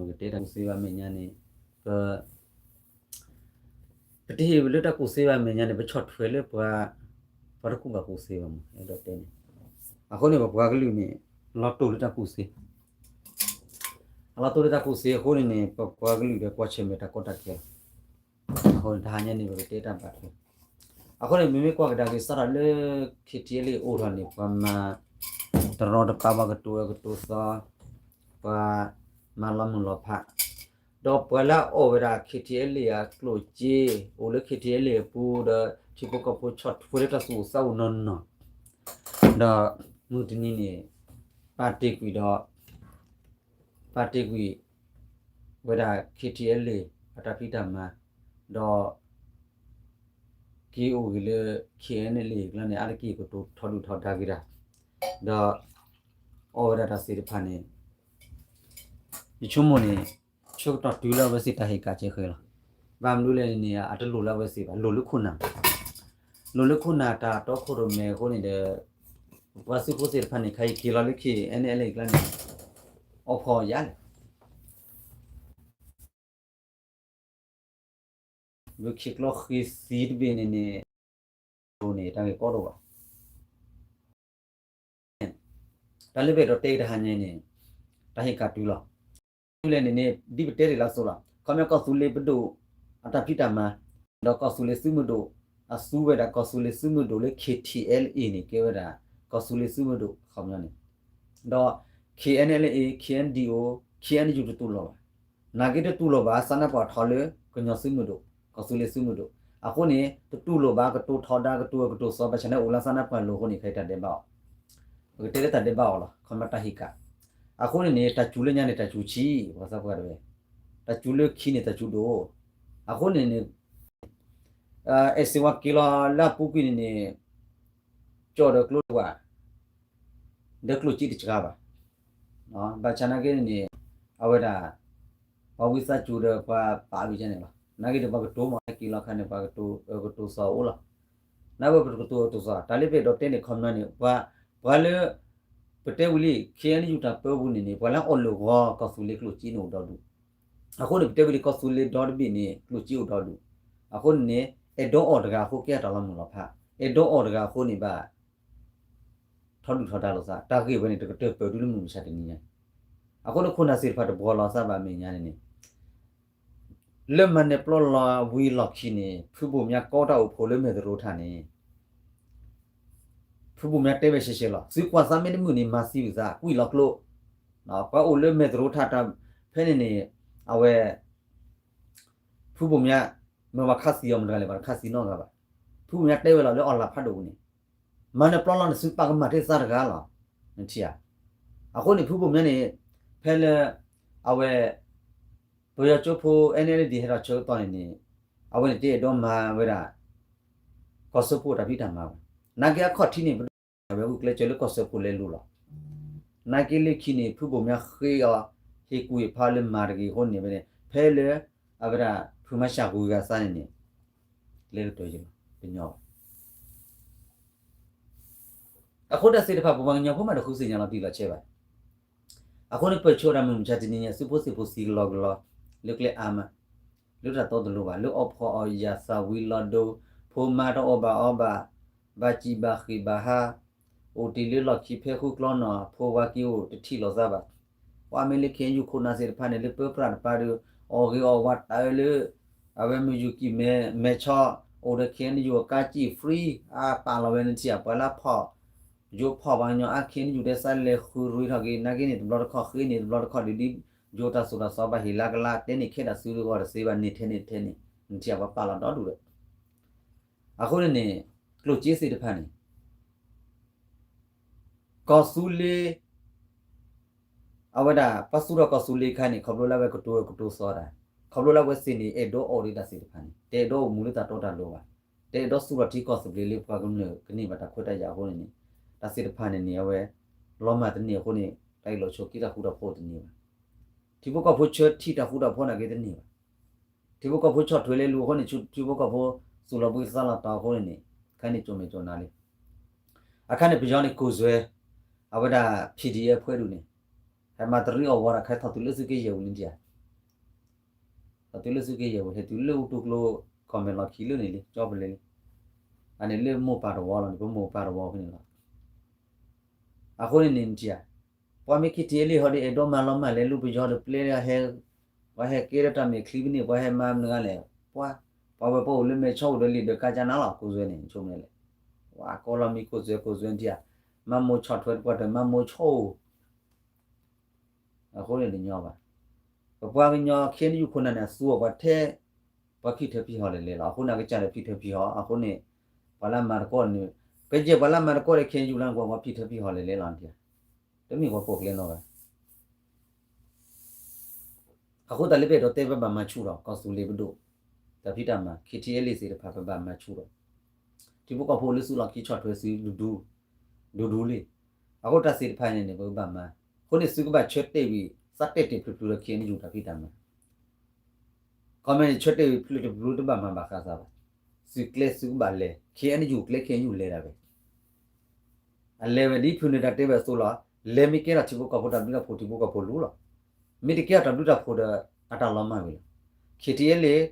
ပကတဲတၢ်ကူၣ်သ့ဘၣ်မဲာ်ညါန့ၣ်, ပ ပတဟ့ၣ်လၢတၢ်ကူၣ်သ့ဘၣ်မဲာ်ညါန့ၣ် ပဆီၣ်ထွဲလၢပှၤ, ပှၤတကူၣ်ဘၣ်ကူၣ်သ့ဘၣ်မး အဲၣ်ဒိးတဲန့ၣ်. အဃိန့ၣ် ပပှၤကလုာ်န့ၣ် လီၤတိၢ်လၢတၢ်ကူၣ်သ့, အလီၤတိၢ်လၢတၢ်ကူၣ်သ့အဃိန့ၣ်န့ၣ် ပပှၤကလုာ်ဒီးကွၢ်ဆၢၣ်မဲာ်တၢ်ကီတၢ်ခဲလီၤ. အဃိန့ၣ် တဟါညါန့ၣ် ပကတဲတၢ်ဘၣ်ထွဲ အဃိန့ၣ် မ့မ့ၢ်ကွၢ်ကဒါက့ၤစးထီၣ်လၢ ခ့ထံအဲလ်အ့ အိၣ်ထီၣ်န့ၣ် ပှၤမၤတရီတပါ ပှၤကတိၤအၢကတိၤသီ, ပှၤမၤလီၤမုၢ်လီၤဖး, ဒီးပှၤလၢအအီၣ်ဝဲဒၣ် ခ့ထံအဲလ်အ့ အကျိၣ်စ့ အိၣ်လၢ ခ့ထံအဲလ်အ့ အပူၤ ဒီးထံဖိကီၢ်ဖိဆီၣ်ထွဲလၢတၢ်သူၣ်အိၣ်သးအိၣ်နီၢ်နီၢ်, ဒီးမုၢ်တနံၤန့ၣ် ပာ်တ့ၢ်ကွံာ်ဒီး ပာ်တ့ၢ်ကွံာ်ဝဲဒၣ် ခ့ထံအဲလ်အ့ အတၢ်ဖံးတၢ်မၤ, ဒီး က့ၤအိၣ်ဂ့ၤလၢ ခ့ၣ်အဲၣ်အလ်အ့ အကျါန့ၣ် အါတက့ၢ်ကတိၤထီဒုၣ်ထီဒါက့ၤတၢ်, ဒီးအီၣ်ဝဲဒၣ်တၢ်သ့ၣ်တဖၣ်န့ၣ် ယဆိကမိၣ်န့ၣ် ဆၢကတီၢ်တုၤလၢအဝဲသ့ၣ်တၢ်ဟ့ၣ်ကၣ်စဲဃဲလီၤ. ဘၣ်မနုၤလဲၣ်န့ၣ် အတလိၣ်လၢအဝဲသ့ၣ်ဘၣ်, လိၣ်လၢခိၣ်နၢ်, လိၣ်လၢခိၣ်နၢ်တၢ်တီခိၣ်ရိၣ်မဲအဃိန့ၣ်ဒီး ပှၤသုးဖိသ့ၣ်တဖၣ်န့ၣ် ခဲအံၤက့ၤလီၤလၢ ခ့ၣ်အဲၣ်အလ်အ့ အကျါန့ၣ် အီၣ်ဖီၣ်ယါလဲၣ် လၢခံကျီဃ့သံတဘ့ၣ်န့ၣ်န့ၣ် န့ၣ် တၢ်ဂ့ၢ်ကီတအိၣ်ဘၣ်. တၢ်လၢပအဲၣ်ဒိးတဲက့ၤတဟါညါန့ၣ် တၢ်ဟ့ၣ်ကၣ်တုၤလီၤ. တုၤလဲၣ်န့ၣ်န့ၣ် ဒ်ပတဲတ့ၢ်လၢအသိးလီၤ. ခီပညီကီၢ်သူလ့ၤပဒိၣ် အတၢ်ဖံးတၢ်မၤ ဒီးကီၢ်သူလ့ၤသုးမုၢ်ဒိၣ် အသူဝဲဒၣ်ကီၢ်သူလ့ၤသုးမုၢ်ဒိၣ်လၢ ခ့ၣ်ထံၣ်အဲလ်အ့ န့ၣ် ကဲဝဲဒၣ် ကီၢ်သူလ့ၤသုးမုၢ်ဒိၣ် ခီပညီန့ၣ် ဒီး ခ့ၣ်အဲၣ်အလ်အ့ ခ့ၣ်အဲၣ်အဒံၣ်အိ ခ့ၣ်အဲၣ်ယူၣ် တတူၢ်လိာ်ဘၣ်. နာ်က့တတူၢ်လိာ်ဘၣ် စးနါပှၢ်ထီၣ်လၢ ကညီသုးမုၢ်ဒိၣ် ကီၢ်သူလ့ၤသုးမုၢ်ဒိၣ်. အဃိန့ၣ် တတူၢ်လိာ်ဘၣ် ကတိၤထီဒါ ကတိၤအၢကတိၤသီ ဘၣ်ဆၣ်န့ၣ်အိၣ်လၢစးနါပှၢ်လိၤအဃိန့ၣ် ခဲအံၤတၢ်ဒဲးဘးအီၤ, ပကတဲလၢတၢ်ဒဲးဘးအီၤလီၤ ခီပညီတၢ်ဟ့ၣ်ကၣ်. အဃိန့ၣ်န့ၣ် တၢ်စူၤလၢညါန့ၣ် တၢ်စူၤဆံး ပှၤသးပှၢ်တဝဲ, တၢ်စူၤလၢခံန့ၣ် တၢ်စူၤဒိၣ်. အဃိန့ၣ်န့ၣ် အဲၣ်စ့ဝါက့ၤလီၤလၢအပူၤကွံာ်န့ၣ်န့ၣ် ကၠီၣ်ဒီးကျိတဝာ် ဒီးကျိၣ်စ့တစှၤဘၣ်. ဘၣ်ဆၣ်နာ်က့န့ၣ်န့ၣ် အဝဲဒၣ် ပှၤဝံသးစူၤဒီးပှၤပာ်ဝံၤန့ၣ်လီၤ. နာ်က့ဒီးပှၤကတိၤမး ဟဲက့ၤလီၤခါန့ၣ် ပှၤကတိၤအၢကတိၤသီအိၣ်လီၤ. နာ်က့ပကတိၤအၢကတိၤသီ တၢ်လၢပအဲၣ်ဒိးတဲန့ၣ် ခီပညီန့ၣ် ပှၤ ပှၤလၢ ပတဲဝံၤလံ ခ့ၣ်အဲၣ်ယူၣ် တၢ်ပၢပူၤန့ၣ်န့ၣ် ပှၤလၢအီၣ်လၢဂီၤကီၢ်သူလ့ၤကျိၣ်စ့န့ၣ်အိၣ်ဒီဒူၣ်. အဃိန့ၣ် ပတဲဝံၤလံ ကီၢ်သူလ့ၤဒီတဘ့ၣ်န့ၣ် ကျိၣ်စ့အိၣ်ဒီဒူၣ်. အဃိန့ၣ်န့ၣ် အဲၣ်ဒိးအီၣ်တဂၤအဃိ ကဲအတၢ်လီၤမုၢ်လီၤဖး, အဲၣ်ဒိးအီၣ်တဂၤအဃိန့ၣ်ဘၣ် ထီဒုၣ်ထီဒါလိာ်သး တၢ်ဂ့ၢ်ဝဲန့ၣ် တကတၢၢ်ပၢၢ်ဒုလၢမုၢ်မဆါတနံၤညါ. အဃိန့ၣ်ခိၣ်နၢ်သ့ၣ်တဖၣ်တဘှီလီၤသးဘၣ်မဲာ်ညါန့ၣ်န့ၣ် လၢမၤနၢၤပျီလီၤဝံၤလီၢ်ခံန့ၣ် ဖုဘိၣ်မၠါကီတၢ်အိၣ်ဖှိၣ်လၢမဲၢ်သရိထၣ်န့ၣ် ဖုဘိၣ်မၠါတဲဝဲရှဲရှဲလီၤ သုကွၢ်သးမ့ၢ်တမုာ်န့ၣ် မၤသံဝံၤသး ကွံာ်လီၤကျိ ပှၤအိၣ်လၢမဲၢ်သရိထၣ်တၢ် ဖဲန့ၣ်န့ၣ် အဝဲ ဖုဘိၣ်မၠါ မ့ၢ်ပှၤခးသံအီၤမတၤလဲၣ် ပှၤတခးသံနီတဂၤဘၣ်. ဖုဘိၣ်မၠါတဲဝဲလီၤလၢအီၣ်လၢ်ဖးဒိၣ်ပူၤန့ၣ် မၤနၢၤပျီလီၤန့ၣ် သုပာ်ကမၣ်ထဲသးတဂၤလီၤ. နထံၣ်ဧါ. အဃိန့ၣ် ဖုဘိၣ်မၠါန့ၣ် ဖဲလၢ အဝဲ ပယီၤကၠိဖိ အဲၣ်အလ်အ့ ဒ်ဟဲထီၣ်ဆၢကတီၢ်န့ၣ်န့ၣ် အဝဲန့ၣ်တအဲၣ်ဒိးမၤဝဲဒၣ် ကီၢ်စၢဖှိၣ်တၢ်ဖံးတၢ်မၤဘၣ်. နာ်က့အခီၣ်ထံးန့ၣ် ပဒိၣ်ဝဲဂုာ်ကျဲးစၢးလၢကီၢ်စၢဖှိၣ်လဲၤလိၤလီၤ. နာ်က့လၢခံန့ၣ် ဖုဘိၣ်မၠါဃ့အီၤ ဟ့ၣ်ကူၣ်ဟ့ၣ်ဖးလၢမၤတဂ့ၤအဃိန့ၣ် ဖဲလၢ အဝဲဒၣ် ဖုမၠါရှၣ်ဂုၤဂၤသးန့ၣ်န့ၣ် ကျဲကတၢၢ်ယံၤလီၤ ပညီဘၣ်. အဃိတၢ်သ့ၣ်တဖၣ် ပပှၤကညီဖိမးတဃုသ့ၣ်ညါလီၤတံၢ်လီၤဆဲးဘၣ်. အဃိန့ၣ် ပၢၢ်ဆၢတၢ်မုၢ်မဆါတနံၤညါ သုးဖိသံၣ်ဖိသံကလီကလီ လၢကျဲအါမး လၢတၢ်တီတလိၤဘၣ် လၢအီၣ်ဖှီၣ်အီၣ်ယာ်သၣ်ဝံၤလီၤဒိ ဖိမါတအီၣ်ဘၣ်အီဘၣ် ဘၣ်စံၣ်ဘၣ်ဃ့ၢ်ဘၣ်ဟါ အိၣ်တ့ၢ်လၢလီၢ်ခံဖဲဃုကျီနီၢ် ဖိဝၤက့ၤအိၣ်တထံၣ်လိာ်သးဘၣ်. ပှၤမ့ၢ်လၢ ခ့ၣ်အဲၣ်ယူၣ် ခိၣ်နၢ်သ့ၣ်တဖၣ်န့ၣ် လၢပၢပြးတပၤဒီး အီၣ်ဂ့ၤအီၣ်ဝါတၢ်အၢလၢ အဝဲမုၢ်ယူၢ်ကံၢ်မဲ မဲဆီ အိၣ်ဒီး ခ့ၣ်အဲၣ်ယူၣ် အကါစံၣ် free အပာ်လီၤဝဲနထံၣ်ဧါ ပှၤလၢဖီၣ် ယိဖီၣ်ပှၤကညီအါ ခ့ၣ်အဲၣ်ယူၣ် တဲသးလဲၤဃုရ့ထီၣ်က့ၤ နာ်က့န့ၣ် တဘျီတခီၣ်ဃ့န့ၣ် တဘျီတခီၣ်ဒ်ဒ် ယိတၢ်သိၣ်တၢ်သီဘၣ်ဟ့ၣ်လါကလါ တဲန့ၣ်ခဲဒၣ်သုတဂီၢ်တသ့ဘၣ် န့ၢ်ထဲန့ၣ်ထဲန့ၣ် နထံၣ်ဧါ ပှၤပာ်လီၤဒီဒူၣ်ဒီး အဃိန့ၣ်န့ၣ် ကျိၣ်စ့သ့ၣ်တဖၣ်န့ၣ် ကီၢ်သူလ့ၤ အဝဲဒၣ် ပှၤသူၣ်ထီၣ်ကီၢ်သူလ့ၤခါန့ၣ် ခီဖျိလၢအဝဲကတိၤကတိၤသီတၢ် ခီဖျိလၢအဝဲသ့ၣ်န့ၣ် အဲၣ်ဒိးအီၣ်ဒံးတၢ်သ့ၣ်တဖၣ်န့ၣ် တအဲၣ်ဒိးအိၣ်မူလၢတၢ်တီတၢ်လိၤဘၣ် တအဲၣ်ဒိးသူၣ်ထီၣ်ထံကီၢ်သဘျ့လၢပှၤကမျၢၢ်ကန့ၢ်ဘၣ်တၢ်ခွဲးတၢ်ယာ်အဃိန့ၣ်န့ၣ် တၢ်သ့ၣ်တဖၣ်န့ၣ်န့ၣ် အဝဲ လီၤမၢ်တန့ၢ်အဃိန့ၣ် တၢ်အ့ၣ်လိာ်ဆိးက့တၢ်ဃူတၢ်ဖိးတန့ၢ်ဘၣ်. ထံဖိကီၢ်ဖိဆၢထံၣ်တၢ်ဃူတၢ်ဖိးနာ်က့တန့ၢ်ဘၣ်. ထံဖိကီၢ်ဖိဆီၣ်ထွဲလဲၤလူၤအဃိန့ၣ် ထံဖိကီၢ်ဖိသူၣ်လီၤဘှံးသးလီၤတီၤအဃိန့ၣ်န့ၣ် ခဲန့ၣ်ကၠိမဲာ်ကၠိနါလံ. အခါန့ၣ် ပယီၤန့ၣ် ကိၢ်စွဲ အဝဲဒၣ် PDF ဖဲဒူၣ်န့ၣ် ဟဲမၤတရံးအီၣ်ဝီတၢ်ခဲထီၣ်တုၤလၢသုးက့ယဲၢ်ပူၤလံဒံးဧါ, ထီၣ်တုၤလၢသုးက့ယဲၢ်ပူၤ ဟဲတုၤလၢအူတူၢ်ကျိၤ ကီၢ်မဲာ်လီၢ်ခံလၢန့ၣ်လံ ကၠီပလဲလံ, အန့ၣ်လၢမိၢ်ပၢ်တဝီလီၤန့ၣ် ပမိၢ်ပၢ်တဝီဖဲန့ၣ်လီၤ. အဃိန့ၣ်န့ၣ်နထံၣ်ဧါ, ပှၤမ့ၢ်ခံထံၣ်အလံဟီဒီး အဲၣ်ဒိးမၤလီၤမၢ်လဲၤလူပယီၤဒီးပျဲလၢဟဲ, ပှၤဟဲကဲထီၣ်တၢ်မဲာ်ချံပန့ၣ် ပှၤဟဲမၤမနုၤဂၤလဲၣ်, ပှၤ, ပှၤဝဲပှၤအိၣ်လၢမဲာ်ဆီအိၣ်ဒီးလံာ်ဒီးကါကၢနၤလီၤ ကိးစွဲန့ၣ် ဆိကမိၣ်လဲၣ်, ပှၤကိးလီၤမံၤကိးစွဲကိးစွဲနထံၣ်ဧါ, မၤမိၢ်ဆီၣ်ထွဲတပှၢ်တၢၢ် မၤမိၢ်ဆီအိၣ် အဃိန့ၣ်တညီဘၣ်. ပပှၤကညီ ခ့ၣ်အဲၣ်ယူၣ်ခိၣ်နၢ်န့ၣ် အသူအီၤပှၤထဲ ပှၤဖံၣ်ထၢဖံၣ်ဟီၣ်လဲၣ်လဲၣ်လီၤ. အဃိန့ၣ် အကစၢ်ဒီးဖံၣ်ထၢဖံၣ်ဟီၣ် အဃိန့ၣ် ပှၤလၢအမၤသကိးန့ၣ် ကယဲၢ်ပှၤလၢအမၤသကိးဒီး ခ့ၣ်အဲၣ်ယူၣ်လၢကွၢ် ပှၤဖံၣ်ထၢဖံၣ်ဟီၣ်လဲၣ်လဲၣ်လီၤ. တမ့ၢ်ပှၤပိာ်ကျဲနီတဂၤ အဃိသတးလၢပအဲၣ်ဒိးတဲပဘၣ်မၤဆူၣ်ဒီး ကီၢ်သူလ့ၤပဒိၣ် တၢ်ဖံးတၢ်မၤ ခ့ၣ်ထံၣ်အဲၣ်လ့ၣ်သ့ၣ်တဖၣ် ပဘၣ်မၤဆူၣ်ဒီး ထံဖိကီၢ်ဖိလၢသုးလီၢ်ခံဆီၣ်ထွဲသု ဒူဒူလံ. အဃိတၢ်သ့ၣ်တဖၣ်န့ၣ်န့ၣ် ပကဘၣ်မၤ, အဃိန့ၣ်သုကဘၣ်ဆၢတဲာ်ဝံၤ သးတဲာ်တဲာ်ဖျုးဖျုးဒီး ခ့ၣ်အဲၣ်ယူၣ်တၢ်ဖံးတၢ်မၤ ခီမ့ၢ်န့ၣ် ဆၢတဲာ်ဝံၤဖျုးတဖျုးတဘၣ်မၤဘၣ်ဃးသးဘၣ်. သုးကျဲသုကဘၣ်လဲၤ ခ့ၣ်အဲၣ်ယူၣ်ကျဲ ခ့ၣ်အဲၣ်ယူၣ်လဲၤဒၣ်ဝဲ အလဲၤဝဲဒ်ဖုနၢၤဒါတဲဝဲအသိးလီၤ. လဲၤမ့ၢ်ကဲထီၣ်ထံဖိကီၢ်ဖိတၢ်ဘျုးတၢ်ဖှိၣ် ထံဖိကီၢ်ဖိလူလီၤ. မ့ၢ်တကဲထီၣ်တၢ်ဘျုးတၢ်ဖှိၣ်ဒီး အတၢ်လီၤမၢ်ဝံၤလီၤ. ခ့ၣ်ထံၣ်အဲၣ်လ့ၣ်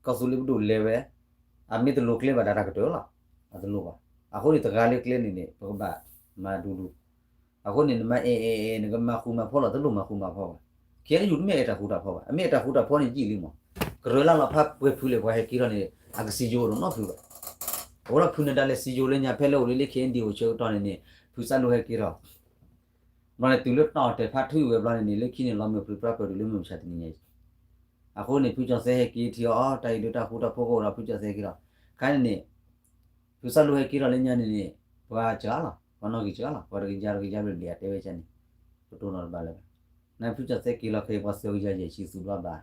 ကီၢ်သူလ့ၤပဒိၣ်လဲၤဝဲ အမ့ၢ်တလိၤကျဲဘၣ်ဒီးတၢ်ကတၢၢ်လီၤ. အတလိၤဘၣ်. အဃိန့ၣ်တဂၤလၢကျဲန့ၣ်န့ၣ် ပကဘၣ်မၤဒူဒူ. အဃိန့ၣ် နမၤအဲၣ်အဲၣ်အဲၣ် နကမၤဃူမၤဖိးလီၤ တလိၣ်မၤဃူမၤဖိးဘၣ်. ခ့ၣ်အဲၣ်ယူၣ်တမ့ၢ်အဲၣ်တၢ်ဃူတၢ်ဖိးဘၣ်. အမ့ၢ်အဲၣ်တၢ်ဃူတၢ်ဖိးန့ၣ်ယံာ်လံမး. ကရၢလၢလီၤဖးပှဲၤဖုးလဲၣ် ပှၤဟဲက့ၤထီၣ်န့ၣ် အကစံယိၤတနီတဖုဘၣ်. အဃိဒီးဖုနၢၤဒါလဲၤစံယိၤလၢညါဖဲလၢအိၣ်လၢလၢ ခ့ၣ်အဲၣ်ယူၣ်အိၣ်ဆၢကတီၢ်န့ၣ်န့ၣ် ဖုစၢ်လိဟဲက့ၤထီၣ် ဘျီန့ၣ်တုၤလၢတီၢ်တဲာ်ဖးထုဝဲဘျီန့ၣ်န့ၣ် လၢခံန့ၣ်လီၤမုၢ်ပြံပြါပၢၢ်တုၤလၢမုၢ်မဆါတနံၤညါအံၤ အဃိန့ၣ် ဖုကၠီၣ်စဲဟဲက့ၤထံၣ်အီၤ တၢ်အံၤဒုးတၢ်ဃူတၢ်ဖိးကအိၣ်ဒီး ဖုကၠီၣ်စဲဟဲက့ၤထီၣ် ခါန့ၣ်န့ၣ် ဖုစၢ်လိဟဲက့ၤထီၣ်လၢညါန့ၣ်န့ၣ် ပှၤစှၤလီၤ ပှၤနီၣ်ဂံၢ်စှၤလီၤ ပှၤတကယၤတကယၤဘျဲၣ်ဘျဲၣ်အတဲဝဲကန့ၣ် ပတိၢ်နီၣ်တဘၣ်လၢၤဘၣ်. နဖုကၠီၣ်စဲက့ၤလီၤခဲအံၤ ပှၤသၢကယၤယဲၢ်ဆံသူၣ်ဘျီဘၣ်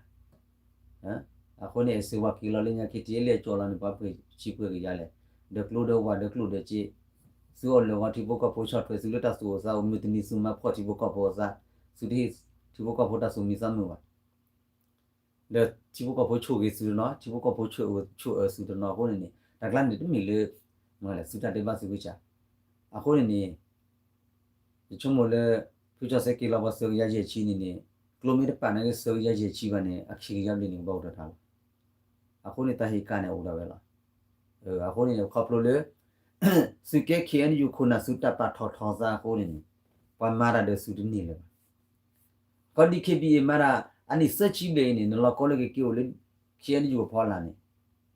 အဃိန့ၣ် အစ့ဝါက့ၤလီၤလၢညါ ခ့ၣ်ထံၣ်အဲၣ်လ့ၣ်အကၠီလီၤန့ၣ် ပှၤပှဲၤဆံပှဲၤကယၤလဲၣ် ဒီးကျိဒီးဝၣ်ဒီးကျိဒီးစ့ သုအီၣ်လၢာ်ဂီၤထံဖိကီၢ်ဖိဆီၣ်ထွဲသုလၢတၢ်သူၣ်အိၣ်သးအိၣ် မုၢ်တနံၤသုမၤဖှီၣ်ထံဖိကီၢ်ဖိအသး သုတဟ့ၣ်ထံဖိကီၢ်ဖိတၢ်သူၣ်မံသးမုာ်ဘၣ် ဒီးထံဖိကီၢ်ဖိဆိၣ်ဂ့ၤသုတနီၤ ထံဖိကီၢ်ဖိဆိၣ်အၢသုတနီၤအဃိန့ၣ်န့ၣ် တၢ်ကျါန့ၣ်တမ့ၢ်လၢ သုတၢ်ဒဲးဘးသုကစၢ် အဃိန့ၣ်န့ၣ် ယဆိကမိၣ်လၢ ဖုကၠီၣ်စဲက့ၤလီၤပှၤသၢကယၤယဲၢ်ဆံန့ၣ်န့ၣ် ကျိမ့ၢ်တပာ်နာ်က့သၢကယၤယဲၢ်ဆံဘၣ်န့ၣ် အခံကယၤဘျဲၣ်န့ၣ် ကဘၣ်အိၣ်တၢ်တၢ်လီၤ အဃိန့ၣ်တၢ်ဟ့ၣ်ကၣ်န့ၣ်အိၣ်ဒၣ်ဝဲလီၤ အဃိန့ၣ်ခီဖျိလၢ သုးကဲ ခ့ၣ်အဲၣ်ယူၣ်ခိၣ်နၢ်သုတၢ်ပာ်ထီၣ်ထီသးအဃိန့ၣ်န့ၣ် ပှၤမၤတၢ်ဒီးသုတန့ၢ်လၢၤဘၣ် ကီၢ် ဒီး ခ့ၣ်ဘံၣ်အ့ၣ် မၤတၢ် အနံၣ်သၢဆံဘျဲၣ်အံၤန့ၣ် နလီၤကီလၢကက့ၤအိၣ်လၢ ခ့ၣ်အဲၣ်ယူၣ်အဖီလာ်န့ၣ်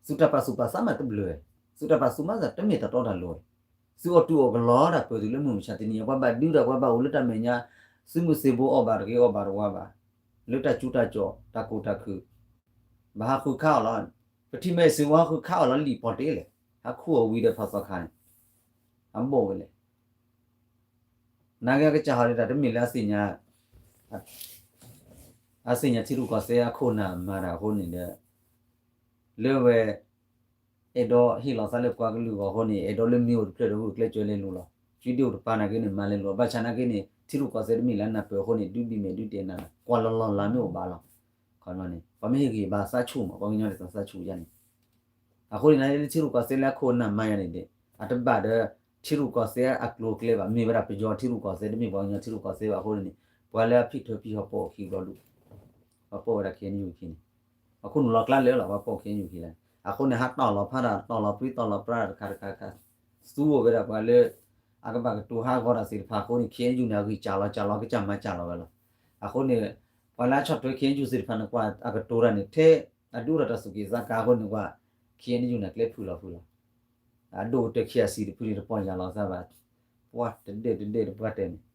သုတၢ်ပာ်သူၣ်ပာ်သးမးတဘျုးဝဲ သုတၢ်ပာ်သူၣ်မးသးတမ့ၢ်တၢ်တီတၢ်လိၤဝဲ သုအီၣ်တူၢ်အီၣ်ကလီတၢ်ပၢၢ်တုၤလၢမုၢ်မဆါတနံၤအံၤ ပှၤဘၣ်ဒုးတၢ် ပှၤဘၣ်အိၣ်လၢတၢ်မဲာ်ညါ သုးမုၢ်သံၣ်ဘိအီၣ်ဘၣ်တဂ့ၤအီၣ်ဘၣ်တဝါဘၣ် လၢတၢ်ကူတၢ်ကၠီၣ် တၢ်ကူၣ်တၢ်ခုၣ် ဘၣ်ဟးဃုခးအီၤလီၤ ပထံၣ်မ့ၢ်စ့ၢ်ဝဲဟးဃုခးအီၤလီၤလံာ်ပီၣ်တ့ၢ်လဲၣ် ဟးခူၣ်အီၤဝံၤဒီးဖးသီခါန့ၣ် အဘီၣ်ဝဲလဲၣ် နာ်က့အကစၢ်ဟီဒ်တၢ်တမ့ၢ်လၢအသ့ၣ်ညါ အသ့ၣ်ညါထံရူၢ်ကီၢ်သဲးအခိၣ်နၢ်မၤတၢ်အဃိန့ၣ်ဒီး လၢဝဲ အဲၣ်ဒိးဟ့ၣ်လီၤသးလၢပှၤကလုာ်အဂီၢ်အဃိန့ၣ် အဲၣ်ဒိးလၢမ့ၢ်အိၣ်တဖျၢၣ်ဒီးဂုာ်ကျဲးစၢးလဲၤလူၤလီၤ ကၠံဒ့အိၣ်တပၤနာ်က့န့ၣ် မၤလဲၤလူၤ ဘၣ်ဆၣ်နာ်က့န့ၣ် ထံရူၢ်ကီၢ်သဲးတမ့ၢ်လၢနၢ်ပၢၢ်အဃိန့ၣ် ဒုးဒံးမဲာ်ဒုးတဲာ်နၤ ကွၢ်လီၤလီၤလးမ့ၢ်အိၣ်ဘၣ်လီၤ ခီန့ၣ် ပှၤမ့ၢ်ဟ့ၣ်ဂံၢ်ဘါသးဆူၣ်မး ပှၤကညီဒ်သိးသးဆူၣ်ယါန့ၣ် အဃိန့ၣ် လၢထံရူၢ်ကီၢ်သဲးလၢအခိၣ်အနၢ်မၤယၤန့ၣ်ဒီး အတဘၣ်ဒီး ထံရူၢ်ကီၢ်သဲးအကျိၤအကျဲဘၣ် မ့ၢ်ဝဲဒၣ်ပယီၤထံရူၢ်ကီၢ်သဲး တမ့ၢ်ပှၤကညီထံရူၢ်ကီၢ်သဲးဘၣ်အဃိန့ၣ် ပှၤလၢအဖံၣ်ထၢဖံၣ်ဟီၣ်ပိာ်အခံဘျီဒုး ပှၤပိာ်ဝဲဒၣ် ခ့ၣ်အဲၣ်ယူၣ်ခံန့ၣ် အခိၣ်နူာ်လီၤကျါလၢာ်လီၤ ပှၤပိာ် ခ့ၣ်အဲၣ်ယူၣ်ခံလဲၣ် အဃိန့ၣ် ဟးတီၢ်လီၤဖးတၢ် တီၢ်လီၤပြံ တီၢ်လီၤပြါတၢ်တခါတခါတခါ သူအိၣ်ဝဲဒၣ်ပှၤလၢ အကဘၣ်ကတိၤဟးဂီၤတၢ်သ့ၣ်တဖၣ်အဃိန့ၣ် ခ့ၣ်အဲၣ်ယူၣ်န့ၣ် အဂံၢ်စၢ်လီၤစၢ်လီၤ ကစၢ်မၤစၢ်လီၤဝဲလီၤ အဃိန့ၣ် ပှၤလၢအဆီၣ်ထွဲ ခ့ၣ်အဲၣ်ယူၣ်သ့ၣ်တဖၣ်န့ၣ် ကွၢ်အကတိၤတၢ်န့ၣ် ထဲအဒုးအိၣ်ဒီးတၢ်စူၢ်က့ၤသးကါအဃိန့ၣ် ကွၢ် ခ့ၣ်အဲၣ်ယူၣ်န့ၣ် ကျဲဖုၣ်လီၤဖုၣ်လီၤ အဒိၣ်ကတၢၢ် ခ့ၣ်အဲၣ်စံၣ် တဖုန့ၣ် တပီၢ်ယၢ်လီၤသးဘၣ် ပှၤတဒဲတဒဲတပှၢ်တဲာ်န့ၣ်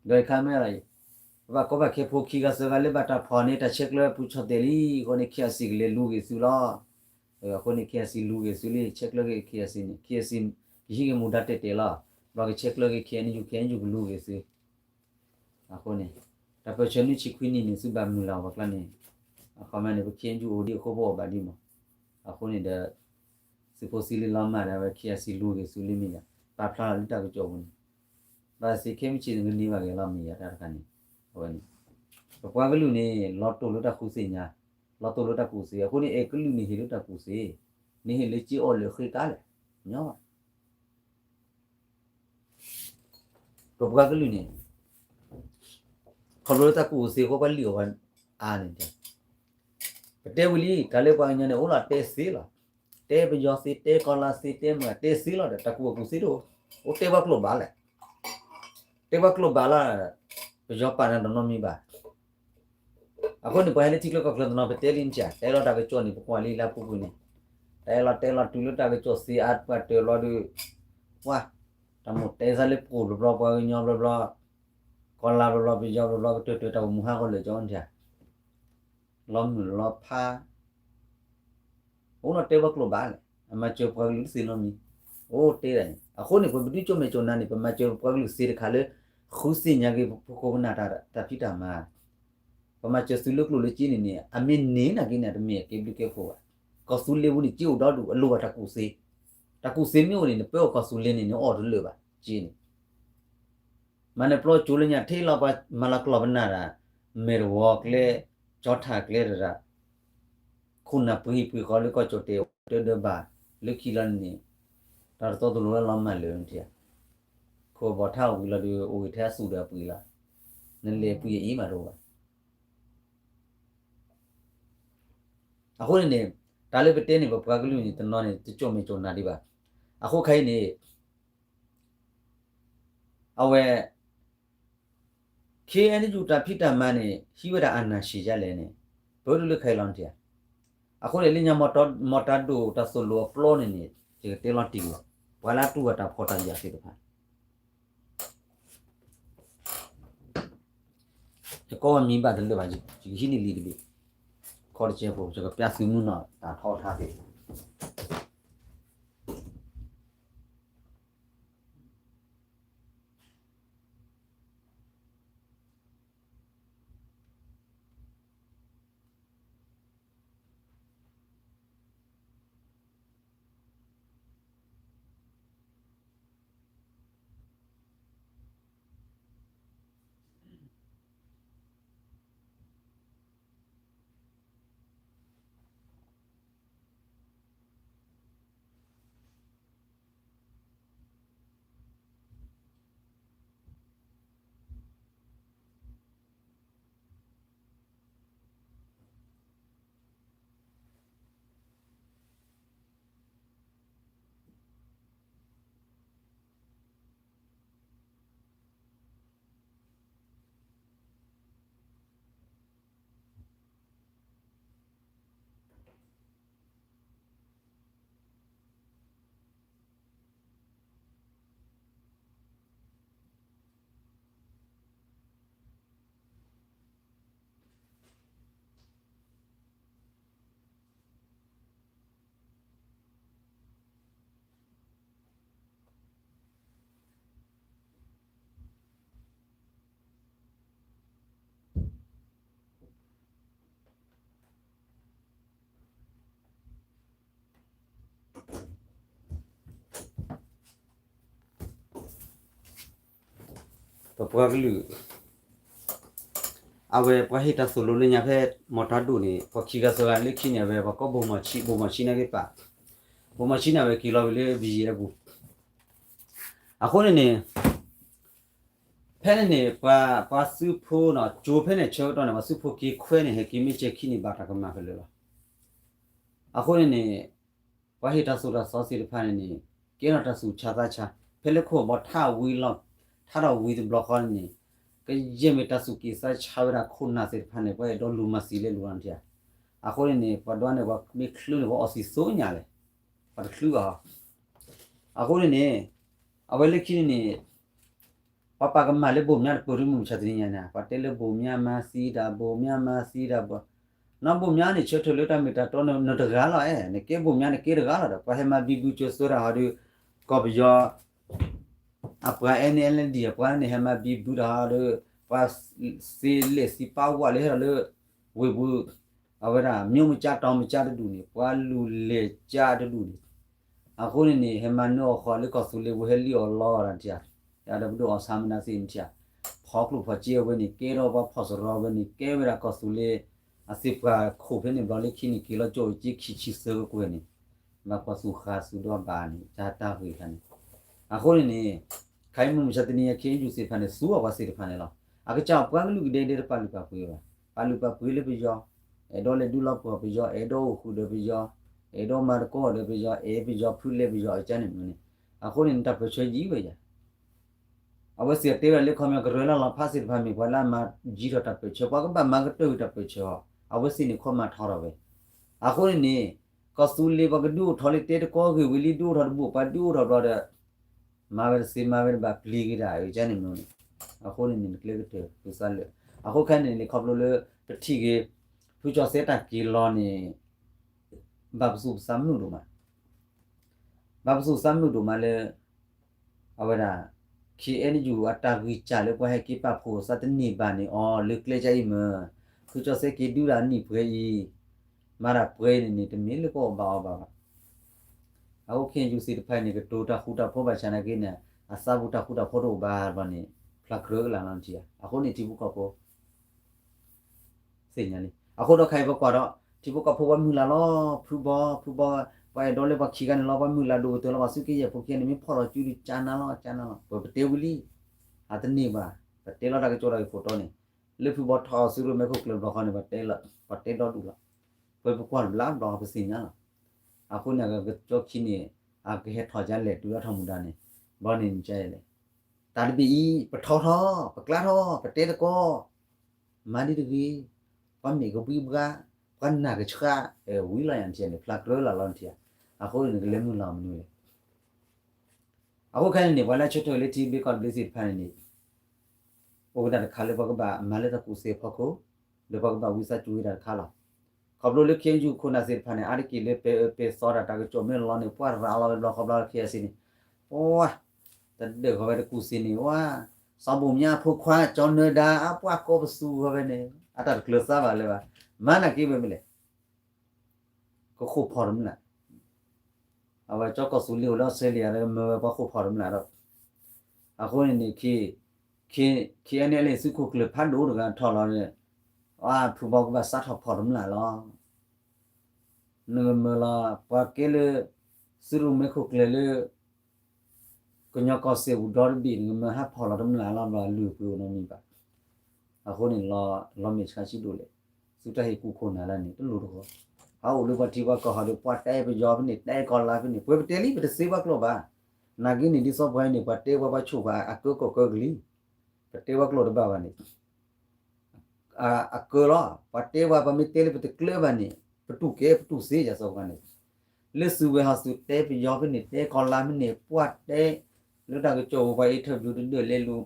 ဒီးအခါမ့ၢ် ပဘၣ်ကီဘၣ်ခဲဖိခံဂၤသၢဂၤလၢဘၣ်တၢ်ဖီၣ်န့ၢ်တၢ်ဆဲးကျၢပူၤဆီၣ်တဲာ်လံ အဃိန့ၣ် ခ့ၣ်အဲၣ်စံၣ်ကလဲၤလူၤက့ၤသုလီၤ အဃိန့ၣ် ခ့ၣ်အဲၣ်စံၣ်လူၤက့ၤသုလံ ဆဲးကျၢက့ၤ ခ့ၣ်အဲၣ်စံၣ်န့ၣ် ခ့ၣ်အဲၣ်စံၣ် ကဟံးက့ၤမူဒါတဲာ်တဲာ်လီၤ ဘျီကဆဲးကျၢက့ၤ ခ့ၣ်အဲၣ်ယူၣ် ခ့ၣ်အဲၣ်ယူၣ်ကလူၤက့ၤသု အဃိန့ၣ် တၢ်ပၢၢ်ဆၢနွံဆံခွံနံၣ်န့ၣ် သုဘၣ်မုၢ်လၢ်အီၤပှၤကျါန့ၣ် အခီမ့ၢ်န့ၣ် ပ ခ့ၣ်အဲၣ်ယူၣ် အိၣ်ဒံးအဃိပအီၣ်ဘၣ်ဒံးမး အဃိန့ၣ်ဒီး သုးဖိသံလံလီၤမၢ်ဒၣ်ဝဲ ခ့ၣ်အဲၣ်စံၣ်လူၤက့ၤသုလံမ့ၢ်ယါ ပာ်ဖျါလီၤလၢတၢ်ကစီၣ်ပူၤန့ၣ် ဘၣ်သ့ၣ်ခဲမုၢ်ဆ့ၣ်န့ၣ် ကန့ၢ်ဘၣ်က့ၤလီၤမ့ၢ်ယါတၢ်တခါန့ၣ် အဝဲန့ၣ် ပပှၤကလုာ်န့ၣ် လီၤတိၢ်လၢတၢ်ဃုသ့ၣ်ညါ လီၤတိၢ်လၢတၢ်ကူၣ်သ့ အဃိန့ၣ် အဲၣ်ကလုာ်န့ၣ်ဟ့ၣ်လၢတၢ်ကူၣ်သ့ န့ၣ်ဟ့ၣ်လၢစ့အီၣ်လၢဃ့ကါလဲၣ် ညီဘၣ် ပပှၤကလုာ်န့ၣ် ခီဖျိလၢတၢ်ကူၣ်စ့အဃိ ပှၤလံၣ်အီၣ်ဝဲအါန့ၣ်, ပတဲဝံၤလံ တၢ်လၢပှၤကညီန့ၣ် အိၣ်လီၤတဲစ့လီၤ, တဲပယီၤစ့ တဲကီၤလါစ့ တဲမုၢ်ဂၤ တဲစ့လီၤဒီး တၢ်ကူၣ်ဘၣ်ကူၣ်စ့တအိၣ်, အိၣ်တဲပှၤကျိာ်ဘၣ်လဲၣ်, တဲပှၤကျိာ်ဘၣ်လီၤ, ပယီၤပာ်နၤတနီတမံၤဘၣ်. အဃိန့ၣ် ပှၤဟဲလၢထံချၢကီၢ်ချၢတနီၤ ပတဲလံန့ၣ် တၢ်အဲၣ်လီၤတၢ်ကစီၣ်န့ၣ် ပကွၢ်လံလၢအပူၤကွံာ်န့ၣ်, တၢ်အဲၣ်လီၤတၢ်အဲၣ်လီၤတုၤလၢတၢ်ကစီၣ်စ့အါပှၤတၢၢ်ဘျီဒီး, ပှၤ, တၢ်မိၣ်တဲစ့လၢပှၤဘျီဘျီ ပှၤကညီဘျီဘျီ, ကီၤလါဘျီဘျီ ပယီၤဘျီဘျီ ကတၢၢ်တၢၢ်တၢ်အိၣ်မူဟးဂီၤလၢာ်ကၠီန့ၣ် လီၤမုၢ်လီၤဖး, အိၣ်လီၤတဲပှၤကျိာ်ဘၣ်လဲၣ်, အမၤစၢၤပှၤကလုာ်တသ့နီတမံၤ, အိၣ်တဲဒၣ်န့ၣ် အဃိန့ၣ် ပဒုးကၠိၣ်မဲာ်ကၠိၣ်နါန့ၣ် ပမၤစၢၤပှၤကလုာ်စ့တခါလၢ ဃုသ့ၣ်ညါက့ၤပခိၣ်ပနၢ်တၢ်ဖံးတၢ်မၤ, ပမၤစၢၤသုးလၢကျိာ်လၢစ့န့ၣ်န့ၣ် အမ့ၢ်န့ၢ်နာ်က့န့ၣ် တမ့ၢ်အကဲဘျုးကဲဖှိၣ်ဘၣ်, ကီၢ်သူလ့ၤပူၤန့ၣ် စ့အိၣ်ဒီဒူၣ် အလိၣ်ဘၣ်တၢ်ကူၣ်စ့, တၢ်ကူၣ်စ့မ့ၢ်အိၣ်န့ၣ် နပၢအီၣ်ကီၢ်သူလ့ၤန့ၣ် နအီၣ်တလၢာ်ဘၣ် စ့န့ၣ် မၤနၢၤပျီကၠိလၢညါထဲလီၤပှၤမၤလီၤကျီၢ်ပနၢ်ဒၣ်, မဲာ်တဝီၤကျဲ, ကၠီထၣ်ကျဲတဒၣ်, ခိၣ်နၢ်ပှ့ၤပှ့ၤဃီလၢကီၢ်ကၠီၣ်တဲာ် တၢ်ဒၢဘၣ်, လၢခံလီၤန့ၣ်, တၢ်တသီတလိၤလၢလီၤမၢ်လၢာ်န့ၣ်, ခိၣ်ဘီထါအိၣ်ဝံၤလီၤဒီး အိၣ်ဂ့ၤထဲအသူၣ်ဒီးအပှ့ၤလီၤ, နလဲၤပှ့ၤအံၤမးတအိၣ်ဘၣ်. အဃိန့ၣ်န့ၣ်, တၢ်လၢပတဲန့ၣ် ပပှၤကလုာ်န့ၣ် တနီၤန့ၣ် တကၠိၣ်မဲာ်ကၠိၣ်နါဒံးဘၣ်. အဃိခဲအံၤန့ၣ် အဝဲ ခ့အဲၣ်ယူၣ် တၢ်ဖံးတၢ်မၤန့ၣ် ဟံးဝဲဒၣ်အနၢ်ဆံးယါလဲၣ်န့ၣ်, ပၢဒုလၢခဲအံၤလီၤနထံၣ်ဧါ. အဃိန့ၣ် လၢညါ မီၢ်တၢ်ဒိၣ်တၢ်သိၣ်လိအပျီန့ၣ်န့ၣ် ယကတဲလီၤတံၢ်လီၤ, ပှၤလၢအတူၢ်ဘၣ်တၢ်ဖှီၣ်တၢ်ယာ်သ့ၣ်တဖၣ် ယကိးဝဲမံၤဘၣ်တလၢာ်ဘၣ်, ယကဟံးန့ၢ်လံာ်တဘ့ၣ်, ခီတကဲဖိ ယကပျၢ်သုမုၢ်နီၢ်တၢ်ထီၣ်ထါသ့ၣ် ပပှၤကလုာ် အဝဲပှၤဟ့ၣ်တၢ်သိၣ်လိလၢညါဖဲ မီၢ်တၢ်ဒိၣ်န့ၣ် ပှၤခံဂၤသၢဂၤလၢခံန့ၣ် အဝဲပှၤကိးဘိၣ်မီၢ်ဆံး ဘိၣ်မီၢ်ဆံးန့ၣ်က့ၤပာ်, ဘိၣ်မီၢ်ဆံးန့ၣ် အဝဲက့ၤလီၤဝံၤလၢ ဘံယဲၢ်အပူၤ, အဃိန့ၣ်န့ၣ် ဖဲန့ၣ်န့ၣ် ပှၤ ပှၤသုးဖိနီၤ ကၠိဖဲန့ၣ်ဆၢကတီၢ်န့ၣ် ပှၤသုးဖိက့ၤခွဲန့ၣ် ဟဲက့ၤမ့ၢ်ကဲခံန့ၣ် ဘၣ်တၢ်ကမၣ်ဖဲလဲၣ်လီၤ. အဃိန့ၣ်န့ၣ် ပှၤဟ့ၣ်တၢ်သိၣ်တၢ်သီသ့ၣ်တဖၣ်န့ၣ်န့ၣ် ကဲထီၣ်တၢ်ဆူးဆါသးဆါ, ဖဲလၢခိၣ်ဘီထါဝံၤလီၤ, ထါထီၣ်ဝံၤတဘျီဃီန့ၣ်န့ၣ် ကယဲၢ်မ့ၢ်တၢ်သူၣ်က့ၣ်သးဆါဝဲဒၣ်ခိၣ်နၢ်သ့ၣ်တဖၣ်န့ၣ် ပှၤအဲၣ်ဒိးလူၤမၤသံလဲၤလူၤလီၤနထံၣ်ဧါ. အဃိန့ၣ်န့ၣ် ပှၤဒွးန့ၣ် ပှၤမ့ၢ်ချုးန့ၣ် ပှၤအီၣ်သံသိညါလဲၣ်, ပှၤတချုးဘၣ် အဃိန့ၣ်န့ၣ် အဝဲလၢခံန့ၣ်န့ၣ် ပှၤပာ်ကမၣ်လၢဘိၣ်မၠါတပၢၢ်တမုၢ်မဆါတနံၤညါန့ၣ် ပှၤတဲလၢဘိၣ်မၠါမၤသံတၢ် ဘိၣ်မၠါမၤသံတၢ်ဘၣ်, နီၢ်ဘိၣ်မၠါန့ၣ် ဆၢထၢၣ်လၢတၢ်မ့ၢ်တၢ်တီ နတဂၤလီၤအဲၣ် နကဲဘိၣ်မၠါနကဲတဂၤလီၤဒီး ပှၤဟဲမၤဘံဘူကၠိၤစၢတၢ်ဟီဒီး ကီၢ်ပယီၤ အပှၤ NLD အပှၤန့ၣ် ဟဲမၤဘံဘူတၢ်ဟီဒီး ပှၤစ့လဲၣ်စံးပာ်ဝးလၢဟဲဒီးလၢ ဝ့ၢ်ပူၤ အဝဲဒၣ် မျိးမကျားတောင်မကျားတဒူၣ်န့ၣ် ပှၤလူၤလဲၤကၠါတဒူၣ်န့ၣ် အဃိန့ၣ်န့ၣ် ဟဲမၤနၢၤအီၣ်ဃီလၢကီၢ်သူလ့ၤဝဲဟဲလံၣ်အီၣ်လီအီၣ်တၢ်ထံၣ်ဧါ, ဒီးပဒိၣ်အီၣ်ဆၣ်မနုၤသ့ၣ်နထံၣ်ဧါ, ဖီကျိၣ်ဖီစ့အဝဲန့ၣ် ကဲထီၣ်ပှၤဖီၣ်စရီဝဲန့ၣ် ကဲဝဲဒၣ်ကီၢ်သူလ့ၤ အသ့ၣ်ပှၤခိၣ်ဖဲန့ၣ်ဘျီလၢခံန့ၣ် က့ၤလီၤကၠိၣ်က့ခံဆံသၢကကွဲၢ်န့ၣ် ဘၣ်ကွၢ်သူၣ်ဃာ်သူၣ်ဒီးဘၣ်န့ၣ် တၢ်တၢ်ဂ့ၢ်တခါန့ၣ်, အဃိန့ၣ်န့ၣ် ခဲအံၤမုၢ်မဆါတနံၤညါ ခ့ၣ်အဲၣ်ယူၣ်သ့ၣ်တဖၣ်န့ၣ် သူအီၤပှၤသ့ၣ်တဖၣ်န့ၣ်လီၤ. အကစၢ်ပှၤကလုာ်ကဒဲကဒဲတပာ်လုၢ်ပာ်ပှ့ၤဘၣ်. ပာ်လုၢ်ပာ်ပှ့ၤလၢပယီၤ, အဲၣ်ဒိးလဲၤဒုးလီၤပှီၢ်ပယီၤ, အဲၣ်ဒိးအိၣ်ဃုာ်ဒီးပယီၤ, အဲၣ်ဒိးမၤသကိးဒီးပယီၤ, အဲၣ်ပယီၤဖုလဲၤပယီၤအကန့ၣ်မ့ၢ်န့ၣ်, အဃိန့ၣ် တၢ်ပၢၢ်ဆၢယံၤဝဲယၤ အဝဲသ့ၣ်တဲဝဲဒၣ်လၢခီပညီ ကရၢလၢလီၤဖးသ့ၣ်တဖၣ်မ့ၢ်ပှၤလၢအမၤယံၤထီၣ်တၢ်ပၢၢ်ဆၢ, ပှၤကဘၣ်မၤကတၢၢ်ကွံာ်တၢ်ပၢၢ်ဆၢအီၤ, အဝဲသ့ၣ်န့ၣ်ခီမၤထီထီၣ်ဝဲ. အဃိန့ၣ်န့ၣ် ကီၢ်သူလ့ၤပှၤကဒုးအိၣ်ထီၣ်လံ တဲတကီဂ့ၢ်ဝံၤလံ ဒုးအိၣ်ထီၣ်တဘိ ပှၤဒုးအိၣ်ထီၣ်ဘျီဒီး မၤဝဲတသ့မၤဝဲတဘၣ်ပျံၤက့ၤတၢ် အကန့ၣ်မ့ၢ်န့ၣ်, အဃိန့ၣ်န့ၣ် နကျဲကတၢၢ် ပသးလၢာ်, အဃိခဲန့ၣ်န့ၣ် ခီဖျိလၢ ပထံၣ်က့ၤ ဖုကၠီၤစဲတၢ်က့ၤလီၤန့ၣ် ဘၣ်ပသူၣ်ပသးမုာ်ဒိၣ်မး ဘၣ်ပသူၣ်ပသးမုာ်ဒိၣ်မးလၢ အဝဲဒၣ် ခ့ၣ်အဲၣ်ယူၣ် အတၢ်ဂံၢ်စၢ်လၢပှၤဟဲက့ၤပာ်ဖှိၣ်သးတန့ၢ်ဘၣ်န့ၣ်အီၤ လၢကျဲကအံၤမ့ၢ် ဖုကၠီၤစဲက့ၤဒုးတၢ်နံၣ်ပှဲၤအံၤ မၤတၢ်ပှဲၤအံၤန့ၣ်န့ၣ် တမ့ၢ်လၢပအိၣ်ဘၣ်အီၤဘၣ်ဘၣ်. အဃိခဲယူၣ်သ့ၣ်တဖၣ်အံၤန့ၣ် ကတိၤတၢ်ဃူတၢ်ဖိးဘၣ်ဆၣ်နာ်က့န့ၣ် အသးပူၤတၢ်ဃူတၢ်ဖိးတအိၣ်ဘၣ်ဘၣ်န့ၣ် ဖျါကြၢးကလာ်လီၤနထံၣ်ဧါ. အဃိန့ၣ်ထံဖိကီၢ်ဖိ သ့ၣ်ညါလံ. အဃိဒီးခဲအံၤပကွၢ်ဒီး ထံဖိကီၢ်ဖိပှၤမုၢ်လၢ်လီၤ ဖုဘီ ဖုဘီ ပှၤအဲၣ်ဒိးလၢပှၤခံဂၤန့ၣ်လီၤ ပှၤမုၢ်လၢ်ဒိၣ်ကတၢၢ်လီၤ ပှၤသုးက့ယဲၢ်ဖိခံဂၤန့ၣ် မ့ၢ်ဖီၣ်လီၤစုဒုးကၢနၤလီၤ ကၢနၤလီၤ ပှၤပတဲဝံၤလံ. အတန့ၢ်ဘၣ် ပတဲလီၤတၢ်ကစီၣ်ဒီးအံၤခိၣ်တီန့ၣ် လၢဖုဘီထီၣ်အီၤစုရိၣ်မဲခိၣ်ကျၢၢ်ဘျီဃီန့ၣ် ပှၤတဲဒီဒူၣ်လီၤ. ပပကွၢ်တဘျီဘျီပသ့ၣ်ညါလီၤ. အဃိန့ၣ် ကကၠီခံန့ၣ် အကဟဲထီၣ်ကလဲၣ်တုၤလၢထီၣ်မူဒါန့ၣ် ဘီန့ၣ်နကလဲၣ် တၢ်တဘ့ၣ်အံၤ ပထီထီၣ် ပကျါထီၣ် ပတဲတကီ မၤဒ်တဂ့ၤ, ပှၤမ့ၢ်ကဘှံးဘှါ, ပှၤနာ်ကဆှး, ဝံၤလီၤယၤနထံၣ်န့ၣ် ဖျါကြၢးလီၤလီၤနထံၣ်ဧါ. အဃိန့ၣ် နကလဲၤမုၢ်လီၤမနုၤလဲၣ်. အဃိခဲအံၤန့ၣ် ပှၤလၢအဆၢထၢၣ်လၢထံဘျ့ကီၢ်ဘျ့သ့ၣ်တဖၣ်န့ၣ်န့ၣ် အိၣ်ဝဲဒၣ်တခါလၢပှၤကဘၣ်မၤလၢတၢ်ကူၣ်သ့အဖီခိၣ်, ဒီးပှၤကဘၣ်ဝံသးစူၤဝဲဒၣ်တခါလီၤ. ခီဖျိလၢ ခ့ၣ်အဲၣ်ယူၣ် ခိၣ်နၢ်သ့ၣ်တဖၣ်န့ၣ် အါတက့ၢ်လၢပဲာ်အၢပဲာ်သီတၢ် တၢ်ကစီၣ်မ့ၢ်လီၤန့ၣ် ပှၤရၤလီၤဝဲဘျီဃီဘျီ ခ့ၣ်အဲၣ်စ့န့ၣ် ပှၤ တဒၢးဃီဝဲတကူၣ်သ့န့ၣ် ဝါ စီၤဘိၣ်မၠါအဖိခွါ ကၠီနၢၤဒါ အပှၤကိးပသူဃီဝဲန့ၣ် အတၢ်တကျၢၤသးဘၣ်လၢၤဘၣ်. မၤနာ်က့ဝဲမ့ၢ်လဲၣ် ကဃိာ်ဖီၣ်တမျၢ် အဝဲကၠီကီၢ်သူလ့ၤအိၣ်လၢအီစထြ့လယါဒီး မၢဝဲပှၤဃိာ်ဖီၣ်တမျၢ်ဒီး အဃိန့ၣ်န့ၣ် ခ့ၣ်အဲၣ်ယူၣ် သုးခိၣ်ကျၢၢ်ဖးဒိၣ်တဂၤထီၣ်လီၤန့ၣ် အဖုဘီကဘၣ်စးထီၣ်ဖီၣ်တမျၢ်လီၤ. နကမၢလီၤ ပှၤကဲလၢ သုးရိၣ်မဲခိၣ်ကျၢၢ်လၢ ကညီကီၢ်စဲၣ်ပူၤဒီတဘ့ၣ်န့ၣ် ကမၢဟးဖီၣ်လီၤတမျၢ်လီၤဘျီအလုၢ်အပှ့ၤအိၣ်နီတမံၤဘၣ်. အဃိန့ၣ် လီၤမဲာ်ဆှးဆံးဒိၣ်လဲၣ်. သုတၢ်ဟ့ၣ်ကူၣ်ခိၣ်နၢ်လၢန့ၣ် တလိၣ်တဂီၢ်. အအိၣ်လၢပှၤထံပှၤကီၢ်ဟီဒီး ပှၤတဲပယီၤဖဲန့ၣ် တဲကီၢ်လါဖဲန့ၣ် ပှၤပတဲလံ ပတသ့ပှၤကျိာ်ဘၣ်. နာ်က့န့ၣ် ဒ်သိးပှၤန့ၣ် ပှၤတဲပှၤပှၤဆိၣ်ပှၤအကၢကီၢ်ကၢကလံၤ ပတဲပှၤကျိာ်တဘၣ်ဘၣ်န့ၣ် အကၢလီၤ. ပှၤတဲပှၤ ပမ့ၢ်တဲလၢပတကျၢၤဘၣ်န့ၣ် ပတူၢ်ကဲပတူၢ်သ့ ယၤစီၤပှၤန့ၣ် လၢသုးဝဲဟီသုးတဲပယီၤဖဲန့ၣ် တဲကီၢ်လါဖဲန့ၣ် ပှၤတဲ လၢတၢ်ကစီၣ်ပူၤ ပှၤအ့ၣ်ထၢၣ်ဘျူးတဒၢးလဲၤလူၤ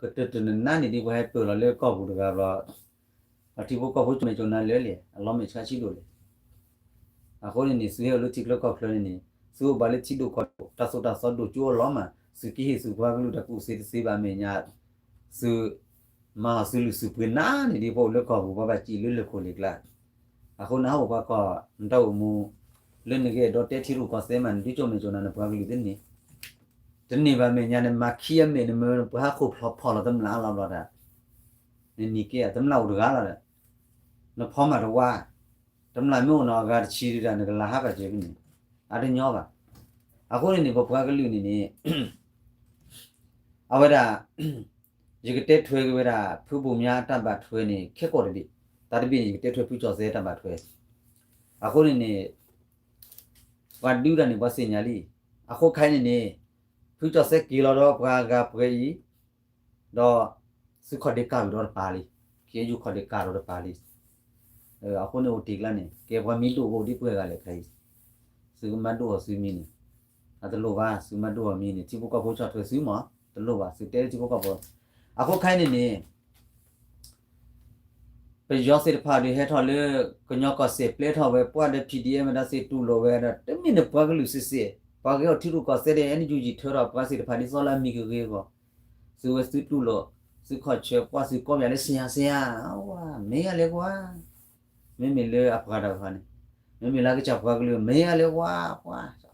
ကတၢၢ်တနနါန့ၣ်ဒ်ပှၤဟဲပၢၢ်လီၤလၢကီၢ်ပူၤတဂၤဘျီ ပှၤထံဖိကီၢ်ဖိကၠီၣ်မဲာ်ကၠီၣ်နါလၢာ်လံ အလီၤမဲာ်ဆှးဆံးဒိၣ်လဲၣ်. အဃိန့ၣ်န့ၣ် သုဟဲအိၣ်လၢထံချၢကီၢ်ချၢန့ၣ်န့ၣ် သုအိၣ်ဘၣ်လၢထံဒိၣ်ကီၢ်ဒိၣ် တၢ်သိၣ်တၢ်သီဒိၣ်ကၠိအလီၤမး သုကဟ့ၣ်သုပှၤကလုာ်တၢ်ကူၣ်သ့တသ့ဘၣ်အမဲာ်ညါ သု မၤဟီၣ်သုလုၢ်သုပှ့ၤနၤန့ၣ်ဒ်ပအိၣ်လၢကီၢ်ပူၤ ပဘၣ်စံးလၢလၢၢ်ခိၣ်လံၤကျါ အဃိန့ၣ် ဟးအိၣ်ပှၤကီၢ် နတၢ်အိၣ်မူ လၢနကအဲၣ်ဒိးတဲထံရူၢ်ကီၢ်သဲးမး နဒုးကၠီၣ်မဲာ်ကၠီၣ်နါ နပှၤကလုာ်သ့န့ၣ် တန့ၢ်ဘၣ်မဲာ်ညါန့ၣ် မၤခံအမဲာ်န့ၣ် မ့ၢ်ပှၤဟးခိၣ်ဖျိးဖီၣ်လီၤတမျၢ်လီၤဘျီတၢ် နနံၤကဲ တမျၢ်အိၣ်တဂၤလီၤဒီး နဖီမးတဝါ တမျၢ်မ့ၢ်အိၣ်နီၢ်အဂၤတဆံဒုးတၢ် နကလၤဟးဘၣ်စၢၤဖဲန့ၣ် အတညီဘၣ်. အဃိန့ၣ်န့ၣ် ပပှၤကလုာ်န့ၣ်န့ၣ် အဝဲဒၣ် ယကတဲထွဲက့ၤဝဲဒၣ် ဖုဘိၣ်မၠါအတၢ်ဘၣ်ထွဲန့ၣ် ခဲကိာ်တဘ့ၣ်, တၢ်တဘ့ၣ်န့ၣ် ယကတဲထွဲဖုကၠီၣ်သဲတၢ်ဘၣ်ထွဲ, အဃိန့ၣ်န့ၣ် ပှၤဒုးတၢ်န့ၣ် ပှၤသ့ၣ်ညါလံ. အဃိခဲအံၤန့ၣ်န့ၣ် ဖုကၠီၣ်သဲက့ၤလီၤဒီးပှၤဂၤပှဲၤအံၤ ဒီး သုခီၣ်ဒ့ကၢ်ဝံၤဒီးတပၤလံ, ခ့ၣ်အဲၣ်ယူၣ်ခီၣ်ဒ့ကၢ်ဒီးတပၤလံ. အဃိန့ၣ်အိၣ်တ့ၢ်ကျါန့ၣ် ကဲပှၤမံၤဒိၣ်အိၣ်ဒ်ပှဲၤဂၤလဲၣ်ခဲအံၤ, သုကမၤဒိၣ်အီၤသုမံၤန့ၣ်, အတလိၣ်ဘၣ် သုမၤဒိၣ်အီၤမံၤန့ၣ် ထံဖိကီၢ်ဖိဆီၣ်ထွဲသုမး, တလိၣ်ဘၣ် သုတဲလၢထံဖိကီၢ်ဖိ. အဃိခဲအံၤန့ၣ်န့ၣ် ပယီၤသ့ၣ်တဖၣ်ဒုးဟဲထီၣ်လၢ ကညီကီၢ်စဲၣ်ပျဲထီၣ်ဝဲ ပှၤဒီး PDF မတၤသ့ၣ်တူၢ်လိာ်ဝဲဒီး တမ့ၢ်န့ၣ်ပှၤကလုာ်စ့ၢ်စ့ၢ်, ပှၤဂဲၤအီၤထံရူၢ်ကီၢ်သဲးဒီး NUG ထၢထီၣ်ပှၤသ့ၣ်တဖၣ်ဒ်သိးလၢအမံၤကဂ့ၤအဂီၢ်, သုဝဲသုတူၢ်လိာ်, သုခီၣ်ဆၢပှၤသုကိးပယၤလၢ ဆရာ ဆရာ, ဝါ, မ့ၢ်ဂ့ၤလဲၣ်ကွၢ်, မ့မ့ၢ်လၢအပှၤတဂၤန့ၣ်, မ့မ့ၢ်လၢအကစၢ်ပှၤကလုာ် မ့ၢ်ဂ့ၤလဲၣ်ကွၢ်, ပှၤ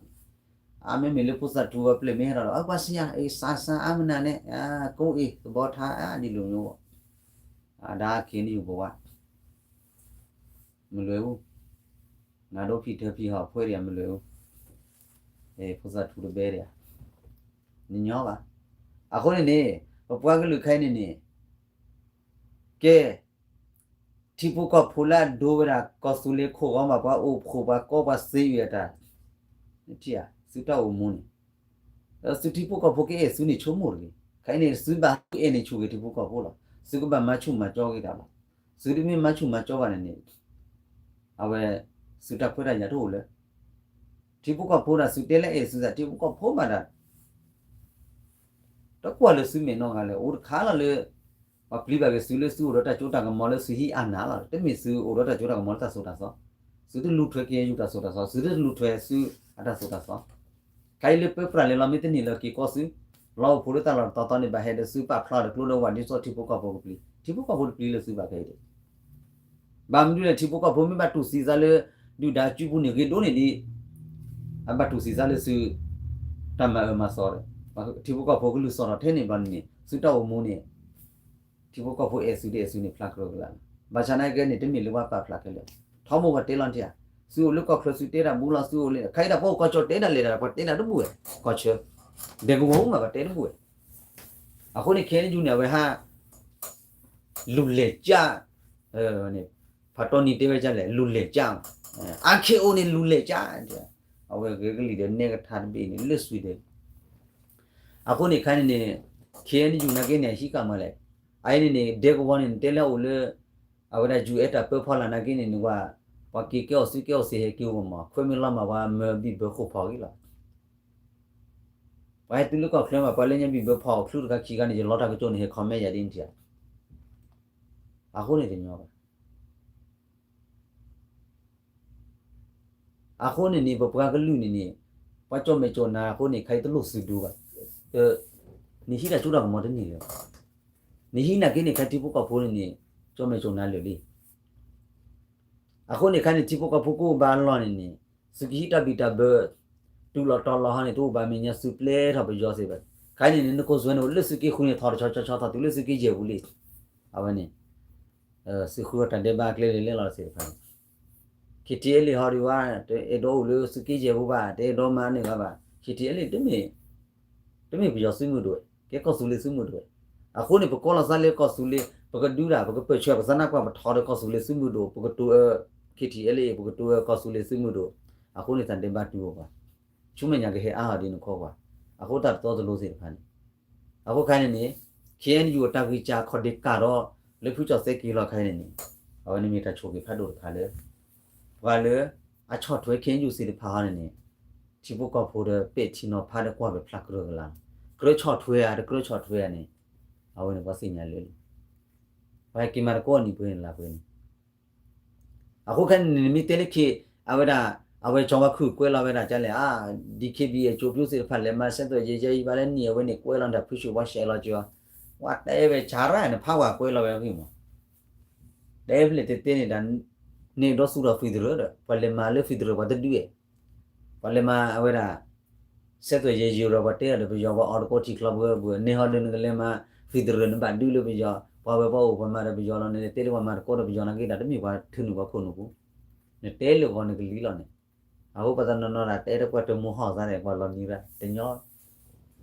အမ့မ့ၢ်လၢဖိသၣ်ထူအပျဲၢ်မ့ၢ်ဟဲထီၣ်ဒီး အပှၤဆံယါ အ့ၣ် စးစး အါမနုၤန့ၣ် ကိးအ့ၣ် သဘီထါ အါဒ်လိာ်ညိ, အဒါက့ၤနယူၢ်ဘဝါ, မလွဲအူ, နဒိဖံထၢဖံဟီၣ်ဖှဲဒံး မလွဲအူ, ဖိသၣ်ထူတဘဲဒံး, နညီဘၣ်. အဃိန့ၣ်န့ၣ် ပပှၤကလုာ်ခဲအံၤန့ၣ်န့ၣ် ကဲ ထံဖိကီၢ်ဖိလၢအဒိဝဲဒၣ် ကီၢ်သူလ့ၤခိၣ်ဂီၤမး ပှၤအိၣ်ဖှိၣ်ပှၤကီပှၤစ့ယုၢ်အတၢ် သုတၢ်အိၣ်မူန့ၣ် သုထံဖိကီၢ်ဖိကအဲၣ်သုန့ၣ်ဆိကမိၣ်တဂ့ၤ. ခဲအံၤန့ၣ် သုဘၣ်အဲၣ်န့ၢ်ဆူၣ်ဂ့ၤထံဖိကီၢ်ဖိလီၤ. သုကဘၣ်မၤဆူၣ်မၤကၠီဂ့ၤတၢ်လီၤ. သုတမ့ၢ်မၤဆူၣ်မၤကၠီဘၣ်န့ၣ်န့ၣ် အဝဲ သုတၢ်ခွဲးတၢ်ယာ်တအိၣ်လၢ ထံဖိကီၢ်ဖိဒၣ် သုတဲလၢအဲၣ်သုသး ထံဖိကီၢ်ဖိမးဒၣ် တကွၢ်လၢသုမဲာ်နီတဂၤလဲၣ်. အိၣ်တခါလီၤလၢ ပှၤပျံၤဘၣ်က့ၤသုလၢသုအိၣ်ဒီးတၢ်စိတၢ်ကမီၤလၢသုဟံးအါနးလီၤ. တမ့ၢ်သုအိၣ်ဒီးတၢ်စိတၢ်ကမီၤလၢတၢ်သိၣ်တၢ်သီ, သုတလူၤထွဲက့ၤယုၢ်တၢ်သိၣ်တၢ်သီ, သုတလူၤထွဲသုအတၢ်သိၣ်တၢ်သီ. ခဲအံၤလၢပၢပြးလဲၤလီၤမ့ၢ်တန့ၢ်လၢက့ၤကီၢ်သု, လီၤအိၣ်ဖှိၣ်လၢတၢ်လီၢ်တတီၤတီၤန့ၣ် ဘၣ်ဟဲဒီးသုပာ်ဖျါဒီးကျိဒီးဝးဒ်သိးထံဖိကီၢ်ဖိကပျံၤ, ထံဖိကီၢ်ဖိတပျံၤလၢသုဘၣ်ခဲအံၤဒီး ဘၣ်မနုၤလဲၣ် ထံဖိကီၢ်ဖိမ့ၢ်ဘၣ်တူၢ်သံသးလၢ ဒုၣ်ဒါအစုပူၤန့ၣ်ဂ့ၤဒိၣ်န့ၢ်ဒံး, အဘၣ်တူၢ်သံသးလၢသု တၢ်မၤအၢမၤသီဒီး ထံဖိကီၢ်ဖိကလုၢ်စီၣ်ထီၣ်ထဲန့ၣ်ဘျီန့ၣ်န့ၣ် သုတၢ်အိၣ်မူန့ၣ် ထံဖိကီၢ်ဖိအဲၣ်သုတအဲၣ်သုန့ၣ်ဖျါကရၢကရိလီၤ. ဘၣ်ဆၣ်နာ်က့န့ၣ် တမ့ၢ်လၢပှၤပာ်ဖျါခဲလၢာ်, ထီဘိပှၤတဲလီၤတံၢ်ဧါ, သုအိၣ်လၢကီၢ်ချၢသုတဲတၢ်ဘူးလီၤ သုအိၣ်လၢ ခဲအံၤဒၣ်ပှၤအိၣ်ကီၢ်ကၠီၣ်တဲဒၣ်လဲာ်ဒၣ် ပှၤတဲတၢ်တဘူးဝဲ, ကီၢ်ချၢ ဒဲကဝီၤမးပှၤတဲတဘူးဝဲ. အဃိန့ၣ် ခဲအံၤယူၢ်န့ၣ် အဝဲဟး လူၤလဲၤကၠၢ် ဖးတီနံၤတဲဝဲဒ်လဲၣ် လူၤလဲၤကၠၢ်, အါခဲအိၣ်န့ၣ်လူၤလဲၤကၠၢ်, အဝဲဂဲၤကလံၣ်ဒီးနဲကထါတဘ့ၣ်န့ၣ် လၢစွံဒဲး အဃိန့ၣ်ခဲအံၤန့ၣ်န့ၣ် ခဲအံၤယူၢ်နာ်က့န့ၣ် အဟံးဃာ်မးလဲၣ်, အအံၤန့ၣ်န့ၣ် ဒဲကဝီၤန့ၣ် နတဲလၢအအိၣ်လၢ အဝဲဒၣ်ယူၢ်အဲၣ်တၢ်ပၢဖီလာ်နာ်က့န့ၣ်န့ၣ်ဝဲ ပှၤက့ၤကဲအီၣ်စုကဲအီၣ်စ့ဟဲက့ၤအိၣ်မး ခွဲမ့ၢ်လီၤမးပှၤမၢဘံၣ်ဘၢဃိာ်ဖီၣ်ဂ့ၤလီၤ. ပှၤဟဲတုၤလၢကီၢ်ချၢမး ပှၤလၢညါဘံၣ်ဘၢဖီၣ်အိၣ်ချုတဂၤခံဂၤန့ၣ် ယလီတၢ်ကစီၣ်န့ၣ် ဟဲ comment ယၤဒ်န့ၣ်ထံၣ်ဧါ, အဃိန့ၣ်တညီဘၣ် အဃိန့ၣ်န့ၣ် ပပှၤကလုာ်န့ၣ်န့ၣ် ပှၤကၠီၣ်မဲာ်ကၠီၣ်နါအဃိန့ၣ် ခဲအံၤတလိၣ်သုဒိဘၣ်, နဟံးတၢ်စိတၢ်ကမီၤတန့ၢ်လၢၤဘၣ်, နဟံးနာ်က့န့ၣ် ခဲထံဖိကီၢ်ဖိန့ၣ်န့ၣ် ကၠီၣ်မဲာ်ကၠီၣ်နါလၢာ်လံ. အဃိန့ၣ်ခဲန့ၣ် ထံဖိကီၢ်ဖိကအိၣ်ဘၣ်အလီၢ်န့ၣ်န့ၣ် သုကဟံးတၢ်ဘံၣ်တၢ်ဘၢ တုၤလီၤတီၤလီၤဟီန့ၣ် တအိၣ်ဘၣ်မဲာ်ညါ သုပျဲထီၣ်ပယီၤသ့ဘၣ်. ခဲအံၤန့ၣ် နကိးစွဲန့ၣ် အိၣ်လၢသုးက့ဃုန့ၣ် ထီၣ်တဆီဆီဆီထီၣ်တုၤလၢသုးက့ယဲၢ်ပူၤလံ. အဝဲန့ၣ် သုးဃုအီၤတၢ်ဒဲးဘးကျဲလဲၤလဲၣ်လီၤသ့ၣ်တဖၣ်န့ၣ် KTLA ဟီဒံးဝဲ တအဲၣ်ဒိးအိၣ်လၢသုးက့ယဲၢ်ပူၤဘၣ် တအဲၣ်ဒိးမၤန့ၢ်ဘၣ်ဘၣ် KTLA တမ့ၢ် တမ့ၢ်ပယီၤသုးမုၢ်ဒိၣ်ဝဲ ကဲကီၢ်သူလ့ၤသုးမုၢ်ဒိၣ်ဝဲ. အဃိန့ၣ် ပကိးလီၤသးလၢကီၢ်သူလ့ၤ ပကဒုးဒၣ် ပကပၢၢ်ဆၢ ပသးနါကွၢ် ပထီၣ်ဒီးကီၢ်သူလ့ၤသုးမုၢ်ဒိၣ် ပကတိၤအၢ KTLA ပကတိၤအၢကီၢ်သူလ့ၤသုးမုၢ်ဒိၣ်. အဃိန့ၣ် တၢ်ဒဲးဘးတုၤအိၣ်ပှၤ ဆူမဲာ်ညါကဟဲအါဟီၣ်ဒ်နခီပှၤ. အဃိတၢ်တတီတလိၤသ့ၣ်တဖၣ်န့ၣ် အဃိခဲအံၤန့ၣ်န့ၣ် KNU အတၢ်ဂံၢ်စၢ်ခီၣ်ဒ့ကၢ်ဒီး လၢဖုကၠီၣ်သဲက့ၤလီၤခဲအံၤန့ၣ်န့ၣ် အဝဲန့ၣ်မ့ၢ်တၢ်ဆိၣ်ဂ့ၤဖးဒိၣ်တခါလၢ ပှၤလၢ အဆီၣ်ထွဲ KNU သ့ၣ်တဖၣ်ဟီန့ၣ်န့ၣ် ထံဖိကီၢ်ဖိဒီးပဲာ်ထံနီၤဖးဒီးကွၢ်ဝဲဖျါကရၢကရိလီၤ. ကြၢးဆီၣ်ထွဲဧါ တကြၢးဆီၣ်ထွဲဧါန့ၣ် အဝဲန့ၣ်ပှၤသ့ၣ်ညါလၢာ်လံ. ပှၤဟဲက့ၤမၤသကိးနံၣ်ပှဲၤန့ၣ်လါပှဲၤန့ၣ် အဃိခဲအံၤန့ၣ် နမ့ၢ်တဲလၢခံ အဝဲဒၣ် အဝဲကၠီၤဝါခုၣ်ကွဲးလီၤဝဲဒၣ်ကလဲၣ် အါ DKBA ကၠိပျိသ့ၣ်တဖၣ်လဲၤမၤစဲသိးယဲယဲအံၤဘၣ်လၢနံၣ်အဝဲန့ၣ်ကွဲးလီၤတၢ်ဖုၣ်ဆူၣ်ဝါရှဲလီၤကၠီၤ ဝဲတဲဝဲဆါရၣ်နဖးဝဲကွဲးလီၤဝဲဂ့ၢ်မး တဲဖဲလဲၣ်တတဲန့ၣ်ဒၣ် န့ၣ်ဒီးသူၣ်ထီၣ် federal ဒီး ပှၤလဲၤမၤလၢ federal ပှၤတဒုအဲၣ် ပှၤလဲၤမၤအဝဲဒၣ် စဲသိးယဲယိၤဒီးပှၤတဲအီၤဒီးပယီၤ ပှၤအီၣ်တကိးထံချီပှၤပှၤ န့ၢ်ဟီဒုးနကလဲၤမၤ federal နဘၣ်ဒုးလၢပယီၤ ပှၤဝဲပှၤအိၣ်ပှၤမၤဒီးပယီၤလီၤန့ၣ် တဲလၢပှၤမၤတကိးဒီးပယီၤနာ်က့ဒၣ် တမ့ၢ်ပှၤထုးနုာ်ပှၤခိၣ်နူာ်ပူၤ နတဲလၢဂီၤနကလံၤလီၤန့ၣ် အဃိပှၤတနီၤနီၤဒၣ်တဲတကွၢ်တမူဟီၣ်သးန့ၣ် ပှၤလီၤနံၤရၣ်တညီ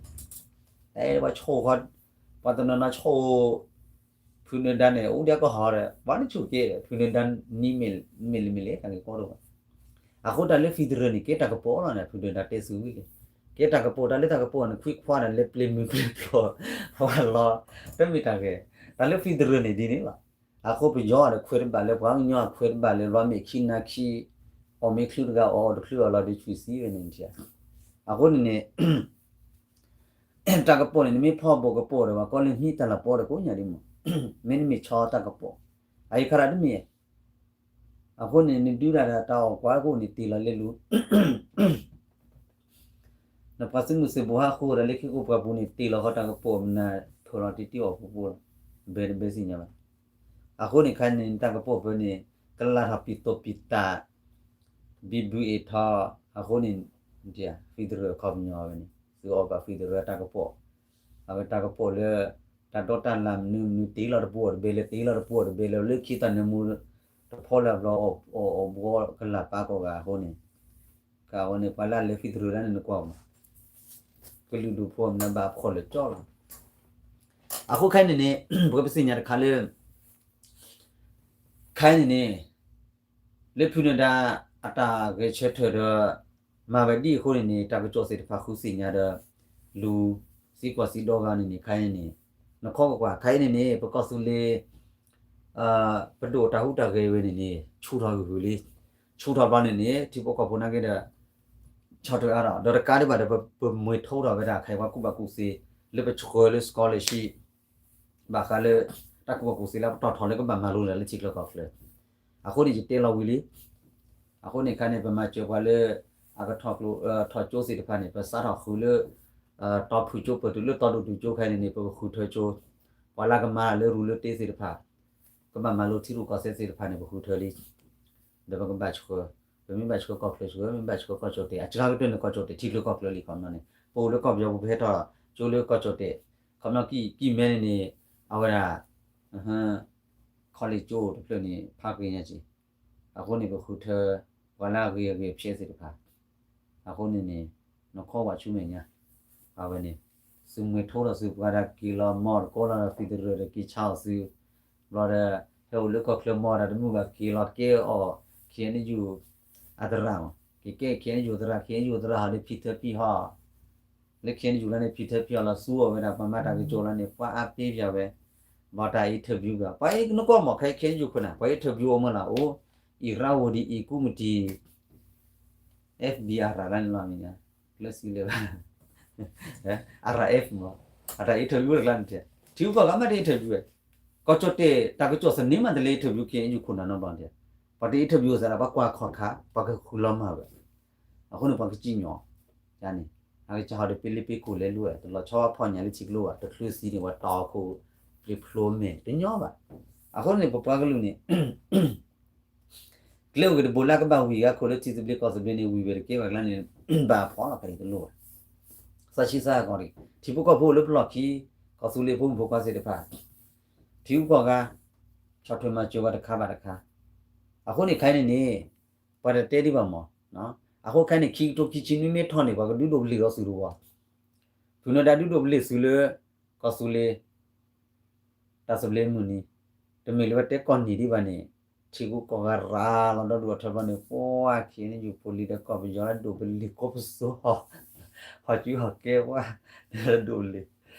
တဲပှၤဆိၣ်ဃီ ပှၤတနီၤနီၤဆိၣ် ဖုနၢၤဒါန့ၣ် အိၣ်ဒၣ်ကဟီဒီး ပှၤတဆူၣ်က့ၤဒီး ဖုနၢၤဒါနံၤမ့ၢ်လၢမ့ၢ်လဲၣ် တၢ်ဂ့ၢ်ကီတအိၣ်ဘၣ်. အဃိတၢ်လၢ federal န့ၣ် ကဲတၢ်ကပီၤလီၤန့ၣ် ဖုနၢၤဒါတဲသုဝံၤလံ ကဲတၢ်ကပီၤ တၢ်လၢတၢ်ကပီၤန့ၣ် ခွံခွါဒီးလဲၤပျ့ၤမုၢ်ပျ့ၤဖျိး ပှၤလီၤ တမ့ၢ်တၢ်ဂ့ၢ် တၢ်လၢ federal န့ၣ်ဒ်န့ၣ်လီၤ. အဃိပယီၤဒီးခွဲးတဘၣ်လၢ ပှၤကညီခွဲးတဘၣ်လၢ လီၤမ့ၢ်ခံနၤခံ အီၣ်မ့ၢ်ချုးတဂၤအီၣ်တချုးအီၣ်လီၤဒီး ဆူၣ်သံဝဲန့ၣ်ထံၣ် အဃိန့ၣ်န့ၣ် တၢ်ကပီၤန့ၣ် နမ့ၢ်ဖီၣ်ဘိၣ်ကပီၤဒီး ပှၤကိးလၢမံတၢ်လၤပီဒီးကိးညါဒ်မး မ့တမ့ၢ်ဆီတၢ်ကပီၤ အအံၤခါရၣ်တမ့ၢ် အဃိန့ၣ် နဒုးတၢ်ဒီးတၢ်အီၣ်ကွၢ်ကိၣ်န့ၣ်တ့ၢ်လီၤလၢလူၤ နပှၤသုးမုၢ်သံၣ်ဘိဟးဃုာ်ဒီးလၢခံကိးပှၢ်ပူၤန့ၣ် တ့ၢ်လီၤဃီတၢ်ကပီၤမနၤထိၣ်လီၤတံၢ်တံၢ်အီၣ်ပူၤပူၤလီၤ ဘဲတဘဲသ့ၣ်ညါဘၣ်. အဃိန့ၣ်ခါန့ၣ် တၢ်ကပီၤဖဲန့ၣ် ကလၢ်ထီၣ်ပံၤသိးပံၤတၢ် ဘံဘူအ့ၣ်ထီၣ် အဃိန့ၣ် federal အခီပညီဝဲန့ၣ် သုအီၣ်ဘၣ် federal တၢ်ကပီၤ အဝဲတၢ်ကပီၤလၢ တၢ်ဒိးတၢ်လၢ်မနုၤမနုၤတ့ၢ်လီၤတပူၤအီၤတဘဲလၢ တ့ၢ်လီၤတပူၤအီၤတဘဲလၢ လၢခံတၢ်နၢမူ တဖီလၢအဘျီ အီၣ်ဘှီကလၢ်ပာ်ကိးဂၤအဃိန့ၣ် ကဝဲန့ၣ် ပှၤလၢအလဲၤ federal ဒၣ်န့ၣ်နကွၢ်မး ကလုာ်ဒူၣ်ဖိမနုၤဘၣ်ဖှီၣ်လၢာ်ကၠီလီၤ. အဃိခဲအံၤန့ၣ်န့ၣ် ပကပသ့ၣ်ညါတခါလၢ ခဲအံၤန့ၣ်န့ၣ် လၢဖုနဒါအတၢ်ဂဲၤဆၢထၢၣ်ဒီး မၤဝဲဒ်အဃိန့ၣ်န့ၣ် တၢ်ကစီၣ်သ့ၣ်တဖၣ်ဃုသ့ၣ်ညါဒီး လူၤသံကွၢ်သံဒိးဂၤန့ၣ်န့ၣ် ခဲအံၤန့ၣ် နခီကကွၢ် ခဲအံၤန့ၣ်န့ၣ် ပကီၢ်သူလ့ၤ ပဒိၣ်တၢ်ဟူးတၢ်ဂဲၤဝဲန့ၣ်န့ၣ် ဆူၣ်ထီၣ်ဂုာ်ဂုာ်လံ. ဆူၣ်ထီၣ်ဘျီန့ၣ်န့ၣ် ထံဖိကီၢ်ဖိနာ်က့ဒီး ဆီၣ်ထွဲအါထီၣ် ဒီးတကးဒံးဘၣ်ဒီး ပမ့ၢ်ထိထီၣ်ဝဲဒၣ်ခဲအံၤပှၤကူၣ်ဘၣ်ကူၣ်သ့ လၢပဆှၢလၢ scholarship ဘၣ်ဃးလၢ တၢ်ကူၣ်ဘၣ်ကူၣ်သ့လၢပတီၢ်ထီၣ်လၢကဘၣ်မၤလိလၢထံချၢကီၢ်ချၢ အဃိန့ၣ် ယတဲလီၤဝံၤလံ. အဃိန့ၣ်ခါန့ၣ် ပမၤစၢၤပှၤလၢ အကထီၣ်ကျိ ထီၣ်ကၠိသ့ၣ်တဖၣ်န့ၣ် ပစးထီၣ်ဃုာ်လၢ တီဖုၣ်ကၠိပၢၢ်တုၤလၢတီဒိၣ်တုၤကၠိခဲအံၤန့ၣ်န့ၣ် ပကဃုထၢကၠိ ပှၤလၢကမၤလၢရူလၢတ့သ့ၣ်တဖၣ် ကဘၣ်မၤလိထံရူၢ်ကီၢ်သဲးသ့ၣ်တဖၣ်န့ၣ် ပဃုထၢလံ. ဒီးပကဘၣ်ဆှၢ ပမ့ၢ်ဘၣ်ဆှၢကီၢ်ချၢဆှၢ မ့ၢ်ဘၣ်ဆှၢကီၢ်ကၠီၣ်တဲာ် အစှၤကတၢၢ်န့ၣ်ကီၢ်ကၠီၣ်တဲာ် ထံချၢကီၢ်ချၢလံ ခီပညီန့ၣ် ပအိၣ်လၢကီၢ်ပယီၤပူၤ ပဟဲထီၣ်ကၠိလၢကီၢ်ကၠီၣ်တဲာ် ခီပညီကံၢ်မဲန့ၣ်န့ၣ် အဝဲဒၣ် college ကၠိတဖျၢၣ်န့ၣ် ဖးက့ၤညါက့ၤ အဃိန့ၣ် ပဃုထၢ ပှၤလၢအဂ့ၤအဂ့ၤအဖျဲးသ့ၣ်တဖၣ် အဃိန့ၣ်န့ၣ် နခီဝဲဆူမဲာ်ညါ အဝဲန့ၣ် သုမ့ၢ်ထိထီၣ်သုပှၤဒီးက့ၤလီၤမီၢ်တကိးလီၤဒီးသံတရၢၢ်ဒီးက့ၤဆါအီၤသု ဘျီဒီး ဟဲအိၣ်လၢကီၢ်ချၢမီၢ်ဒီး တမုာ်ဘၣ်က့ၤလီၤကဲအီၤ KNU အသရၣ်မး က့ၤကဲ KNU သရၣ် KNU သရၣ်ဟီဒီးဖံထၢဖံဟီ လၢ KNU လီၤန့ၣ် ဖံထၢဖံဟီလီၤ သူအီၤဝဲဒၣ် ပှၤမၤတၢ်ကစီၣ်လီၤန့ၣ် ပှၤအါပ့ၤပၠးဝဲ ဘၣ်တၢ် interview ဘၣ် ပှၤအံၤနကွၢ်မး ခဲ KNU ခိၣ်နၢ် ပှၤ interview အိၣ်မးလီၤ အိၣ် အံၤရၣ်ဝိဒံ အံၤကူမတံၤ F B I ရၣ်လၢန့ၣ်လီၤ မ့ၢ်ညါ လၢစံးလဲၤဘၣ် အရၣ် F မး အတၢ် interview တကျါန့ၣ် ထံဂုၤကီၢ်ဂၤမ့ၢ်တ interview ဝဲ ကီၢ်ကၠီၣ်တဲာ် တၢ်ကစီၣ်သန့မးတလဲ interview KNU ခိၣ်နၢ်နီတဘျီန့ၣ် ပှၤတ interview စးဒၣ် ပှၤကွၢ်ခီၣ်ခါ ပှၤကဃုလီၤမၢ်ဝဲ အဃိန့ၣ် ပှၤကစံၣ်ညီၣ် န့ၣ် အကစၢ်ဟီဒီးပ့လ့ပ့ကိၢ်လဲၤလိာ်ဝဲ တလီၤဆီဖီၣ်ညါလၢထံကျိဘၣ် တချုးသံန့ၣ် ပှၤတီၢ်ခိၣ် ပျံၤဖျိမဲာ် တညီဘၣ် အဃိန့ၣ် ပပှၤကလုာ်န့ၣ် ကျဲအိၣ်က့ၤတဘိလၢကဘၣ်ဝံၤဂၤခိၣ်လၢထံသဘျ့ကီၢ်သဘျ့န့ၣ် ဝံၤဝဲတကဲဘၣ်ကျါန့ၣ် ဘၣ်ဖီၣ်လီၤခဲအံၤတလိၣ်ဘၣ် သးဆံးသးကီးဒံး ထံဖိကီၢ်ဖိအိၣ်လၢပလီၢ်ခံ ကီၢ်သူလ့ၤဖိမုၣ်ဖိခွါသ့ၣ်တဖၣ် ထံဂုၤကီၢ်ဂၤ ဆီၣ်ထွဲမၤစၢၤဝဲတခါဘၣ်တခါ အဃိန့ၣ်ခဲအံၤန့ၣ်န့ၣ် ပှၤတတဲဒံးဘၣ်မး အဃိခဲအံၤန့ၣ် ခံကထိခံဆံနွံမ့ၢ်ထီၣ်န့ၣ် ပှၤကဒုးဒိးပလ့ၢ်ဒီးသုတဝီ ဖုနဒါဒုးဒိးပလ့ၢ်သုလၢ ကီၢ်သူလ့ၤ တၢ်သဘျ့မုၢ်နံၤ တမ့ၢ်လၢပတဲကီၢ်နံၤဒံးဘၣ်န့ၣ် ထံဂုၤကီၢ်ဂၤရၤလီၤဒီဒူၣ်အထၢဘျီန့ၣ် ပှၤ KNU ဖိလံၤဒီးကီၢ်ပယီၤဒိးပလ့ၢ်ကိးပစိၤ ဟီၣ်ကူဟီၣ်ကဲပှၤ ဒိးပလ့ၢ် တခံသၢ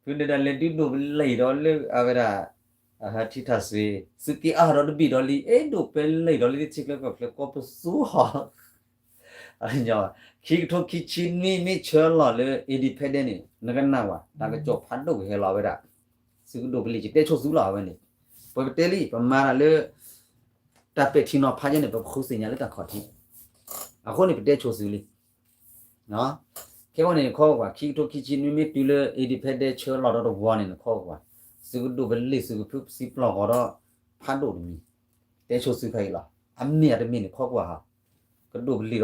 ဖုနဒါလဲၤဒုးဒိးပလ့ၢ်ဒီးလၢအဝဲဒၣ် ထံထၣ်စွ့ သုးက့အါဒီးတဘ့ၣ်ဒီးလံ အဲၣ်ဒိးပလ့ၢ်ဒီးလၢထံချၢကီၢ်ချၢကိးပစိၤဟီၣ် ခံကထိခံဆံနွံမ့ၢ်ဆၢလီၤလၢ independent န့ၣ် နကနၣ်ဝဲ တၢ်ကစီၣ်ဖးဒိၣ်ကဟဲလီၤဝဲဒၣ် သုကဒိးပလ့ၢ် ယတဲဆိသုလီၤအဝဲန့ၣ် ပတဲလံ ပမၤတၢ်လၢ တၢ်ပဲာ်ထံနီၤဖးယဲန့ၣ် ပဃုသ့ၣ်ညါလၢတၢ်ခီၣ်ထံး အဃိန့ၣ် ပတဲဆိသုလံ ခဲအံၤန့ၣ် နခီကွၢ် ခံကထိ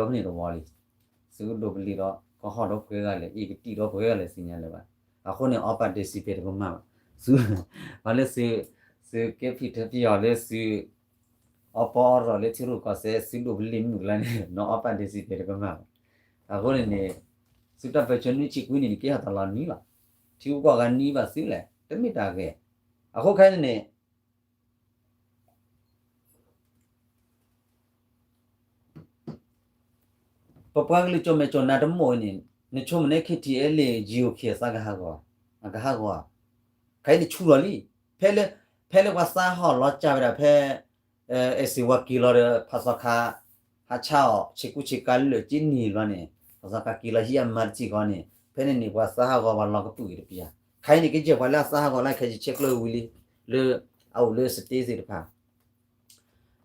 ခံဆံနွံမ့ၢ်တုၤလၢ independent ဆၢလီၤဒီးတဝီန့ၣ် နခီကွၢ် သုကဒိးပလ့ၢ် သုကဖုးစံပျီၢ်ဂီၤဒီး ဖးဒိၣ်တမံၤ တဲဆိသုခဲအံၤလီၤ အမ့ၢ်အတမ့ၢ်န့ၣ် ခီကွၢ်ဟီ ကဒိးပလ့ၢ်ဒီးဖဲန့ၣ်တဝီလံ သုကဒိးပလ့ၢ်ဒီး ကဟီၣ်ဒီးပှဲၤဂၤလဲၣ် အံၤကတံၢ်ဒီးပှဲၤဂၤလဲၣ် သ့ၣ်ညါလၢၤဘၣ် အဃိန့ၣ် အီပာ်ဒ့စံးပ့းတကမၣ်ဘၣ် သု ပှၤလၢသု သုကဲဖံးထၢဖံးအီၤလၢသု အီပီအီရီၣ်လၢထံရူၢ်ကီၢ်သဲး သုဒိးပလ့ၢ်မုၢ်ကျါန့ၣ် နအီပာ်ဒ့စံးပ့းတကမၣ်ဘၣ် အဃိန့ၣ်န့ၣ် သုတၢ်ပၢၢ်ဆၢနွံဆံခွံနံၣ်န့ၣ် ကဲထီၣ်တၢ်လီၤနံၤလီၤ ထံဂုၤကီၢ်ဂၤနံၤဘၣ်သုလဲၣ် တမ့ၢ်တၢ်ဂ့ၤ အဃိခဲအံၤန့ၣ် ပပှၤကလုာ်ကၠီၣ်မဲာ်ကၠီၣ်နါတမီၢ်အံၤန့ၣ် နဆိကမိၣ်န့ၣ် K T L A G O K အသးကဟးဂီၤ အကဟးဂီၤ ခဲအံၤန့ၣ်ဆူၣ်လီၤလံ ဖဲလၢ ဖဲလၢပှၤသးဟီၣ်လီၤကၢ်ဝဲဒၣ်ဖဲ အဲၣ်စ့ၣ်ဝါက့ၤလီၤဒီး ဖးစီၤခါ ဟးဆါအီၤဆ့ကူဆ့ကၤလၢာ်က့နံၤဘျီန့ၣ် ဖးစီၤခါက့ၤလီၤဟံးအမါတစဲးဃီန့ၣ် ဖဲန့ၣ်န့ၣ် ပှၤသးဟးဂီၤပှၤလီၤကပုာ်အံၤတပျၢ် ခဲအံၤန့ၣ် ကယဲၢ်ပှၤလၢအသးဟးဂီၤလၢခဲအံၤ ဆဲးကျၢဝံၤလံ လၢအအိၣ်လၢ state သ့ၣ်တဖၣ်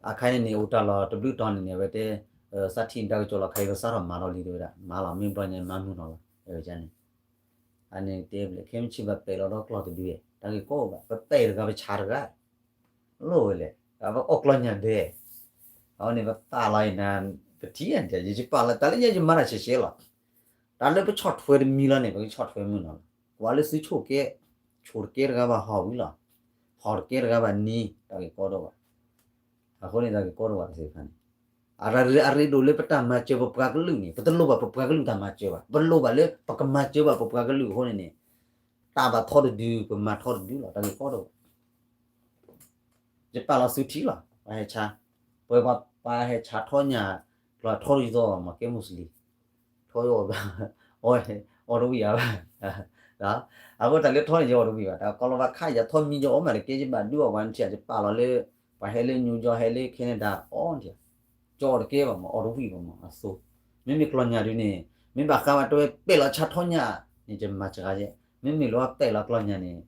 အခါန့ၣ်န့ၣ် အိၣ်တၢ်လီၢ်တဘျုးတီၤန့ၣ်န့ၣ် အဝဲတဲ သးထံၣ်တၢ်ကစီၣ်လီၤ ခဲအံၤပစးထီၣ်မၤလီၤလံတဲဝဲဒၣ် မၤလီၤ မ့ၢ်ဘျီညါမၤမုာ်လီၤလီၤ အဝဲန့ၣ် အန့ၣ်တဲဘျဲၣ် ခဲမုၢ်ဆ့ၣ်ဘၣ်ပဲာ်လီၤဒီးကျီၢ်တဒု တၢ်ဂ့ၢ်ကီအိၣ်ဘၣ် ပပဲာ်တဂၤပဆါတဂၤ လိၣ်ဝဲလဲၣ် ပအီၣ်ကျီၢ်ညၣ်ဒဲး အဝဲန့ၣ် ပပာ်လီၤအံၤနၤ ပထံၣ်ယၤ ယပာ်လီၤ တၢ်လၢညါယမၤတၢ်ဆဲးဆဲးလီၤ တၢ်လၢပဆီၣ်ထွဲတမံၤလီၤန့ၣ် ပကဆီၣ်ထွဲမုာ်နီၤလီၤ ကွၢ်လၢသုဆိၣ်ကဲ ဆိၣ်တကဲတဂၤဘၣ်ဟီၣ်ဝံၤလီၤ ဟီၣ်တကဲတဂၤဘၣ်နံၤ တၢ်ဂ့ၢ်ကီဒိၣ်ဘၣ် အဃိန့ၣ် တၢ်ဂ့ၢ်ကီဒိၣ်ဘၣ်တသ့ၣ်တဖၣ်န့ၣ် အရ့ဒိၣ်လၢပတၢ်မၤစၢၤပပှၤကလုာ်န့ၣ် ပတလိၣ်ဘၣ်ပပှၤကလုာ်တၢ်မၤစၢၤဘၣ် ပလိၣ်ဘၣ်လၢပကမၤစၢၤဘၣ်ပပှၤကလုာ်အဃိန့ၣ်န့ၣ် တၢ်ဘၣ်ထီတဒု ပမၤထီတဒုလီၤ တၢ်ဂ့ၢ်ကီတအိၣ် ယပာ်လီၤစုထံလီၤ ပှၤဟဲဆါ, ပှၤပှၤဟဲဆါထီၣ်ညၣ် ကျီထီၣ်တယီၤ မ့ၢ်ကဲမူစလံၤ, ထီၣ်ယီၤဘၣ်, အီၣ်တဝံၣ်ဧါဘၣ်, အဃိတၢ်လၢထီၣ်န့ၣ် ယအီၣ်တဝံၣ်ဘၣ် တၢ်ကီလီၤဘၣ်ခါ ယထီၣ်မံယအီၣ်မးတကဲ ယဘၣ်ဒုးအီၣ်ပှၤနထံၣ် ယပာ်လီၤလၢ ပှၤဟဲလၢ New York ဟဲလၢ Canada အီၣ်နထံၣ်, ကၠီအီၣ်တကဲဘၣ်မး အီၣ်တဝံၣ်ဘၣ်မး အသိ, မ့မ့ၢ်ကျီညၣ်ဒုန့ၣ် မ့ၢ်ဘၣ်ဃးဝဲတဝဲပဲာ်လီၤဆါထီၣ်ညၣ်န့ၣ် ယမၤစှၤယဲ, မ့မ့ၢ်လၢဝဲပဲာ်လီၤကျီညၣ်န့ၣ်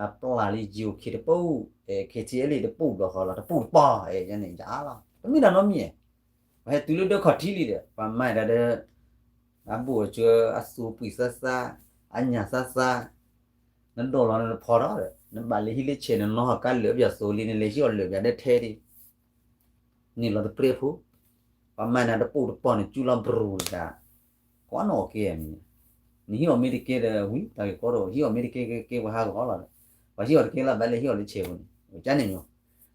အပျၢ်လံ ယိၤခ့တပူၤ, အဲ ခ့ထံအဲလံတပူၤဘျီဃီလီၤ တပူၤတပီၤ အဲန့ၣ် ယအါလီၤ တမ့ၢ်တၢ်နီတမံၤ, ပှၤဟဲတုၤလၢဒၢခီၣ်ထံးလံဒီး ပှၤမၤဒၣ်ဒီး အဘူးအစၢၤ အသူပှံၤသၣ်သၣ်, အညၣ်သၣ်သၣ်, နဒိးလီၤနဖီထီၣ်ဒီး နဘၣ်လဲၤဟံးလၢဆဲး နနီၢ်ဟီၣ်ကါလၢာ်ပၠးသိးလံ နလဲၤဟံးအီၣ်လၢာ်ပၠးဒဲထဲဒံး န့ၣ်လီၤတပြဲဖိ, ပှၤမၤနၤတပူၤတပီၤန့ၣ် ကၠူလီၤဘြူၤတၢ်, ကွၢ်နီၣ်အီၣ်ကဲမံၤ, နဟံးအီၣ်မ့ၢ်တကဲဒီးဝံၤ တၢ်ဂ့ၢ်ကီတအိၣ် ဟံးအီၣ်မ့ၢ်တကဲကဲကဲပှၤဟးဂီၤလီၤဒီး, ပှၤဟံးအီၣ်တကဲလီၤ ဘၣ်လဲၤဟံးအီၣ်လၢဆဲးပူၤန့ၣ် ကန့ၣ်မံၤ,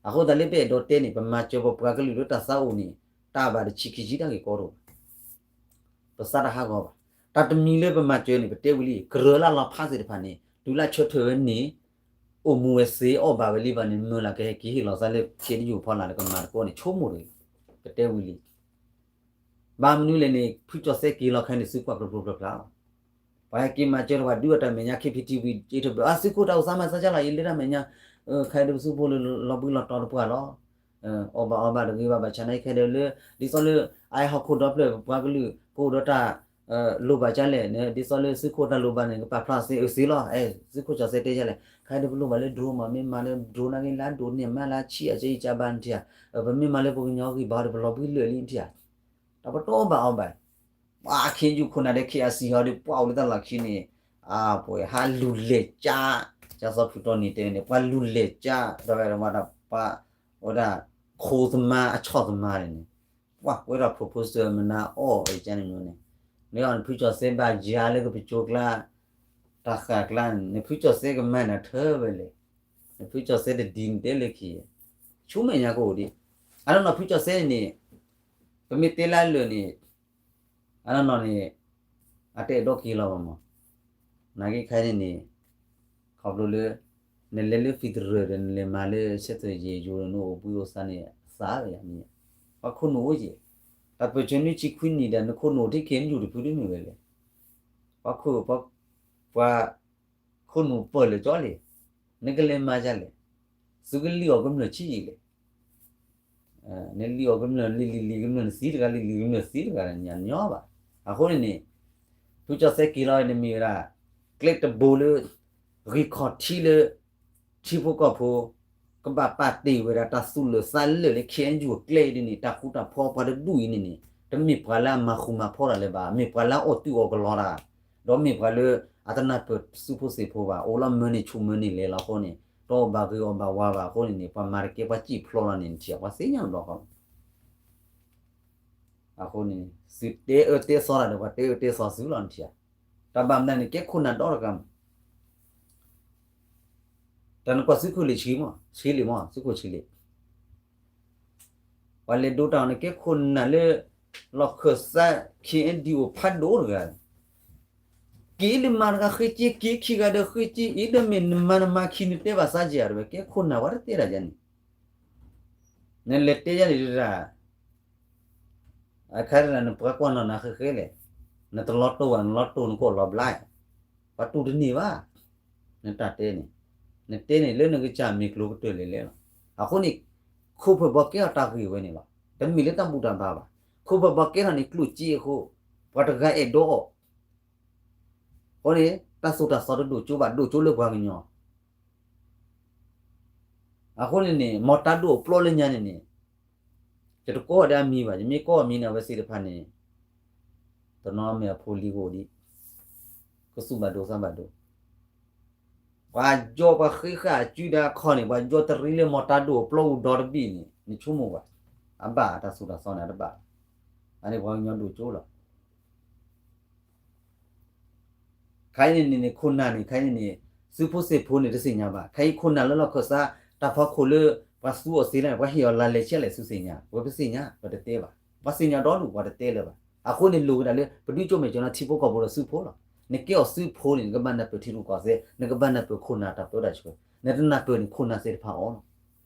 အဃိသတးလၢပအဲၣ်ဒိးတဲန့ၣ် ပမၤစၢၤပပှၤကလုာ်လၢတၢ်သးအိၣ်န့ၣ် တၢ်ဘၣ်တဆံးခံဆံတၢ်ဂ့ၢ်ကီတအိၣ်ဘၣ် ပသးတဟးဂီၤဘၣ်. တၢ်တမံၤလၢပမၤစၢၤန့ၣ် ပတဲဝံၤလံ ကရၢလၢလီၤဖးသ့ၣ်တဖၣ်န့ၣ် တုၤလၢဆၢထၢၣ်ဝဲန့ၣ် အိၣ်မူဝဲသ့ အီၣ်ဘၣ်ဝဲလံဘၣ်န့ၣ် မုၢ်လၢ်ကဟဲက့ၤဟ့ၣ်လီၤသးလၢ ခ့ယိၤဖီလာ်လၢကမၤသကိးန့ၣ် ဆိကမိၣ်တဂ့ၤ, ပတဲဝံၤလံ ဘၣ်မနုၤလဲၣ်န့ၣ် ဖုကၠီၤသဲက့ၤလီၤခဲန့ၣ် သုကွၢ်ဖျိဖျိဖျါဖျါလီၤ. ပှၤဟဲက့ၤမၤစၢၤတဝဲဒုးအတၢ်မဲာ်ညါ ခ့ဖံထံဝံၤ က့ထဘၢၣ် အသုးခိၣ်တၢ်အိၣ်သးမၤသးကၢ်လီၤ အံၤလၢတၢ်မဲာ်ညါ ခဲဒုးပသုးဖိလၢလီၤဘှံးလီၤတီၤတပှၢ်လီၤ. အီၣ်ဘၣ်အီဘၣ်တဂ့ၤဘၣ် ဘၣ်ဆၣ်နာ်အံၤခဲဒုးလၢ ဒ်သိးလၢ အဟီၣ်ခိၣ်ဒီဖျၢၣ် ပပှၤကလုာ် ကအိၣ်ဒီးတၢ် လိၣ်ဘၣ်ကၢ်လဲၣ်န့ၣ် ဒ်သိးလၢသုးခိၣ်တၢ်လိၣ်ဘၣ်န့ၣ် ကပာ်ဖျါသ့အသ့လီၤ. အဲ သုးခိၣ်ကၠီၤသဲတဲကၢ်လဲၣ် ခဲဒုးပလိၣ်ဘၣ်လၢ drone မး မ့ၢ်မၤလၢ drone နာ်က့လၢအဒိးန့ၢ်မးလၢဆံး အကၢအံၤကၢဘၣ်နထံၣ်ဧါ, ပမ့ၢ်မၤလၢပကညီဂံၢ်ဘါဒီး ပလီၤဘှံးလၢာ်လံနထံၣ်ဧါ, တၢ်ပတီၢ်ဘၣ်အီဘၣ် ပှၤခ့ယုၢ်ခိၣ်နၢ်ဒီး ခ့အစံၤဟီဒီး ပှၤအိၣ်လၢတၢ်လီၢ်ခံန့ၣ် အပှဲၤ ဟးလူၤလဲၤကၠါ, ကၠါစီၤဖုတီနံၤတဲန့ၣ် ပှၤလူၤလဲၤကၠါ ဒီးဝဲဒၣ် ပှၤ ဝဲဒၣ် ခိသမါအဆီၣ်သမါန့ၣ်န့ၣ် ပှၤကွဲးထီၣ် proposal မနုၤအီၣ်ဝဲကၠါန့ၣ်န့ၣ်, မ့ၢ်အီၤနဖုကၠီၤသဲဘၣ်ယၤလၢကပကၠိကျါ တၢ်ဃာ်ကျါန့ၣ် နဖုကၠီၤသဲကမၤနၤထၢဝဲလဲၣ်, နဖုကၠီၤသဲတဒ်နတဲလၢခံ ဆူမဲာ်ညါကအိၣ်ဒံး, အနီၢ်နီၢ်ဖုကၠီၤသဲန့ၣ်န့ၣ် ပမ့ၢ်တဲလၢအလၢာ်န့ၣ် အနီၢ်နီၢ်န့ၣ် အတအဲၣ်ဒိးက့ၤလီၤဘၣ်မး, နာ်က့ခဲန့ၣ်န့ၣ် ခီဖျိလၢ နလဲၤလၢ federal ဒီး နလဲၤမၤလၢ ဆဲးသယ့ယိၤဒီး နအိၣ်ဘှံးအိၣ်သါန့ၣ် သးဝဲယၤမ့ၢ်, ပှၤခိၣ်နူာ်အိၣ်ယဲၢ်, တၢ်ပၢၢ်ဆၢနွံဆံခွံနံၣ်ဒီး နခိၣ်နူာ်ထံၣ်က့ၤနယူၤတဖုတမ့ၢ်ဝဲလဲၣ်, ပှၤခိၣ် ပှၤ ပှၤခိၣ်နူာ်ပၢၢ်လၢာ်ကၠီလံ, နကလဲၤမၤဒ်လဲၣ်, သုကလံၣ်အီၣ်ကမျၢၢ်ဆံးယံာ်လဲၣ် နလံၣ်အီၣ်ကမျၢၢ်လံၤလံၤလံၤကမျၢၢ်နသံတဂၤ လံၤလံၤကမျၢၢ်သံတဂၤ ညါညီဘၣ်. အဃိန့ၣ်န့ၣ် ဖုကၠီၤသဲက့ၤလီၤန့ၣ်မ့ၢ်ဝဲဒၣ် ကျဲတဘိလၢ ဂံၢ်ခီၣ်ထံးလၢ ထံဖိကီၢ်ဖိ ကဘၣ်ပာ်တ့ၢ်ဝဲဒၣ်တၢ်သူၣ်လၢာ်သးလၢာ်လၢ ခ့ၣ်အဲၣ်ယူၣ် အကျဲအံၤဒ်န့ၣ် တၢ်ဃူတၢ်ဖိးပှၤတဒူၣ်အံၤန့ၣ်န့ၣ် တမ့ၢ်ပှၤလၢအမၤဃူမၤဖိးတၢ်လၢၤဘၣ်, မ့ၢ်ပှၤလၢအအီၣ်တုာ်အီၣ်ကလီတၢ် ဒီးမ့ၢ်ပှၤလၢ အတနၢ်ပၢၢ်သုးဖိသ့ၣ်ဖိဘၣ်, အိၣ်လီၤမၢန့ၢ်ဆူၣ်မၢန့ၢ်လဲၤလီၤအဃိန့ၣ် တအီၣ်ဘၣ်ဂ့ၤအီၣ်ဘၣ်ဝါဘၣ်အဃိန့ၣ်န့ၣ် ပှၤမၤတကဲ ပှၤစံၣ်ဖျိလီၤန့ၣ် နထံၣ် ပှၤသ့ၣ်ညါဘျီဃီ အဃိန့ၣ် သုတဲအၢတဲသီတၢ်ဒီး ပှၤတဲအၢတဲသီသုလီၤ နထံၣ်ဧါ. တၢ်ဘၣ်မနုၤန့ၣ် ကဲခိၣ်နၢ်ဒီတဂၤမး တၢ်နကွၢ်သုးခိၣ်လံာ်ဆှံမး ဆှံလံာ်မး သုးခိၣ်ဆှံလံာ် ပှၤလဲၤဒိတၢ်အီၤန့ၣ် ကဲခိၣ်နၢ်လၢ လီၢ်ခၢၣ်သး ခ့ၣ်အဲၣ်ဒံၣ်အိၣ်ဖးဒိၣ်တဂၤ က့ၤလၢမၤတဂၤဃ့က့ က့ၤခံဂၤဒီးဃ့က့ အံၤဒီးမ့ၢ်နမၤနမၤခံနတဲဘၣ်သးက့ၤဧါ တဝဲကဲခိၣ်နၢ်ဝဲတတဲတၢ်ယါန့ၣ် နလဲၤတဲယါန့ၣ်တဒၣ် အခါတဒၣ်နပှၤကွၢ်နီၢ်နၤဃဲဃဲလဲၣ်, နတလီၤတိၢ်ဘၣ် နလီၤတိၢ်နကအိၣ်လီၤဘျါ, ပှၤတူၢ်တန့ၢ်ဘၣ်, နတၢ်တဲန့ၣ်, နတဲန့ၣ်လၢနကစၢ်မ့ၢ်ကျိၤကတၢၢ်လဲၣ်လဲၣ်လီၤ. အဃိန့ၣ် ခိၣ်ဖၢၣ်ဘီကဲထီၣ်တၢ်ဂ့ၢ်ဝဲန့ၣ်လီၤ. တမ့ၢ်လၢတၢ်ဘူၣ်တၢ်ဘါဘၣ်. ခိၣ်ဖၢၣ်ဘီကဲထီၣ်န့ၣ် ကျိၣ်စ့အဃိ, ပှၤတဂၤအဲၣ်ဒိးအီၤ, အဃိန့ၣ် တၢ်သိၣ်တၢ်သီတဒိၣ်ကၠိဘၣ် ဒိၣ်ကၠိလၢပှၤကညီ အဃိန့ၣ်န့ၣ် မ့ၢ်တၢ်ဒိၣ်အပျီလၢညါန့ၣ်န့ၣ် ယတကိးဝဲဒၣ်အမံၤဘၣ်, ယမ့ၢ်ကိးအမံၤန့ၣ် အဝဲသ့ၣ်တဖၣ်န့ၣ် တနီၤမ့ၢ်အဖိလံၤကအိၣ်ဒံး, ကသူၣ်ဘၣ်ဒိသးဘၣ်ဒိ, ပှၤယီၤပှၤဃ့ဃာ်အစုဒၣ်ခီန့ၣ် ပှၤယီၤတရံးလၢမ့ၢ်တၢ်ဒိၣ်အပျီအူဒီတဘ့ၣ်န့ၣ် နဆိကမိၣ်ဘၣ်, အဘၣ်တၢ်သိၣ်တၢ်သီန့ၣ်တဘၣ်, အန့ၣ်ပှၤကညီဒိၣ်ကၠိလီၤ. ခဲအံၤန့ၣ်န့ၣ် ခိၣ်နၢ်န့ၣ် ခဲအံၤန့ၣ်န့ၣ် သုးဖိသ့ၣ်ဖိန့ၣ် တသ့ၣ်ညါဘၣ်. ခဲအံၤခိၣ်နၢ်လၢလီၢ်ခၢၣ်သး တၢ်ဖီခိၣ်လၢ ပှၤသူအီၤသ့လၢ ပှၤဟ့ၣ်အီၤလါလဲၤဆဲးလဲၣ် သုသ့ၣ်ညါ, ပဝဲပသ့ၣ်ညါ ပတတဲဘၣ်. ပှၤသ့ၣ်ညါဒီဒူၣ် ပှၤတတဲလၢၤဘၣ်. အဃိန့ၣ် လိၣ်ဝဲဒၣ်လၢ ပဒုးကၠိမဲာ်ကၠီလၢထံဖိကီၢ်ဖိဒီးသုးဖိလီၤ. နကဲအီၤစုဖိန့ၣ် နကဘၣ်နၢ်ပၢၢ်ထံရူၢ်ကီၢ်သဲး, နကဘၣ်နၢ်ပၢၢ်ခိၣ်နၢ်တၢ်ပၢတၢ်ဆှၢ, နတနၢ်ပၢၢ်န့ၣ် ခိၣ်နၢ်သ့ၣ်တဖၣ်အီၣ်လီၤ.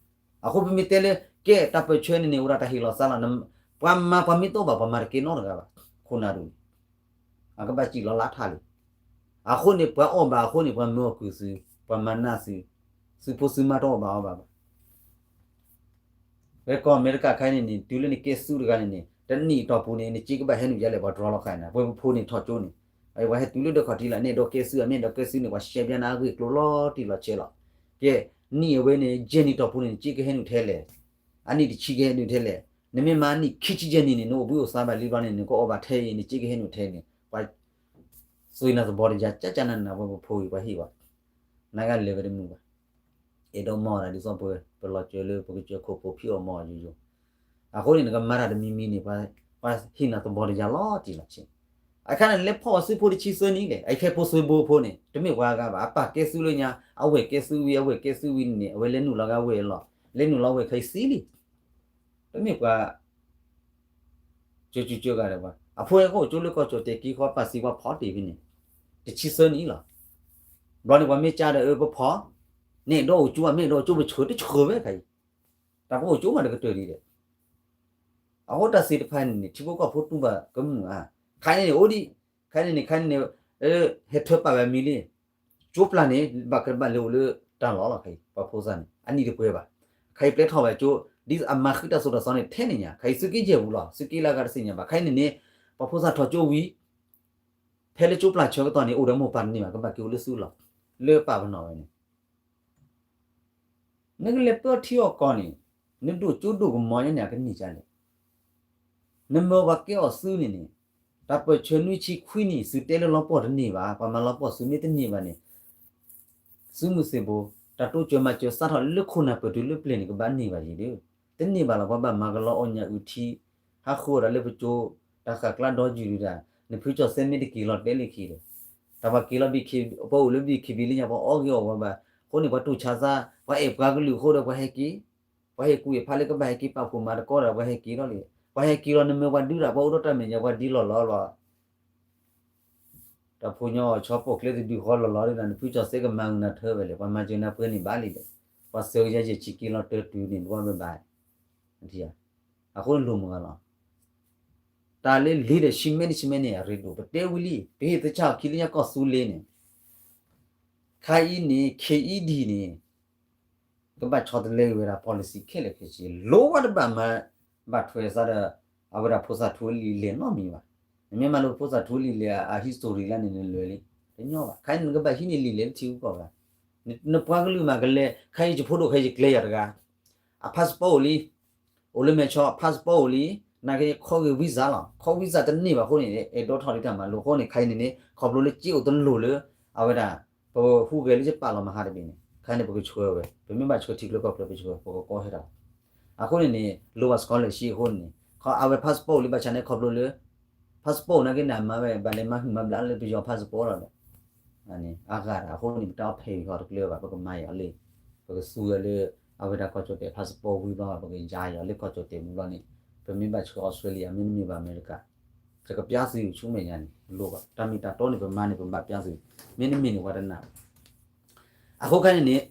အဃိပမ့ၢ်တဲလၢ ကဲတၢ်ပၢၢ်ဆၢန့ၣ်န့ၣ် အိၣ်ဒၣ်တၢ်ဟ့ၣ်လီၤသးလီၤ, ပှၤမၤပှၤမ့ၢ်တအိၣ်ဘၣ် ပှၤမၤတကဲနီတဂၤဘၣ်, ခိၣ်နၢ်ဒူၣ်န့ၣ် အကဘၣ်စံၣ်လီၤလါထးလံ. အဃိန့ၣ် ပှၤအီၣ်ဘၣ်အဃိန့ၣ် ပှၤမၢအီၣ်ကုၢ်သု, ပှၤမၤနးသု, သုဖိသုမါတအီၣ်ဘၣ်အီၤဘၣ်ဘၣ်. ဖဲကီၢ်အမဲရကၤခဲအံၤန့ၣ်န့ၣ် တုၤလၢနကဲစုတဂၤန့ၣ်န့ၣ် တနံၣ်အတီၢ်ပူၤန့ၣ် နစ့ကဘၣ်ဟဲနုာ်ယါလဲၣ် ပှၤတြီလီၤဃာ်နၤ, ပှၤပဖိန့ၣ်ထီၣ်ကၠိန့ၣ်, ပှၤဟဲတုၤလၢဒၢးခီၣ်ထံးလီၤ, နအဲၣ်ဒိးကဲစု အမ့ၢ်အဲၣ်ဒိးကဲစုန့ၣ် ပှၤရှဲဘျါနၤအဂ့ၢ်ကျိၤလီၤတံၢ်လီၤဆဲးလီၤ. ကဲ, နံၣ်အဝဲန့ၣ် ယဲၢ်နံၣ်တီၢ်ပူၤန့ၣ် နစ့ကဟဲနုာ်ထဲလဲၣ်, အနံၣ်တဆံကဟဲနုာ်ထဲလဲၣ်, နမ့ၢ်မၤနံၣ်ခံဆံယဲၢ်နံၣ်န့ၣ် နအိၣ်ဘှံးအိၣ်သါဘၣ်လံဘျီန့ၣ် နကအီၣ်ဘၣ်ထဲအံၤ နစ့ကဟဲနုာ်ထဲန့ၣ် ပှၤ သွံၣ်နၤသဘီတယၤ ကၠၢ်ကၠၢ်နၤနၤ ပှၤပဖိအံၤ ပှၤဟ့ၣ်ဘၣ် နဂၤလဲၤဝဲတမုာ်ဘၣ်. အဲၣ်ဒိးမၤအီၤဒ်သိးပ ပလီၤစၢၤလၢပကစၢၢ်ခိၣ်ဖိဖံးအီၣ်မၤအီၤယိယိ. အဃိန့ၣ် နကမၤတၢ်တမံၤမံၤန့ၣ် ပှၤဟ့ၣ်နၤသဘီတယၤလီၤတံၢ်လီၤဆဲး. အခါန့ၣ် နလဲၤဖီၣ်အီၤစုဖိတဆံသၢနံၣ်လဲၣ်, အခဲဖိဆွဲဘိဖိန့ၣ် တမ့ၢ်ပှၤဂၤဘၣ်, အပၢ်ကဲစုလၢညါ အဝဲၢ်ကဲစုဝံၤ အဝဲၢ်ကဲစုဝံၤန့ၣ် အဝဲလဲၤနုာ်လီၤဂၤဝဲၢ်လီၤ, လဲၤနုာ်လီၤဝဲၢ်ခဲအံၤသံလံ. တမ့ၢ်ပှၤ ကၠိကၠိကၠိဂၤဒီးပှၤ အဖိဟဲကအိၣ်ကၠိလၢကီၢ်ကၠီၣ်တဲာ်က့ၤဃီ ပာ်စံးပှၤဖီတ့ၢ်ဖဲန့ၣ် တဆံသၢနံၣ်လီၤ. ဘျီန့ၣ်ပှၤမ့ၢ်ကါဒီးအၢပဖီ, နအဲၣ်ဒိးအိၣ်ကၠိ မ့ၢ်အဲၣ်ဒိးအိၣ်ကၠိ ပဆှၢတဆှၢဝဲခါအံၤ, တၢ်ပအိၣ်ကၠိမးတကတၢၢ်ဒံးဒီး အဃိတၢ်သ့ၣ်တဖၣ်န့ၣ်န့ၣ် ထံဖိကီၢ်ဖိတူၢ်ဘၣ်ကမုာ်ဧါ, ခါန့ၣ်န့ၣ် အိၣ်ဒံး, ခါန့ၣ်န့ၣ် ခါန့ၣ်န့ၣ် ဟဲထၢပာ်ဝဲမံၤလံ ကၠိပျၢ်န့ၣ် ဘၣ်ကဘၣ်လဲၤအိၣ်လၢတၢ်လီၢ်လီၤ. ခဲအံၤ ပှၤဖိသၣ်န့ၣ် အနံၣ်တပှဲၤဘၣ်. ခဲအံၤပျဲထီၣ်ဝဲကၠိ ဒ်အမၤဃုတၢ်သိၣ်တၢ်သီန့ၣ် ထဲန့ၣ်ညါ ခဲအံၤသုက့ယဲၢ်ပူၤလီၤ. သုက့လၢအဂၤတသ့ၣ်ညါဘၣ်. ခဲအံၤန့ၣ်န့ၣ် ပှၤဖိသၣ်ထီၣ်ကၠိဝံၤ ဖဲလၢကၠိပျၢ်ဆၢကတီၢ်န့ၣ် အိၣ်ဒီးမိၢ်ပၢ်တန့ၢ်ဘၣ်, ကဘၣ်က့ၤအိၣ်လၢသုလီၢ်, လၢပာ်ပနီၣ်ဝဲန့ၣ် နကလဲၤပၢထံအီၣ်ကီၢ်န့ၣ် နဒိၣ်ကၠိဒိၣ်ကမီၤညါန့ၣ် အကန့ၢ်ကလဲၣ်. နမၢပှၤကဲအီၤသုန့ၣ်န့ၣ် တၢ်ပၢၢ်ဆၢနွံဆံခွံနံၣ် သုတဲလၢလီၤပှီၢ်တန့ၢ်ဘၣ်, ပှၤမၤလီၤပှီၢ်သုမ့ၢ်တန့ၢ်ဘၣ်န့ၣ် သုးမုၢ်သံၣ်ဘိ တၢ်တိစၢၤမၤစၢၤစးထီၣ်လၢခိၣ်နၢ်ပၢၢ်တုၤလၢပျၢၤန့ၣ် ကဘၣ်န့ၢ်ဘၣ်ယံၤဒီး တန့ၢ်ဘၣ်လီၤ. ပှၤဘၣ်မၤကလီအီၣ်ညၣ်အုၣ်ထံ ဟးဃုအီၣ်တၢ်လၢပကၠိ, တၢ်ဃၣ်ကျါဒီယုၢ်ဒုးတၢ်, နဖုကၠီၣ်စဲမ့ၢ်တက့ၤလီၤတဲလံခံဒီး တၢ်ပှၤက့ၤလီၤဘံၣ်ခံ, ပှၤအိၣ်လၢဘံၣ်ခံဘံၣ်လၢညါ ပှၤအီၣ်ဂ့ၤအီၣ်ဝီဘၣ်, အဃိန့ၣ် ပှၤတူၢ်ဆါသး, ပှၤအဲၣ်ပှၤကလုာ်အဃိဒီး ပှၤဟဲက့ၤ, ပှၤဟ့ၣ်ကူၣ်ဟ့ၣ်ဖးလၢကဘၣ်ဟဲက့ၤပာ်ဖှိၣ်မၤသကိးဒီး ပှၤဟဲက့ၤလီၤလံ. ပှၤဟဲက့ၤလီၤ နမၢပှၤဒုးတၢ် ပှၤအိၣ်ဒီးတၢ်မဲာ်ညါ ပှၤဒ်လီၢ်လီၢ်လီၤ. တၢ်ဖိညီအီၤဆီပိာ်ကျဲတဒုဃီလီၢ်လီၢ်ဒီး နဖုကၠီၣ်စဲကမၤဂုာ်နၤထၢဝဲလဲၣ်, ပှၤမၤစၢၤနၤပှဲၤန့ၣ်ဘၣ်လံဒီး ပှၤစၢၤကယၤယဲၢ်ဆံက့ၤလီၤတၢ်တုၤန့ၣ် တဘၣ်ဘၣ်ဘၣ်. အဃိလိၣ်မုာ်ဂၤလီၤ. တၢ်လၢလံၤဒီးဆံမဲာ်န့ၣ်ဆံမဲာ်န့ၣ် အရ့ဒိၣ် ပတဲဝံၤလံ ပဟ့ၣ်သဆၣ်အီၤခံလၢညါကီၢ်သူလ့ၤန့ၣ် ခါအံၤန့ၣ် ခ့အံၤဒံၣ်န့ၣ် ကဘၣ်ဆီတလဲဝဲဒၣ် policy ခဲလၢာ်ခဲဆ့ လိၣ်ဝဲတဘၣ်မၤ ဘၣ်ထွဲစးဒီး အဝဲဒၣ်ဖိသၣ်ထူလံၤလဲၢ်နီတမံၤဘၣ်. နမ့ၢ်မၤလိဖိသၣ်ထူလံၤလဲၢ်အ history လၢန့ၣ် နလဲၤလံ တညီဘၣ်. ခါအံၤန့ၣ် နကဘၣ်ဟံးန့ၢ်လံာ်လဲၢ်လၢထံဂုၤကီၢ်ဂၤ နပှၤကလုာ်မးကလဲၤ ခါအံၤယဖိဒိၣ်ခဲအံၤယကျဲၤယၤတဂၤ အ passport အိၣ်လံ, အိၣ်လၢမဲာ်ဆီ passport အိၣ်လံ, နာ်က့ခီဂ့ၤ visa လီၤ. ခီ visa တန့ၢ်ဘၣ်အဃိန့ၣ် အဲၣ်ဒိးထီၣ်လံတၢ်မၤလိအဃိန့ၣ် ခါအံၤန့ၣ်န့ၣ် ခီဖျိလၢက့အိၣ်တလိၣ်လၢ အဝဲဒၣ် ပဟူးဂဲၤလၢယပာ်လီၤမဟါတဘ့ၣ်န့ၣ် ခါန့ၣ် ပကဆှၢဝဲ ပမ့ၢ်ဘၣ်ဆှၢထံချၢကီၢ်ချၢ ပဆှၢ ပကကီဟဲဒီး အဃိန့ၣ်န့ၣ် လိၣ်ဘၣ် scholarship အဃိန့ၣ်န့ၣ် ခီအဝဲ passport အိၣ်လံဘၣ်ဆၣ်န့ၣ် ခီဖျိလၢ passport နာ်က့န့ၣ် အမၤဝဲ ဘၣ်လဲၤမၤဟုၣ်မၤဘျါလၢပယီၤ passport လီၤဒီး အဂၤဒၣ်အဃိန့ၣ် ပတၢ်အီၣ်ဖဲးဝံၤဃီတကျၢၤဘၣ် ပကမၤအီၤလၢ ပကသူဝဲလၢ အဝဲဒၣ်ကီၢ်ကၠီၣ်တဲာ် passport ဝံၤဘျီ ပကယါအီၤလၢကီၢ်ကၠီၣ်တဲာ်မူဘျီန့ၣ် ပမ့ၢ်ဘၣ်ဆှၢအီစထြ့လယါ မ့တမ့ၢ်ဘၣ်အမဲရကၤ ပကပျၢ်သုဆူမဲာ်ညါန့ၣ် လိၣ်ဘၣ် တၢ်မ့ၢ်တၢ်တီန့ၣ် ပမၤန့ၣ် ပဘၣ်ပျၢ်သု မ့တမ့ၢ်န့ၣ် ပှၤတနာ် အဃိခဲအံၤန့ၣ်န့ၣ်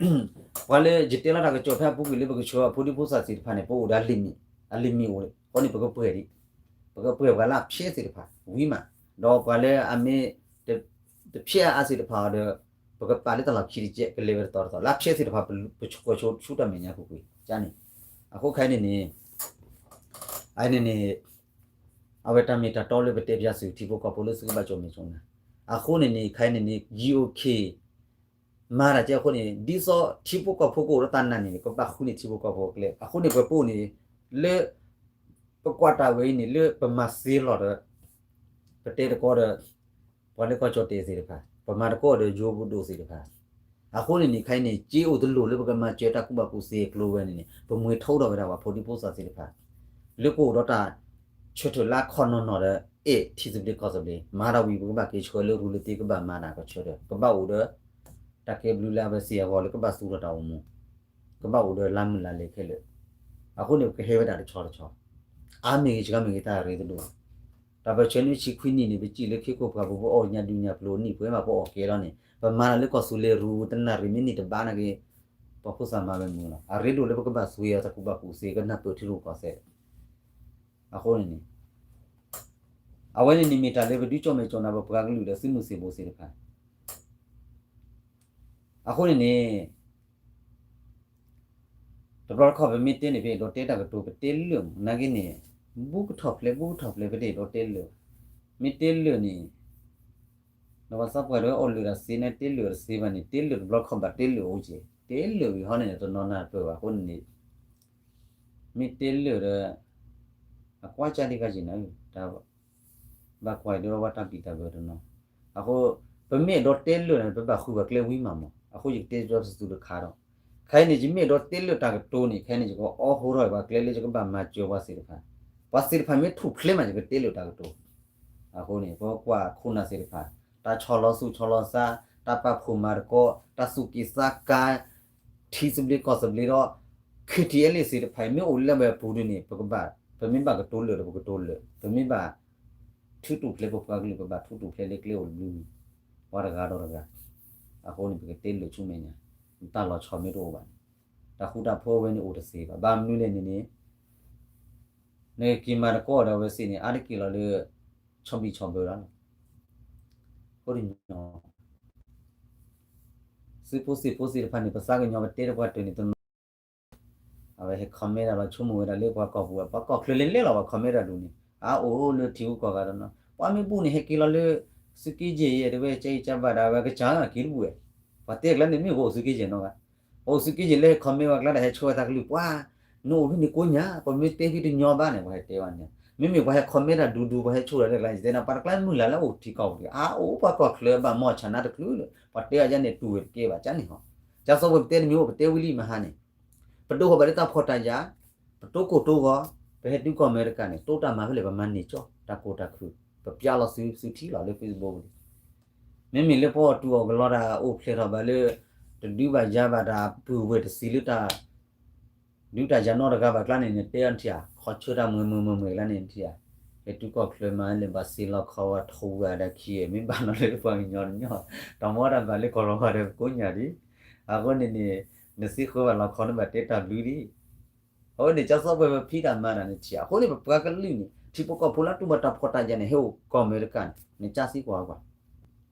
ပှၤလၢယတဲလီၤတၢ်ကစီၣ်ဖဲအပူၤကွံာ်လၢပကဆှၢအဖိဒံဖိသၣ်သ့ၣ်တဖၣ်န့ၣ် ပအိၣ်ဒီး limit အ limit အိၣ် အဃိန့ၣ် ပကပှဲၤဒံး ပကပှဲၤပှၤလၢအဖျဲးသ့ၣ်တဖၣ် ဝံၤမး ဒီးပှၤလၢအမ့ၢ် တဖျဲးအါအါသ့ၣ်တဖၣ်ဒီး ပကပာ်လၢတၢ်လီၢ်ခံတကဲး ကလဲၤဝဲတတီၤတတီၤ လၢအဖျဲးသ့ၣ်တဖၣ် ပကဆှၢဆိဆူတၢ်မဲာ်ညါကွ့ၢ်ကွ့ၢ် ကန့ၣ် အဃိခဲအံၤန့ၣ်န့ၣ် အန့ၣ်န့ၣ် အဝဲတၢ်မ့ၢ်တၢ်တီလၢပတဲပျၢ်သုထံဖိကီၢ်ဖိလၢသုကဘၣ်ကၠီၣ်မဲာ်ကၠီၣ်နါ အဃိန့ၣ်န့ၣ် ခဲအံၤန့ၣ်န့ၣ် ယံၤအိၣ်ခ့ မၤတၢ်ကဲအဃိန့ၣ် ဒ်သိးထံဖိကီၢ်ဖိကအိၣ်ဒီးတၢ်နာ်န့ၣ် ကဘၣ်ဃုန့ၢ်ထံဖိကီၢ်ဖိအကျဲ အဃိန့ၣ် ပှၤပအိၣ်န့ၣ် လၢ ပကွၢ်တၢ်ဝဲအံၤန့ၣ် လၢပမၤသ့လီၤဒီး ပတဲတကီဒီး ပှၤလၢကီၢ်ကၠီၣ်တဲာ်သ့ၣ်တဖၣ် ပမၤတကီဒီးယိပဒိၣ်သ့ၣ်တဖၣ် အဃိန့ၣ်န့ၣ် ခဲအံၤန့ၣ် က့အိၣ်တလိၣ်လၢပကမၤစၢၤတၢ်ကူၣ်ဘၣ်ကူၣ်သ့အကျိၤဝဲန့ၣ်န့ၣ် ပမှံထီၣ်ဒီးဝဲဒၣ်ပှၤဖိဒံဖိသၣ်သ့ၣ်တဖၣ် လၢကအိၣ်ဒီးတၢ်ဆၢထၢၣ်လၢအခီၣ်နီၢ်နီၢ်ဒီး အဲၣ်ထံသဘျ့ကီၢ်သဘျ့ မၤတၢ်ဝံၤ ပကဘၣ်က့ၤဆှၢလၢရူလၢသ့ကဘၣ်မၤတၢ်ကဆၢထၢၣ် ကဘၣ်အိၣ်ဒီး တၢ်ကဲဘျုးလၢအဝဲသ့ၣ်အဂီၢ်လၢကဘၣ်သူၣ်ထီၣ်တၢ်အိၣ်မူ ကဘၣ်အိၣ်ဒီးလါမုၢ်လါလဲခဲလၢာ် အဃိန့ၣ် ပကဟဲဝဲဒၣ်တဆီတဆီ အါမ့ၢ်ဂ့ၤ စှၤမ့ၢ်ဂ့ၤ တၢ်ရ့တဒိၣ်ဘၣ် တၢ်ပၢၢ်ဆၢနွံဆံခွံနံၣ်န့ၣ် ပစံၣ်လၢခ့ခိၣ်ပှၢ်ပူၤ ပအီၣ်ညၣ်ဒုးညၣ်ပျိၤအနံၣ်ပှဲၤမး ပအီၣ်ကဲလီၤန့ၣ် ပမၤလီၤလၢကီၢ်သူလ့ၤရူၤ တနၣ်ရံၣ်မ့ၢ်နံၣ်တဘၣ်နာ်က့ ပှၤဖိသၣ်မၤဝဲမုာ်လီၤ. အရ့ဒိၣ်လၢပကဘၣ်သူအံၤအတၢ်ကူၣ်ဘၣ်ကူၣ်သ့ ကနၢ်ပၢၢ်ထံရူၢ်ကီၢ်သဲး အဃိန့ၣ်န့ၣ် အဝဲန့ၣ်န့ၣ်မ့ၢ်တၢ်လၢပဒုးကၠီၣ်မဲာ်ကၠီၣ်နါ ပပှၤကလုာ်ဒီးသုးမုၢ်သံၣ်ဘိသ့ၣ်တဖၣ် အဃိန့ၣ်န့ၣ် တဘျီတခီၣ်ပမ့ၢ်တဲန့ၣ် ပအဲၣ်ဒိးတဲတၢ်ကတိၤ ပတဲလၢာ်မး နာ်က့န့ၣ် ဘူးကထီၣ်ဖျဲး ဘူးကထီၣ်ဖျဲး ပတအဲၣ်ဒိးတဲလၢာ်, မ့ၢ်တဲလၢာ်န့ၣ် ဒီးပှၤသးပှၢ်တဝဲအီၣ်လၢာ်တၢ်သ့န့ၣ် တဲလၢာ်တသ့ဘၣ်န့ၣ် တဲလၢာ်တဘျီတခီၣ်ဘၣ်တဲလၢာ်အိၣ်က့ၤ တဲလၢာ်ဝံၤဟီန့ၣ် တနီၤနၢ်ပၢၢ်ဘၣ်အဃိန့ၣ်န့ၣ် မ့ၢ်တဲလၢာ်ဒီး အကွၢ်ကၢ်ဒံးကၢ်က့ၤနၤဧၢ, တၢ်ဘၣ်ကွၢ်အံၤဒ်အဝဲတၢ်ဘံၣ်တၢ်ဘၢတနီၤ, အဃိ ပမ့ၢ်အဲၣ်ဒိးတဲလၢာ်န့ၣ် ပဘၣ်ဃုဘၣ်ကျဲဝံၤမးမး, အဃိယကတဲကၠီတစူၤတခါဒီး ခဲအံၤန့ၣ် ယမ့ၢ်အဲၣ်ဒိးတဲလၢာ်တၢ်ကတိၤန့ၣ် ခဲအံၤန့ၣ် ယကအိးထီၣ်ပှၤကျဲလၢယကဘၣ်မၤစၢၤပှၤသ့ၣ်တဖၣ်, ပှၤသ့ၣ်တဖၣ်မ့ၢ်ထူၣ်ဖျဲးမး ယကတဲလၢာ်တၢ်ကတိၤ အဃိန့ၣ် ပကွၢ်ခိၣ်နၢ်သ့ၣ်တဖၣ် တၢ်ဆီၣ်လီၤသူၣ်ဆီၣ်လီၤသး, တၢ်ပာ်ဖှိၣ်မၤသကိး, တၢ်သူၣ်က့ၣ်သးကါ, ထံသဘျ့ကီၢ်သဘျ့ဒီး ခ့ထံအဲလ့ၣ်သ့ၣ်တဖၣ်အံၤ မ့ၢ်အိၣ်လၢဝဲအပူၤဒ်န့ၣ် ပကဘၣ်, ပမ့ၢ်ဘၣ်ကတိၤလၢာ်ဒီးပကတိၤလၢာ်, ပမ့ၢ်ဘၣ် ထုးတူၢ်ဖျဲးပပှၤကလုာ် ပဘၣ်ထုးတူၢ်ဖျဲးလၢကျဲအိၣ်တဘျုးမံၤ, ပှၤတဂၤဒီးတဂၤ, အဃိန့ၣ် ပကတဲလၢာ်ဆူမဲာ်ညါ, တၢ်လီၤဆီမ့ၢ်တအိၣ်ဘၣ်န့ၣ်, တၢ်ဃူတၢ်ဖိးဝဲန့ၣ်အိၣ်တသ့ဘၣ်, ဘၣ်မနုၤလဲၣ်န့ၣ်န့ၣ် နကက့ၤမၤသကိးဒီးအဝဲသ့ၣ်န့ၣ် အါတက့ၢ်လီၤလၢ ဆီၣ်ဘံၣ်ဆီၣ်ဘၢလီၤ, အဃိတညီ သုးဖိသံၣ်ဖိသ့ၣ်တဖၣ်န့ၣ် ပသးကညီၤပတဲတပှၢ်တၢၢ်န့ၣ်တနီၤ, အဝဲဟဲ comment တၢ်လီၤဆိကမိၣ်ဝဲဒၣ်လၢပှၤကီၢ်ပူၤ ပှၤကီၢ်ချၢလဲၤလဲၤလီၤ ပှၤ comment တၢ်ဒ်န့ၣ် အအိၣ်လၢထံဂုၤကီၢ်ဂၤတနီၤ, ပှၤမ့ၢ်ဘူၣ်န့ၣ် ဟဲက့ၤလီၤလၢ သုးက့ယဲၢ်ယဲၢ် တဝဲကၠါအံၤကၠါဘၣ်ဒၣ် အဝဲကစၢ်က့ၤတဘူၣ်ဝဲ, ပှၤတဲကျါန့ၣ် မ့ၢ်ပအိၣ်သုးက့ယဲၢ်နီတဂၤ, ပအိၣ်သုးက့ယဲၢ်လၢဟဲ comment ပှၤကျါဒီးဟဲဆိဝဲသးကလုၢ် ပှၤ နအိၣ်ဖဲန့ၣ်ကိးညါ ပမ့ၢ်တဲဖဲတညီဘၣ်န့ၣ် ပှၤဟဲတဲဝဲန့ၣ်, မ့မ့ၢ်ပှၤဟဲ comment တၢ်ဒူဒူ ပှၤဟဲဆိဒီးတကျါန့ၣ် ယတဲနၤ ပှၤတကျါမုၢ်လၢ်လၢအိၣ်ထံကီၢ်ပူၤတဂ့ၤ အအိၣ်ပှၤကီၢ်ချၢဘၣ်မီၢ်ဆၣ်နါတချုးလၢ ပှၤတဲအီၤယါန့ၣ် တူၢ်ဝဲတကဲဘၣ် ကၠါန့ၣ်ဟီ, ကၠါစီၤပှဲၤပတဲတမံၤအိၣ် ပတဲဝံၤလံမဟါန့ၣ် ပဒိးဃီၤဘၣ်လၢတၢ်ဖှီၣ်တၢ်ယာ်, ပတိကိၢ်တိဂီၤ, ပဟဲတုၤကီၢ်အမဲရကၤန့ၣ် တိတၢ်မၤဖဲလဲၣ် ပမၤန့ၢ်ကၠီ တၢ်ကိၢ်တၢ်ခုၣ်, ပပျါလီၤသုသုထံလီၤလၢ Facebook ပူၤန့ၣ်, မ့မ့ၢ်လၢပှၤအီၣ်တူၢ်အီၣ်ကလီတၢ်အိၣ်ဖျဲၣ်ထီၣ်ဘၣ်လၢ တဒုးဘၣ်ယၤဘၣ်တၢ်ပုၢ်ဝဲၢ်တသံလၢတၢ် ဒုးတၢ်ယၤနီတဂၤဘၣ်ကျါန့ၣ် နတဲအီၤထံၣ်ဧါ, ခီဆၢတၢ်မုာ်မုာ်မုာ်မုာ်ကျါန့ၣ်ထံၣ်ဧါ, ဟဲတုၤကီၢ်ချၢမးလဲၤဘၣ်စ့လီၤခီဝဲထိးဝဲဒၣ်ခံ မ့ၢ်ဘၣ်နီၤလၢပှၤကညီတညီ, တၢ်မီတၢ်ဘၣ်လၢကီၢ်လီၤဝဲဒီးကိးညါဒံး, အဃိန့ၣ်န့ၣ် နသံဃုဘၣ်လီၤခီနဘၣ်တဲတၢ်ဘျုးဒံး, အဃိန့ၣ် ကၠါစီၤပှဲၤပဖံးတၢ်မၤတၢ်န့ၣ်ထံၣ်ဧါ, အဃိန့ၣ် ပပှၤကလုာ်န့ၣ် ထံဖိကီၢ်ဖိလၢတူၢ်ဘၣ်တၢ်ဖှီၣ်တၢ်ယာ်န့ၣ် ဟဲအိၣ်ကီၢ်အမဲရကၤန့ၣ် နကၠါသံကွၢ်ကွၢ်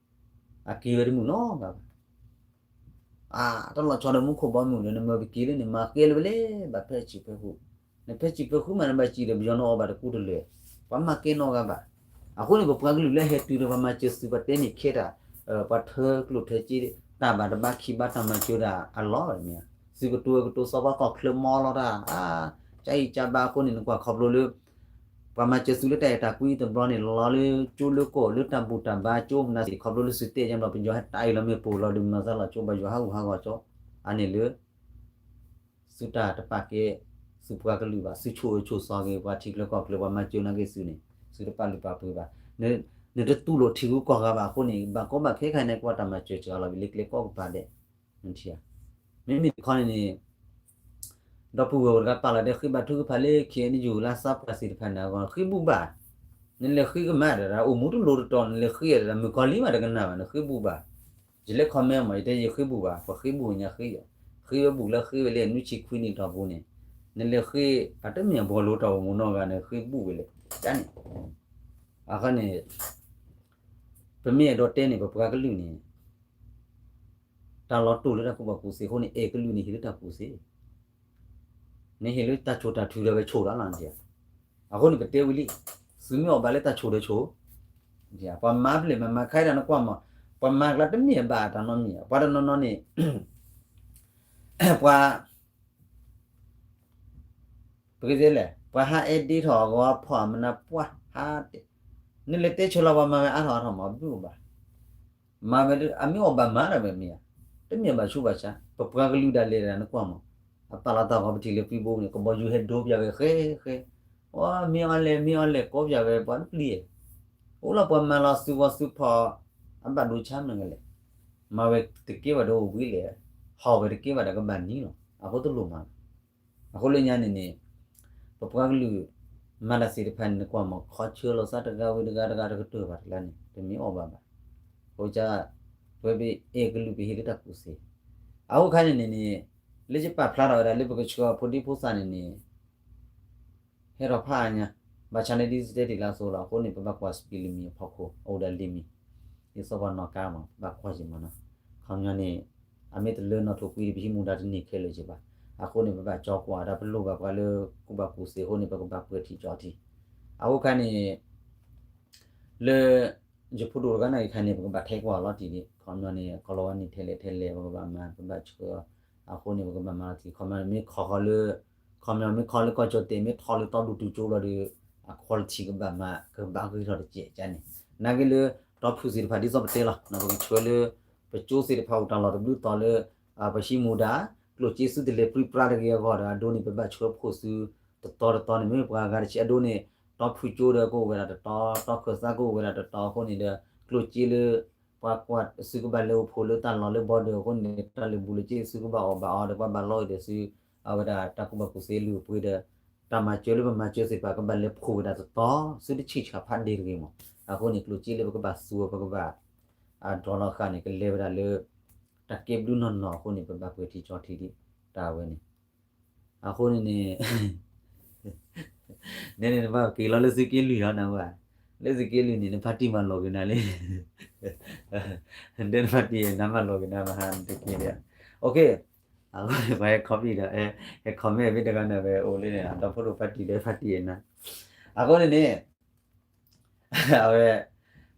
အက့ၤဝဲတမုာ်နီတဂၤဘၣ်, အတလီၤဆီဒီးမူခိၣ်ဘီမုၢ်ဒီး နမၢပက့ၤလၢန့ၣ် မၤကဲလၢၤဝဲလဲၣ် ဘၣ်ဖဲဆံးဖဲဃူ, နဖဲဆံးဖဲဃူမး နဘၣ်စံၣ်ဒီးပယီၤနီၢ်အီၤဘၣ်တကူတလၢာ်, ပှၤမၤကဲနီတဂၤဘၣ်, အဃိန့ၣ် ပပှၤကလုာ်လၢဟဲတုၤဒီးပှၤမၤစၢၤသုး ပှၤတဲန့ၢ်ခဲတၢ်, ပှၤထၢကျိၣ်ထၢစ့ တၢ်ဘၣ်တဘၣ်ခံဘၣ်တၢ်မၤစၢၤဒၣ်အလီၢ်မ့ၢ်ဧါ, သုးကတိၤဝဲကတိၤသီ ပှၤကီၢ်ချၢမီလီၤတၢ်, ကၠါအံၤကၠါဘၣ်အဃိန့ၣ် နကွၢ်ခီဖျိလၢ ပှၤမၤစၢၤသုးလၢတၢ်အဲၣ်တၢ်ကွံတဘျီန့ၣ် လီၤလၢကၠိလၢကီၢ်လၢတၢ်ဘူၣ်တၢ်ဘါကၠိမနုၤသ့ၣ် ခီဖျိလၢသုးတဲယါဘျီ ပယီၤဟဲတၢ်အံၤလီၤမ့ၢ်ပိာ်လီၤဒုးမၤသးလီၤကၠိ ပယီၤဟးဂူာ်ဟးဂီၤကၠိ, အန့ၣ်လၢ သုတၢ်တပာ်ကဲ သုပှၤကလုာ်ဘၣ် သုဆိၣ်အၢဆိၣ်သီက့ၤ ပှၤထံချၢကီၢ်ချၢ ပှၤမၤစၢၤနာ်က့ၤသုးန့ၣ် သုတပာ်လုၢ်ပာ်ပှ့ၤဘၣ်, နတတူၢ်လိာ်ထံဂုၤကီၢ်ဂၤဘၣ်အဃိန့ၣ် ဘၣ်ကီဘၣ်ခဲခါန့ၣ် ကွၢ်တၢ်မၤစၢၤစှၤလီၤဝံၤလၢကျဲကိးကပၤဒဲး, နထံၣ်ဧါ, မ့မ့ၢ်တခီန့ၣ်န့ၣ် ဒီပုၢ်ဝဲၢ်အိၣ်တဂၤပာ်လီၤဒီးဃ့ဘါထုကဖၣ်လၢ ခ့ၣ်အဲၣ်ယူၣ် လၢသးပှၢ်သ့ၣ်တဖၣ်န့ၣ်အဂီၢ် ဃ့ဘူၣ်ဘၣ်, နလဲၤဃ့ကမၣ်ဒီး အိၣ်မူတလိၤတတီၤ နလဲၤဃ့ဒီး မုၣ်ကီၤလံၤမးတကနၣ်ဘၣ် နဃ့ဘူၣ်ဘၣ်, ယလဲၤ comment မး ယတဲယဃ့ဘူၣ်ဘၣ် ပှၤဃ့ဘူၣ်ညါဃ့, ဃ့ဝဲဘူၣ်လၢဃ့ဝဲလၢနွံဆံခွံနံၣ်တီၢ်ပူၤန့ၣ်, နလဲၤဃ့ အတမ့ၢ်အဘီလိၤတၢ်အိၣ်မူနီတဂၤ နဃ့ဘူၣ်ဝဲလဲၣ်, ကန့ၣ်, အဃိန့ၣ် ပမ့ၢ်အဲၣ်ဒိးတဲန့ၣ် ပပှၤကလုာ်န့ၣ် တၢ်လီၤတူာ်လၢတၢ်ကူၣ်ဘၣ်ကူၣ်သ့အဃိန့ၣ် အဲၣ်ကလုာ်န့ၣ်ဟ့ၣ်လၢတၢ်ကူၣ်သ့, နဟ့ၣ်လၢတၢ်ဆိၣ်တၢ်ထုးဒီးဝဲဆိၣ်တၢ်လီၤန့ၣ်, အဃိန့ၣ် ပတဲဝံၤလံ, သုမ့ၢ်အီၣ်ဘၣ်လၢတၢ်ဆိၣ်ဒီးဆိၣ်, ပှၤမၤပျဲၢ်မၤမၤခါအံၤဒၣ်နကွၢ်မး, ပှၤမၤကျါတမ့ၢ်အဘၣ်တၢ်နီတမံၤ, ပှၤတနီၤနီၤန့ၣ် ပှၤ ပကတဲလဲၣ် ပှၤဟးအဲၣ်ဒ့ထီၣ်အဂီၢ်ဖီၣ်အမနုၤပှၤဟးတဲ, နလဲၤတဲဆၢလီၤပှၤမၤဝဲအါထီၣ်အါထီၣ်မး ဘုၣ်ဘၣ်, မၤဝဲအမ့ၢ်အီၣ်ဘၣ်မၤတၢ်ဝဲမ့ၢ်ဧါ, တမ့ၢ်ဘၣ်ဆူးဘၣ်ဆါ, ပပှၤကလုာ်ဒၣ်လဲာ်ဒၣ်နကွၢ်မး, အပာ်လီၤတၢ်ဂီၤပထံၣ်လၢ Facebook န့ၣ် ကဘီယူၤဟဲဒိပၠးဝဲဃဲဃဲ, အိ မ့ၢ်အီၤလဲၣ် မ့ၢ်အီၤလဲၣ် ကိးပၠးဝဲပှၤတပျံၤ, အိၣ်လီၤပှၤမၤလီၤသုးဂီၤသုးဖီၣ်, အဘၣ်ဒိဆါမနုၤလဲၣ်, မၤဝဲတကဲဘၣ်ဒီးအိၣ်ဘှံးလဲၣ်, ဟီၣ်ဝဲတကဲဘၣ်ဒီးကဘၣ်နံၤလီၤ, အဃိတလိၣ်မၤလီၤ. အဃိလၢညါန့ၣ်န့ၣ် ပပှၤကလုာ် မၤတၢ်သ့ၣ်တဖၣ်န့ၣ် နကွၢ်မး ခီဆၢလီၤသးတဂၤဝံၤတဂၤတဂၤတကတၢၢ်ဘၣ်တကျါန့ၣ် တမ့ၢ်အီၣ်ဘၣ်ဘၣ်. အဃိက ပဝဲပအဲၣ်ကလုာ်ပဟ့ၣ်လၢတၢ်ကူၣ်သ့, အဃိခါန့ၣ်န့ၣ်န့ၣ် လၢယပာ်ဖျါထီၣ်ဝဲဒၣ်လၢပကဆှၢအဖိဒံဖိသၣ်န့ၣ်န့ၣ် ဟဲထီၣ်ဖးအါညါ, ဘၣ်ဆၣ်န့ၣ်ဒ်စတဲတ့ၢ်လၢအသိးလီၤ. အဃိန့ၣ် ပဘၣ်ကွၢ်စပံးလံာ်မံၤအဖီခိၣ် အအိၣ်ဒီးလံာ်မံၤ, ဒ်သိးပှၤနီၣ်ကါမး ပဘၣ်ကွၢ်က့ၤမးနီၤ. ခီပညီန့ၣ် အမ့ၢ်တလၢနီၣ်ထိၣ်ကွံဒီး ပဟံးမူဒါတန့ၢ်ခဲလၢာ်က့ၤဘၣ်. အဃိန့ၣ် ပဘၣ်ကၠီကွၢ်ဝဲဒၣ် ပလိၣ်ဘၣ်ပှၤလၢကူၣ်ဘၣ်ကူၣ်သ့အဃိန့ၣ် ပကဘၣ်ပှဲၤထံကၠီထံ. အဃိခါန့ၣ် လၢ ယဖိဒိၣ်တဂၤန့ၣ်အံၤခါန့ၣ် ပကဘၣ်ထဲကွၢ်လီၤတံၢ်ဒံး ခီပညီန့ၣ် ကီၢ်လီၤဝဲန့ၣ်ထဲလဲၣ်ထဲလဲၣ် ပကဘၣ်မၤ ပဘၣ်ဆှၢ, အဃိန့ၣ် ပကဘၣ်မၤလီၤတံၢ် ခီပညီန့ၣ် မ့ၢ်ခီဃီလၢ ခီပညီမ့ၢ်ခီလၢကီၢ်ကၠီၣ်တဲၣ် မ့ၢ်ထီလၢတီဒူၣ်တုၤကၠိဘျီဒီး အ quality ကဘၣ်မၤ ကဘၣ်ဂ့ၤထီၣ်တကဲးကန့ၣ်, နာ်က့လၢ တီဖုၣ်သ့ၣ်တဖၣ်ဒ်သိးပတဲလီၤ ပကဆှၢလၢ ပကၠိသ့ၣ်တဖၣ်အိၣ်တၢ်လီၢ်တဘျုးတီၤလၢ ပဟံးမူဒါ ကျိၣ်စ့သုတလဲၤပြံပြါတဂ့ၤအဂီၢ်ဒီး အဒိန့ၣ် ပဘၣ်ဆှၢဖှိၣ်သု တတီၤတတီၤန့ၣ် မ့မ့ၢ်ပှၤဂၤတဆံးအဒိန့ၣ် တီဖုၣ်ကၠိဒီးကအိၣ်ဝဲဒၣ်တတီၤ တီခၢၣ်သးကအိၣ်ဝဲဒၣ်တတီၤအဃိန့ၣ်ဒီး ကျိၣ်စ့လၢ ပှၤကွၢ်သုကဘၣ်လဲၤအိၣ်ဖှိၣ်လၢတၢ်လီၢ်လၢ border အဃိန့ၣ် တၢ်လၢာ်ဘူၣ်လၢစ့သုကဘၣ်အီၣ်ဘၣ်အီဒီး ပှၤဘၣ်လီအံၤဒီးသု အဝဲဒၣ်တၢ်ကူၣ်ဘၣ်ကူၣ်သ့လုၢ်အပှ့ၤဒီး တၢ်မၤစၢၤလၢပမၤစၢၤသ့ၣ်တဖၣ်ကဘၣ်လဲၤဖှိၣ်ဝဲဒၣ်တတီၤ သုတဆံးဆးဖးဒ့တဂ့ၤမး. အဃိန့ၣ် ကျိၣ်စ့လၢပကဘၣ်သူ ပကဘၣ် အဒိးလီၤဃာ်န့ၣ် ကလဲၤဝဲဒၣ်လၢ တၢ်ကဲဘျုးနီၢ်နီၢ်အဃိန့ၣ် ပဘၣ်ပှဲၤထံကၠီထံဒံး တၢ်ဝဲန့ၣ် အဃိန့ၣ်န့ၣ် နဲန့ၣ်နဘၣ်က့ၤလီၤလၢသုးက့လွံၢ်ဟီနဝဲ, လၢသုးက့လွံၢ်န့ၣ် နဖါတံၢ်မၤလီၤက့ၤနၤလံ, ဒဲနဖါတံၢ်နၤမၤလီၤက့ၤနၤမဟါနတက့ၤဒီး, အဃိန့ၣ် ပှၤဟဲ comment ဒီး ဟဲ comment ဖဲတဂၤန့ၣ် အဝဲအိၣ်လၢန့ၣ် ဒီဖိဒိၣ်ဖါတံၢ်ဒီးဖါတံၢ်အနၤ, အဃိန့ၣ်န့ၣ် အဝဲ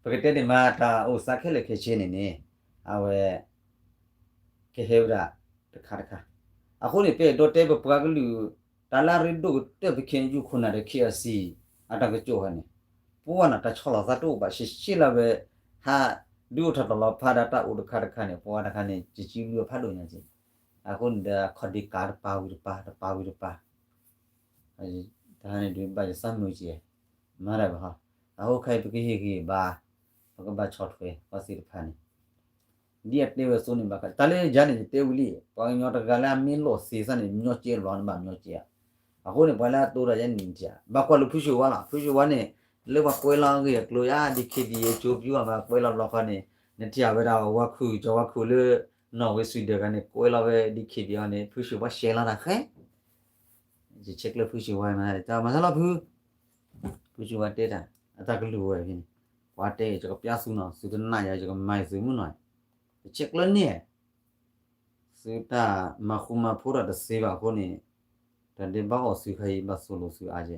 ပကတဲန့ၣ်မး တၢ်အိၣ်သးခဲလၢာ်ခဲဆ့န့ၣ်န့ၣ် အဝဲ ကဟဲဝဲဒၣ်တခါတခါ, အဃိန့ၣ် ပအဲၣ်ဒိးတဲပပှၤကလုာ် တၢ်လၢအရ့ဒိၣ်ကတၢၢ် ပ ခ့ၣ်အဲၣ်ယူၣ် ခိၣ်နၢ်ဒီး ခ့ၣ်အဲၣ်စံၣ် အတၢ်ကစီၣ်ဟဲန့ၣ် ပှၤန့ၣ် တၢ်ဆီၣ်လီၤသးတအိၣ်ဘၣ် ရှဲရှဲလၢဝဲ ဟးဒုးအိၣ်ထီၣ်တၢ်လီၤဖးဒီးတၢ်အိၣ်တခါတခါန့ၣ် ပှၤတခါန့ၣ် ကကံဘျုးအဖးဒိၣ်ညါက့ၤ, အဃိန့ၣ်ဒီး အခီၣ်ဒ့ကးတပၤဝံၤတပၤ တပၤဝံၤတပၤ တၢ်န့ၣ်ဒုးဘၣ်ယသးမုာ်ကဲ, မၤတၢ်ဘၣ်ဟီ, အဃိခဲအံၤပကဟ့ၣ်ဂံၢ်ဘါ, ပကဘၣ်ဆီၣ်ထွဲပှၤသ့ၣ်တဖၣ်န့ၣ်, ဒ်အတဲဝဲအသိးန့ၣ်ဘၣ်ဃး တၢ်လၢယၤန့ၣ် ယတဲဝံၤလံ, ပှၤကညီတဂၤလၢအမ့ၢ်လိာ်သ့သးန့ၣ် ညီကဲလီၤနဘၣ်ညီကဲဧါ, အဃိန့ၣ် ပှၤလၢအတိတၢ်ယၤန့ၣ် ဘၣ်ကွၢ်လိာ်ဖုၣ်ဆူၣ်ဝါလီၤ, ဖုၣ်ဆူၣ်ဝါန့ၣ် လၢပှၤကွဲးလီၤအဂ့ၢ်အကျိၤယါ ဒ်ခ့ၣ်ဒ်အံၤ ကၠိပျူၤအမၤကွဲးလီၤဘျီဃီန့ၣ် နထံၣ်အဝဲဒၣ်ဝါခုၣ် ကၠီဝါခုၣ်လၢ နီၣ်ဝ့ Sweden ဂၤန့ၣ် ကွဲးလီၤဝဲဒ်ခ့ၣ်ဒ်အံၤန့ၣ် ဖုၣ်ဆူၣ်ဝါရှဲလီၤတၢ်ဃဲ ယဆဲးကျၢဖုၣ်ဆူၣ်ဝါမၤတၢ်မၤသးလီၤဖုၣ်, ဖုၣ်ဆူၣ်ဝါတဲတၢ် အတၢ်ကလုၢ်ဝဲဖဲန့ၣ်, ပှၤတဲယကပျၢ်သုနီၤ သုတနာ်ယၤ ယကမၤယသုမုၢ်နီၤ, ယဆဲးကျၢန့ၣ် သုတၢ်မၤဃူမၤဖိးတၢ်တသ့ဘၣ်အဃိန့ၣ်, တၢ်ဒဲးဘးအီၣ်သုခါအံၤ ဘၣ်သိၣ်လိာ်သုအါကဲ,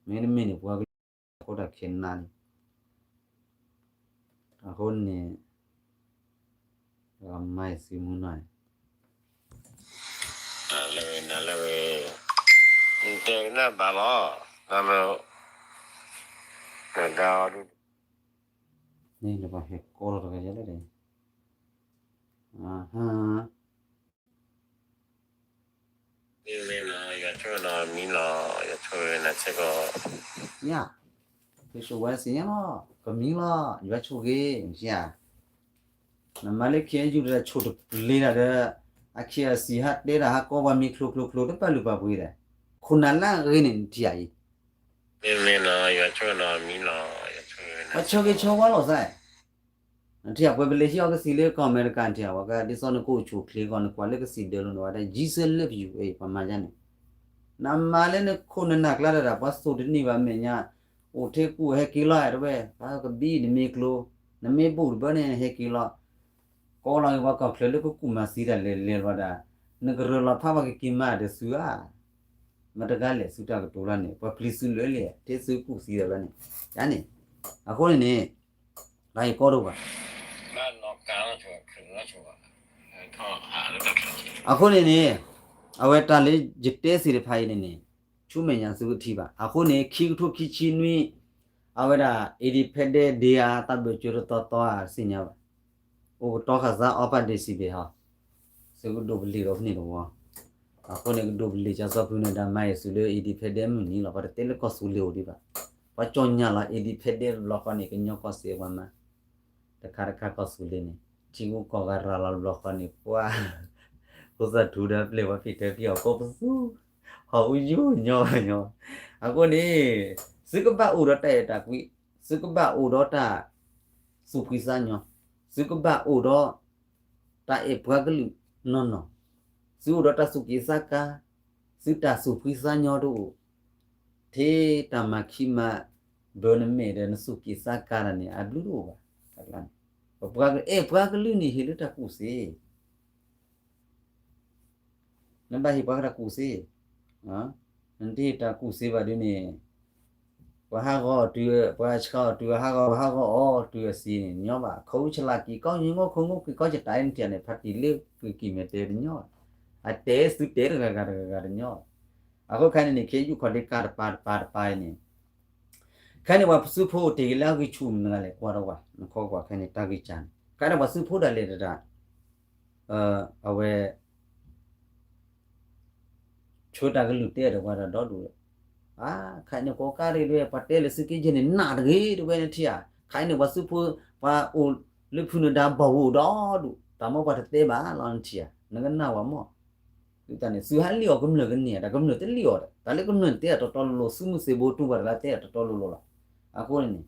မ့တမ့ၢ်န့ၣ် ပှၤကလုာ်အဃိတၢ်ခဲနၤန့ၣ် အဃိန့ၣ် မၤယသုမုၢ်နီၤ, လၢဝဲနၤလၢဝဲ နတဲနၢ်ဘၣ်လီၤ, နလၢ နဒါ န့ၣ်လၢပှၤဟဲကိးလီၤတဂၤယဲလၢ မ့ၢ်နီၤ ယွၤဆိၣ်ဂ့ၤနီၤ မံလီၤ ယွၤဆိၣ်ဂ့ၤနၤဆဲကီး, ယၤ, ဖုၣ်ဆူၣ်ဝါစံးညါလီၤ ကမံလီၤ ယွၤဆိၣ်ဂ့ၤ မ့ၢ်ဧါ, နမၤလၢ ခ့ၣ်အဲၣ်ယူၣ် တၢ်ဆိၣ်တပျ့ၤတၢ်ဒီး အခ့ၣ်အဲၣ်စံၣ် ဟးတဲတၢ်ဟးကိးပှၤမံၤချိချိချိ တပာ်လုၢ်ပာ်ပှ့ၤဒီး ခိၣ်နၢ်လၢအဂ့ၤန့ၣ် နထံၣ်အံၤ မ့ၢ်နီၤ ယွၤဆိၣ်ဂ့ၤနီၤ မံလီၤ ယွၤဆိၣ်ဂ့ၤနၤဆဲကီး ပှၤဆိၣ်ဂ့ၤဆိၣ်ဝါလီၤသး နထံၣ်ပှဲၤပလဲၤဟံးအီၤကသံၣ်လၢကီၢ်အမဲရကၤ နထံၣ်ဝဲကဒ်သိးနကအိၣ်ဆူၣ်အိၣ်ချ့ကီး နကွၢ်လၢကသံၣ်ဒၢလိာ်န့ၣ်ဝဲဒၣ် Jesus love you အံၤ ပှၤမၤယါန့ၣ်, နမၤလၢနခိၣ်နနၢ်ကျါတၢ်ဒီး ပှၤသိၣ်တန့ၢ်ဘၣ်မဲာ်ညါ, အိၣ်ထဲကူၣ်ဟဲက့ၤလီၤအဲၣ်တဝဲ, ပှၤကဘံၣ်နမ့ၢ်ကျိ, နမ့ၢ်ဘူၣ်တဘၢန့ၣ် ဟဲက့ၤလီၤ, ကိးလီၤက့ၤပှၤကီၢ်ချၢလၢကကူၣ်မၤသံတၢ်လဲၤလဲၤလီၤဒၣ်, နကရၢလီၤဖးပှၤကက့ၤမၤဒီးသုဧါ မတဂၤလဲၣ် သုတၢ်ကတိၤလၢန့ၣ် ပှၤပျံၤသုလၢလဲၣ် ထဲသုကူၣ်သံဒီးလၢန့ၣ်, ယၤန့ၣ်, အဃိန့ၣ်န့ၣ်, တၢ်အံၤကီဒိၣ်ဘၣ်, အဃိန့ၣ်န့ၣ်, အဝဲတၢ်လၢယတဲသ့ၣ်တဖၣ်အံၤန့ၣ်န့ၣ်, ဆူမဲာ်ညါသုကထံၣ်ဘၣ် အဃိန့ၣ် ခံကထိခံဆံနွံ, အဝဲဒၣ် independent day ဧါ တၢ်ဘၢၣ်စၢၤတတီတီဧါ သ့ၣ်ညါဘၣ်, အိၣ်ကတီၤဃာ်သးအီပာ်ဒ့စံးဘ့ၣ်ဟီ သုကဒိးပလ့ၤဒီးဖဲန့ၣ်တဝီ, အဃိန့ၣ် ကဒိးပလ့ၤကၠီစီဖုန့ၣ် ဒၣ်မၤအံၤသုလၢ independent မုၢ်နံၤလီၤ ပှၤတတဲလၢကီၢ်သူလ့ၤအိၣ်ဒံးဘၣ်, ပှၤကၠီညါလီၤ independent ဘျီဃီန့ၣ် ကညီကီၢ်စဲၣ်ပှၤမၤ, တခါတခါကီၢ်သူလ့ၤန့ၣ် ထံဂုၤကီၢ်ဂၤရၤလီၤဘျီဃီန့ၣ် ပှၤ ဖိသၣ်ထူဒီးပျဲၢ်ပှၤဖံးထၢဖံးအီၣ်ကိးပသူ ဟီၣ်အူယိညီညီ အဃိန့ၣ် သုကဘၣ်အိၣ်ဒီးတၢ်အဲၣ်တၢ်ကွံ, သုကဘၣ်အိၣ်ဒီးတၢ်သူၣ်ဖှံသးညီ, သုကဘၣ်အိၣ်ဒီး တၢ်အဲၣ်ပှၤကလုာ်နီၢ်နီၢ်, သုအိၣ်ဒီးတၢ်သူၣ်က့ၣ်သးကါ, သုတၢ်သူၣ်ဖှံသးညီတအိၣ်, ထဲတၢ်မၤခံမၤဘၢနမဲာ်ဒီးနသူၣ်က့ၣ်သးကါတၢ်န့ၣ် အဘျုးတအိၣ်ဘၣ်. ပှၤကအဲၣ်ပှၤကလုာ်န့ၣ် ဟ့ၣ်လၢတၢ်ကူၣ်သ့ နဘၣ်ဟ့ၣ်ပှၤကတၢ်ကူၣ်သ့, နတဟ့ၣ်တၢ်ကူၣ်သ့ဘၣ်ဒ်န့ၣ်, ပှၤဟးဂီၤအီၤတုၤ, ပှၤဆှါအီၤတုၤ, ပှၤဟးဂီၤပှၤဟးဂီၤအီၤတုၤအစ့န့ၣ် ညီဘၣ်. ခီဖျိဆလးက့ၤကီ ယိၤကီၢ်ခိၣ်နူာ်က့ၤကီၢ်ကတၢၢ်အံၤန့ၣ်ထံၣ်န့ၣ် ဖါတံၢ်လၢပက့ၤမ့ၢ်တဲတညီဘၣ်. အတဲသုတဲတဂၤဂၤတဂၤဂၤတညီဘၣ်. အဃိခဲအံၤန့ၣ်န့ၣ် ခ့ယုၢ်ခီၣ်ဒ့ကၢ်တပၤတပၤတပၤအံၤန့ၣ် ခဲအံၤန့ၣ် ပှၤသုးဖိအိၣ်တ့ၢ်က့ၤလၢအဂံၢ်ဆူၣ်မနုၤလဲၣ် ကွၢ်ဒီးကွၢ်, နခီကွၢ်ခဲအံၤန့ၣ် တၢ်ဂံၢ်စၢ်န့ၣ် ခဲအံၤန့ၣ် ပှၤသုးဖိဒၣ်လဲာ်တဒၣ် အဝဲ ဆှၢတၢ်ကလုၢ်တဲဒီးပှၤတၢ်ဒီဒူၣ်, အါ ခဲအံၤန့ၣ် ကိးကါရ့ၣ်တဝဲ ပှၤတဲလၢသုးက့ယဲၢ်န့ၣ် နးတဂ့ၤတဝဲနထံၣ်ဧါ. ခဲအံၤန့ၣ် ပှၤသုးဖိ ပှၤအိၣ်လၢဖုနဒါဘီၣ်ဝိၣ်ဒီဒူၣ် တၢ်မ့ၢ်ပှၤတတဲဘၣ်လီၤနထံၣ်ဧါ, နကနၢ်ဝဲမ့ၢ် သုတၢ်န့ၣ် သုဟးလံၣ်အီၤကမျၢၢ်ကန့ၢ်ဧါ, တၢ်ကမျၢၢ်တလံၣ်အီၤဒီး တၢ်လၢကမျၢၢ်န့ၣ်တဲအီၤတီတီလိၤလိၤ သုးမုၢ်သံၣ်ဘိတူၢ်ဘၣ်တဂၤတဲအီၤတီတီလိၤလိၤလီၤ. အဃိန့ၣ်န့ၣ်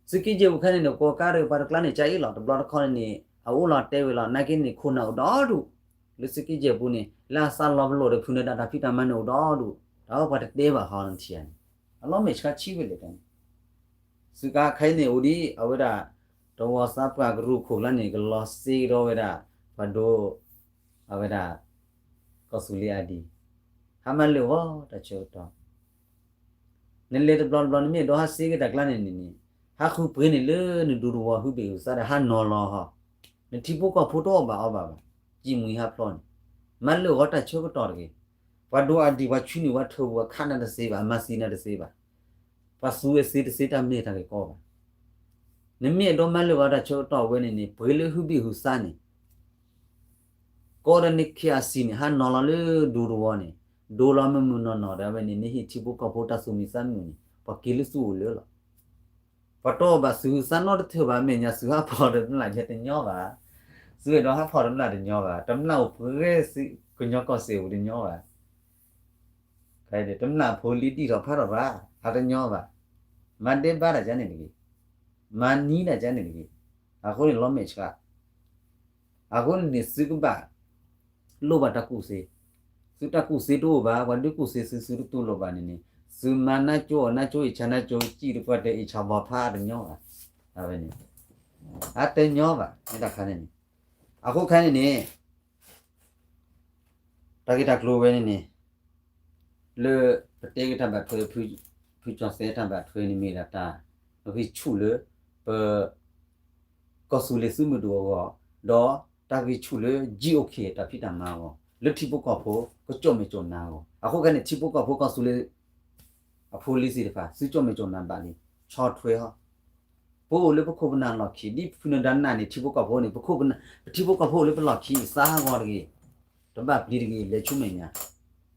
သုးက့ယဲၢ်ပူၤခဲအံၤန့ၣ် ကိးကါရ့ၣ်ပှၤတကျါန့ၣ် ကၢအ့ၣ်လီၤ တဘျီတခီန့ၣ်န့ၣ် အအိၣ်လီၤတဲဝဲလီၤ နာ်က့န့ၣ် ခိၣ်နၢ်အိၣ်ဒီဒူၣ် လၢသုးက့ယဲၢ်ပူၤန့ၣ် လၢအသးလီၤပလိာ်ဒီးဖုနဒါတၢ်ဖံးတၢ်မၤန့ၣ်အိၣ်ဒီဒူၣ် တၢ်ဝဲပှၤတတဲဘၣ်ဟီနထံၣ်ဧါန့ၣ် အလီၤမဲာ်ဆှးဆံးဝဲလဲၣ်တၢ်န့ၣ် သုးကါခဲအံၤန့ၣ် အိၣ်ဒ်အဝဲဒၣ် တဝီသးပှၢ်ကရူၢ်ခိၣ်ကျါန့ၣ် ကလီၤစ့ကဒီးဝဲဒၣ် ပှၤဒိ အဝဲဒၣ် ကီၢ်သူလ့ၤအါဒံ ဟးမၤလၢာ်ဂီၤတၢ်ဆၢကတီၢ် နလဲၤတဘျီတဘျီ နမ့ၢ်အဲၣ်ဒိးဟးစ့က့ၤတၢ်ကျါန့ၣ်န့ၣ်န့ၣ် ဟးဃုပှ့ၤန့ၣ်လၢနဒူသဝီဟုဘ့ၣ်ဟုသးဒီးဟးနီၤလီၤဟီ နထံဖိကီၢ်ဖိတအီၣ်ဘၣ်အီဘၣ်ဘၣ် ကံၢ်မှံဟးဖျိန့ၣ် မၤလၢာ်ဂီၤတၢ်ဆၢကတီၢ်တဂ့ၤ. ပှၤဒိအါဒံ ပှၤဆူန့ၢ်ပှၤထၢပူၤ အခးနၤတသ့ဘၣ် အမၤသံနၤတသ့ဘၣ်. ပှၤသူဝဲသ့တသ့တၢ်မ့ၢ်တၢ်ဂ့ၢ်ကီဘၣ်. နမ့ၢ်အဲၣ်ဒိးမၤလၢာ်ဂီၤတၢ်ဆၢကတီၢ်ဝဲန့ၣ်န့ၣ် ပှ့ၤလၢဟုဘ့ၣ်ဟုသးန့ၣ် ကီဒီးနခ့အစံၣ်န့ၣ် ဟးနီၤလီၤလၢဒူသဝီန့ၣ် ဒိလီၤမုၢ်မုၢ်နီၢ်နီၢ်ဒီးဝဲန့ၣ် နဟ့ၣ်ထံဖိကီၢ်ဖိတၢ်သူၣ်မံသးမုာ်န့ၣ် ပှၤက့ၤလၢသုအိၣ်လၢလီၤ. ပှၤတအီၣ်ဘၣ်သုးဟုသးနီတထၢၣ်ဘၣ် မဲာ်ညါသုဟးဖီၣ်တမျၢ်ယဲတညီဘၣ်. သုအဲၣ်ဒိးဟးဖီၣ်တမျၢ်တညီဘၣ်. တမျၢ်အိၣ်ပှဲၤ ကညီကီၢ်စဲၣ်ပူၤတညီဘၣ်. တမျၢ်ဖိလံဒံၣ်ထီၣ်ဖးထီၣ်ဘၣ် အတညီဘၣ်. မၤဒဲးဘးတၢ်ကါန့ၣ်တဂ့ၤ. မၤနံၤတၢ်ကါန့ၣ်တဂ့ၤ. အဃိန့ၣ်လီၤမဲာ်ဆှး အဃိန့ၣ်န့ၣ် သုကဘၣ် လိၣ်ဘၣ်တၢ်ကူၣ်သ့, သုတၢ်ကူၣ်သ့တအိၣ်ဘၣ်, ပှၤဒုးကူၣ်သ့သု သုတတူၢ်လိာ်ဘၣ်န့ၣ်န့ၣ်, သုမၤနၢကၠိအီၤ နၢကၠိအ့ၣ်ဆါ နၢကၠိစံၣ်တပှၢ်တဲအ့ၣ်ဆါဘီဖးတညီဘၣ်. အဝဲန့ၣ် အတညီဘၣ် မ့ၢ်တၢ်ခါန့ၣ်န့ၣ်, အဃိခါန့ၣ်န့ၣ် တၢ်ဂ့ၢ်တၢ်ကျိၤဝဲန့ၣ်န့ၣ် လၢပတဲက့ၤတၢ်ဘၣ်ထွဲ ဖုကၠီၣ်သဲတၢ်ဘၣ်ထွဲန့ၣ်မ့ၢ်ဒၣ်တၢ်ဂံၢ်ဆူၣ်လၢ ပ ကီၢ်သူလ့ၤသုးမုၢ်ဒိၣ်အဂီၢ်, ဒီးတၢ်ဂံၢ်ဆူၣ်လၢ GOK တၢ်ဖံးတၢ်မၤအဂီၢ်, လၢထံဖိကီၢ်ဖိကကၠီၣ်မဲာ်ကၠီၣ်နါအဂီၢ်, အဃိခဲန့ၣ် ထံဖိကီၢ်ဖိကီၢ်သူလ့ၤ အဖိလံၤသ့ၣ်တဖၣ် သုကၠီၣ်မဲာ်ကၠီၣ်နါဘၣ်လံ, ဆီၣ်ထွဲဟီ, ပအိၣ်လၢပခိၣ်ပနၢ်လီၢ်ခံ ဒ်ဖုနဒါနာ်န့ၣ် ထံဖိကီၢ်ဖိန့ၣ် ပခိၣ်ပနၢ် ပထံဖိကီၢ်ဖိအိၣ်လၢပလီၢ်ခံ သးဟးဂီၤတဂ့ၤ, တဘၣ်ပျံၤတဂ့ၤ လဲၤဆူမဲာ်ညါ,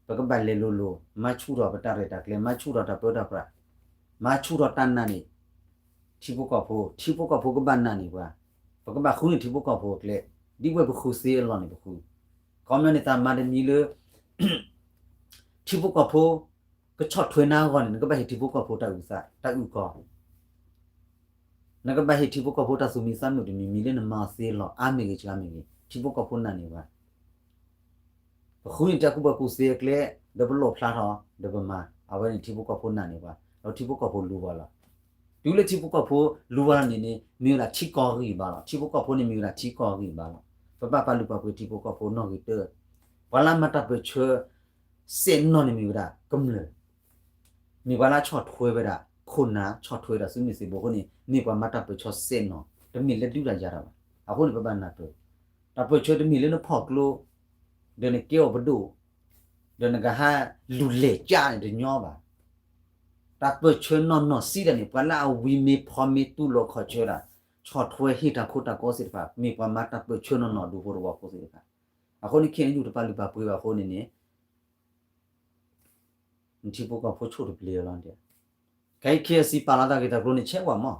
ပကဘၣ်လဲၤလိၤလိၤ မၤဆူၣ်ထီၣ်ပတၢ်ရဲၣ်တၢ်ကျဲၤ မၤဆူၣ်ထီၣ်တၢ်ပၢတၢ်ပြး, မၤဆူၣ်ထီၣ်တၢ်နာ်န့ၣ် ထံဖိကီၢ်ဖိ, ထံဖိကီၢ်ဖိကဘၣ်နာ်န့ၢ်ပှၤ, ပကဘၣ်ဃုန့ၢ်ထံဖိကီၢ်ဖိအကျဲ, ဒ်ဝဲပဃုသ့အလီၢ်န့ၣ်ပဃု, ခီပညီန့ၣ် တၢ်မၤတမံၤလၢ ထံဖိကီၢ်ဖိ ကဆီၣ်ထွဲနါအဂီၢ်န့ၣ် နကဘၣ်ဟ့ၣ်ထံဖိကီၢ်ဖိတၢ်အုၣ်သး တၢ်အုၣ်ကီၤ, နကဘၣ်ဟ့ၣ်ထံဖိကီၢ်ဖိတၢ်သူၣ်မံသးမုာ်တမံၤမံၤလၢနမၤသ့အလီၢ် အါမ့ၢ်ဂ့ၤ စှၤမ့ၢ်ဂ့ၤ ထံဖိကီၢ်ဖိနာ်န့ၢ်ပှၤ ပဃုန့ၢ်တၢ်ကူၣ်ဘၣ်ကူၣ်သ့အကျဲ, ဒီးပလိၣ်ဖျါထီၣ် ဒီးပမၤ, အဝဲန့ၣ်ထံဖိကီၢ်ဖိနာ်န့ၢ်ပှၤ, ဒီးထံဖိကီၢ်ဖိလူၤပှၤလီၤ. တုၤလၢထံဖိကီၢ်ဖိလူၤပှၤလီၤန့ၣ်န့ၣ် မ့ၢ်ဝဲဒၣ်ထံကီၢ်ဂံၢ်ဘါလီၤ. ထံဖိကီၢ်ဖိန့ၣ်မ့ၢ်ဝဲဒၣ်ထံကီၢ်ဂံၢ်ဘါလီၤ. ပဘၣ်ပာ်လုၢ်ပာ်ပှ့ၤထံဖိကီၢ်ဖိနီၣ်ဂံၢ်တၢ, ပှၤလၢမၤတၢ်ပၢၢ်ဆၢ စဲးနီၣ်န့ၣ်မ့ၢ်ဝဲဒၣ်ကမျၢၢ်, မ့ၢ်ပှၤလၢဆီၣ်ထွဲဝဲဒၣ် ခိၣ်နၢ် ဆီၣ်ထွဲဝဲဒၣ်သုးမုၢ်သံၣ်ဘိအဃိန့ၣ် မ့ၢ်ပှၤမၤတၢ်ပၢၢ်ဆၢစဲးနီၣ်, တမ့ၢ်လၢဒုးတၢ်ယၤတၢ်ဘၣ်. အဃိန့ၣ် ပဘၣ်နၢ်ပၢၢ်, တၢ်ပၢၢ်ဆၢတမ့ၢ်လၢနဖီၣ်ကျိ ဒီးနကဲအီၤပဒိၣ်, ဒီးနကဟးလူၤလဲၤကၢ်န့ၣ်တညီဘၣ်. တၢ်ပၢၢ်ဆၢနီၢ်နီၢ်စံးတၢ်န့ၣ် ပှၤလၢအဝံမ့ၢ်ဖီမ့ၢ်တူၢ်လိာ်ခီၣ်ဆၢတၢ်, ဆီၣ်ထွဲဟ့ၣ်တၢ်ခိတၢ်ကီသ့ၣ်တဖၣ် မ့ၢ်ပှၤမၤတၢ်ပၢၢ်ဆၢနီၢ်နီၢ်ဒူဖိသဝီဖိသ့ၣ်တဖၣ်. အဃိန့ၣ် ခဲအံၤ နယူၢ်တပာ်လုၢ်ပာ်ပှ့ၤဘၣ်အဃိန့ၣ်န့ၣ် နထံဖိကီၢ်ဖိဆိၣ်တပျ့ၤလီၤ. ခဲအံၤ KIC ပာ်လီၤတၢ်ဂ့ၢ်တၢ်ကျိၤန့ၣ် ဆဲးဝဲမး,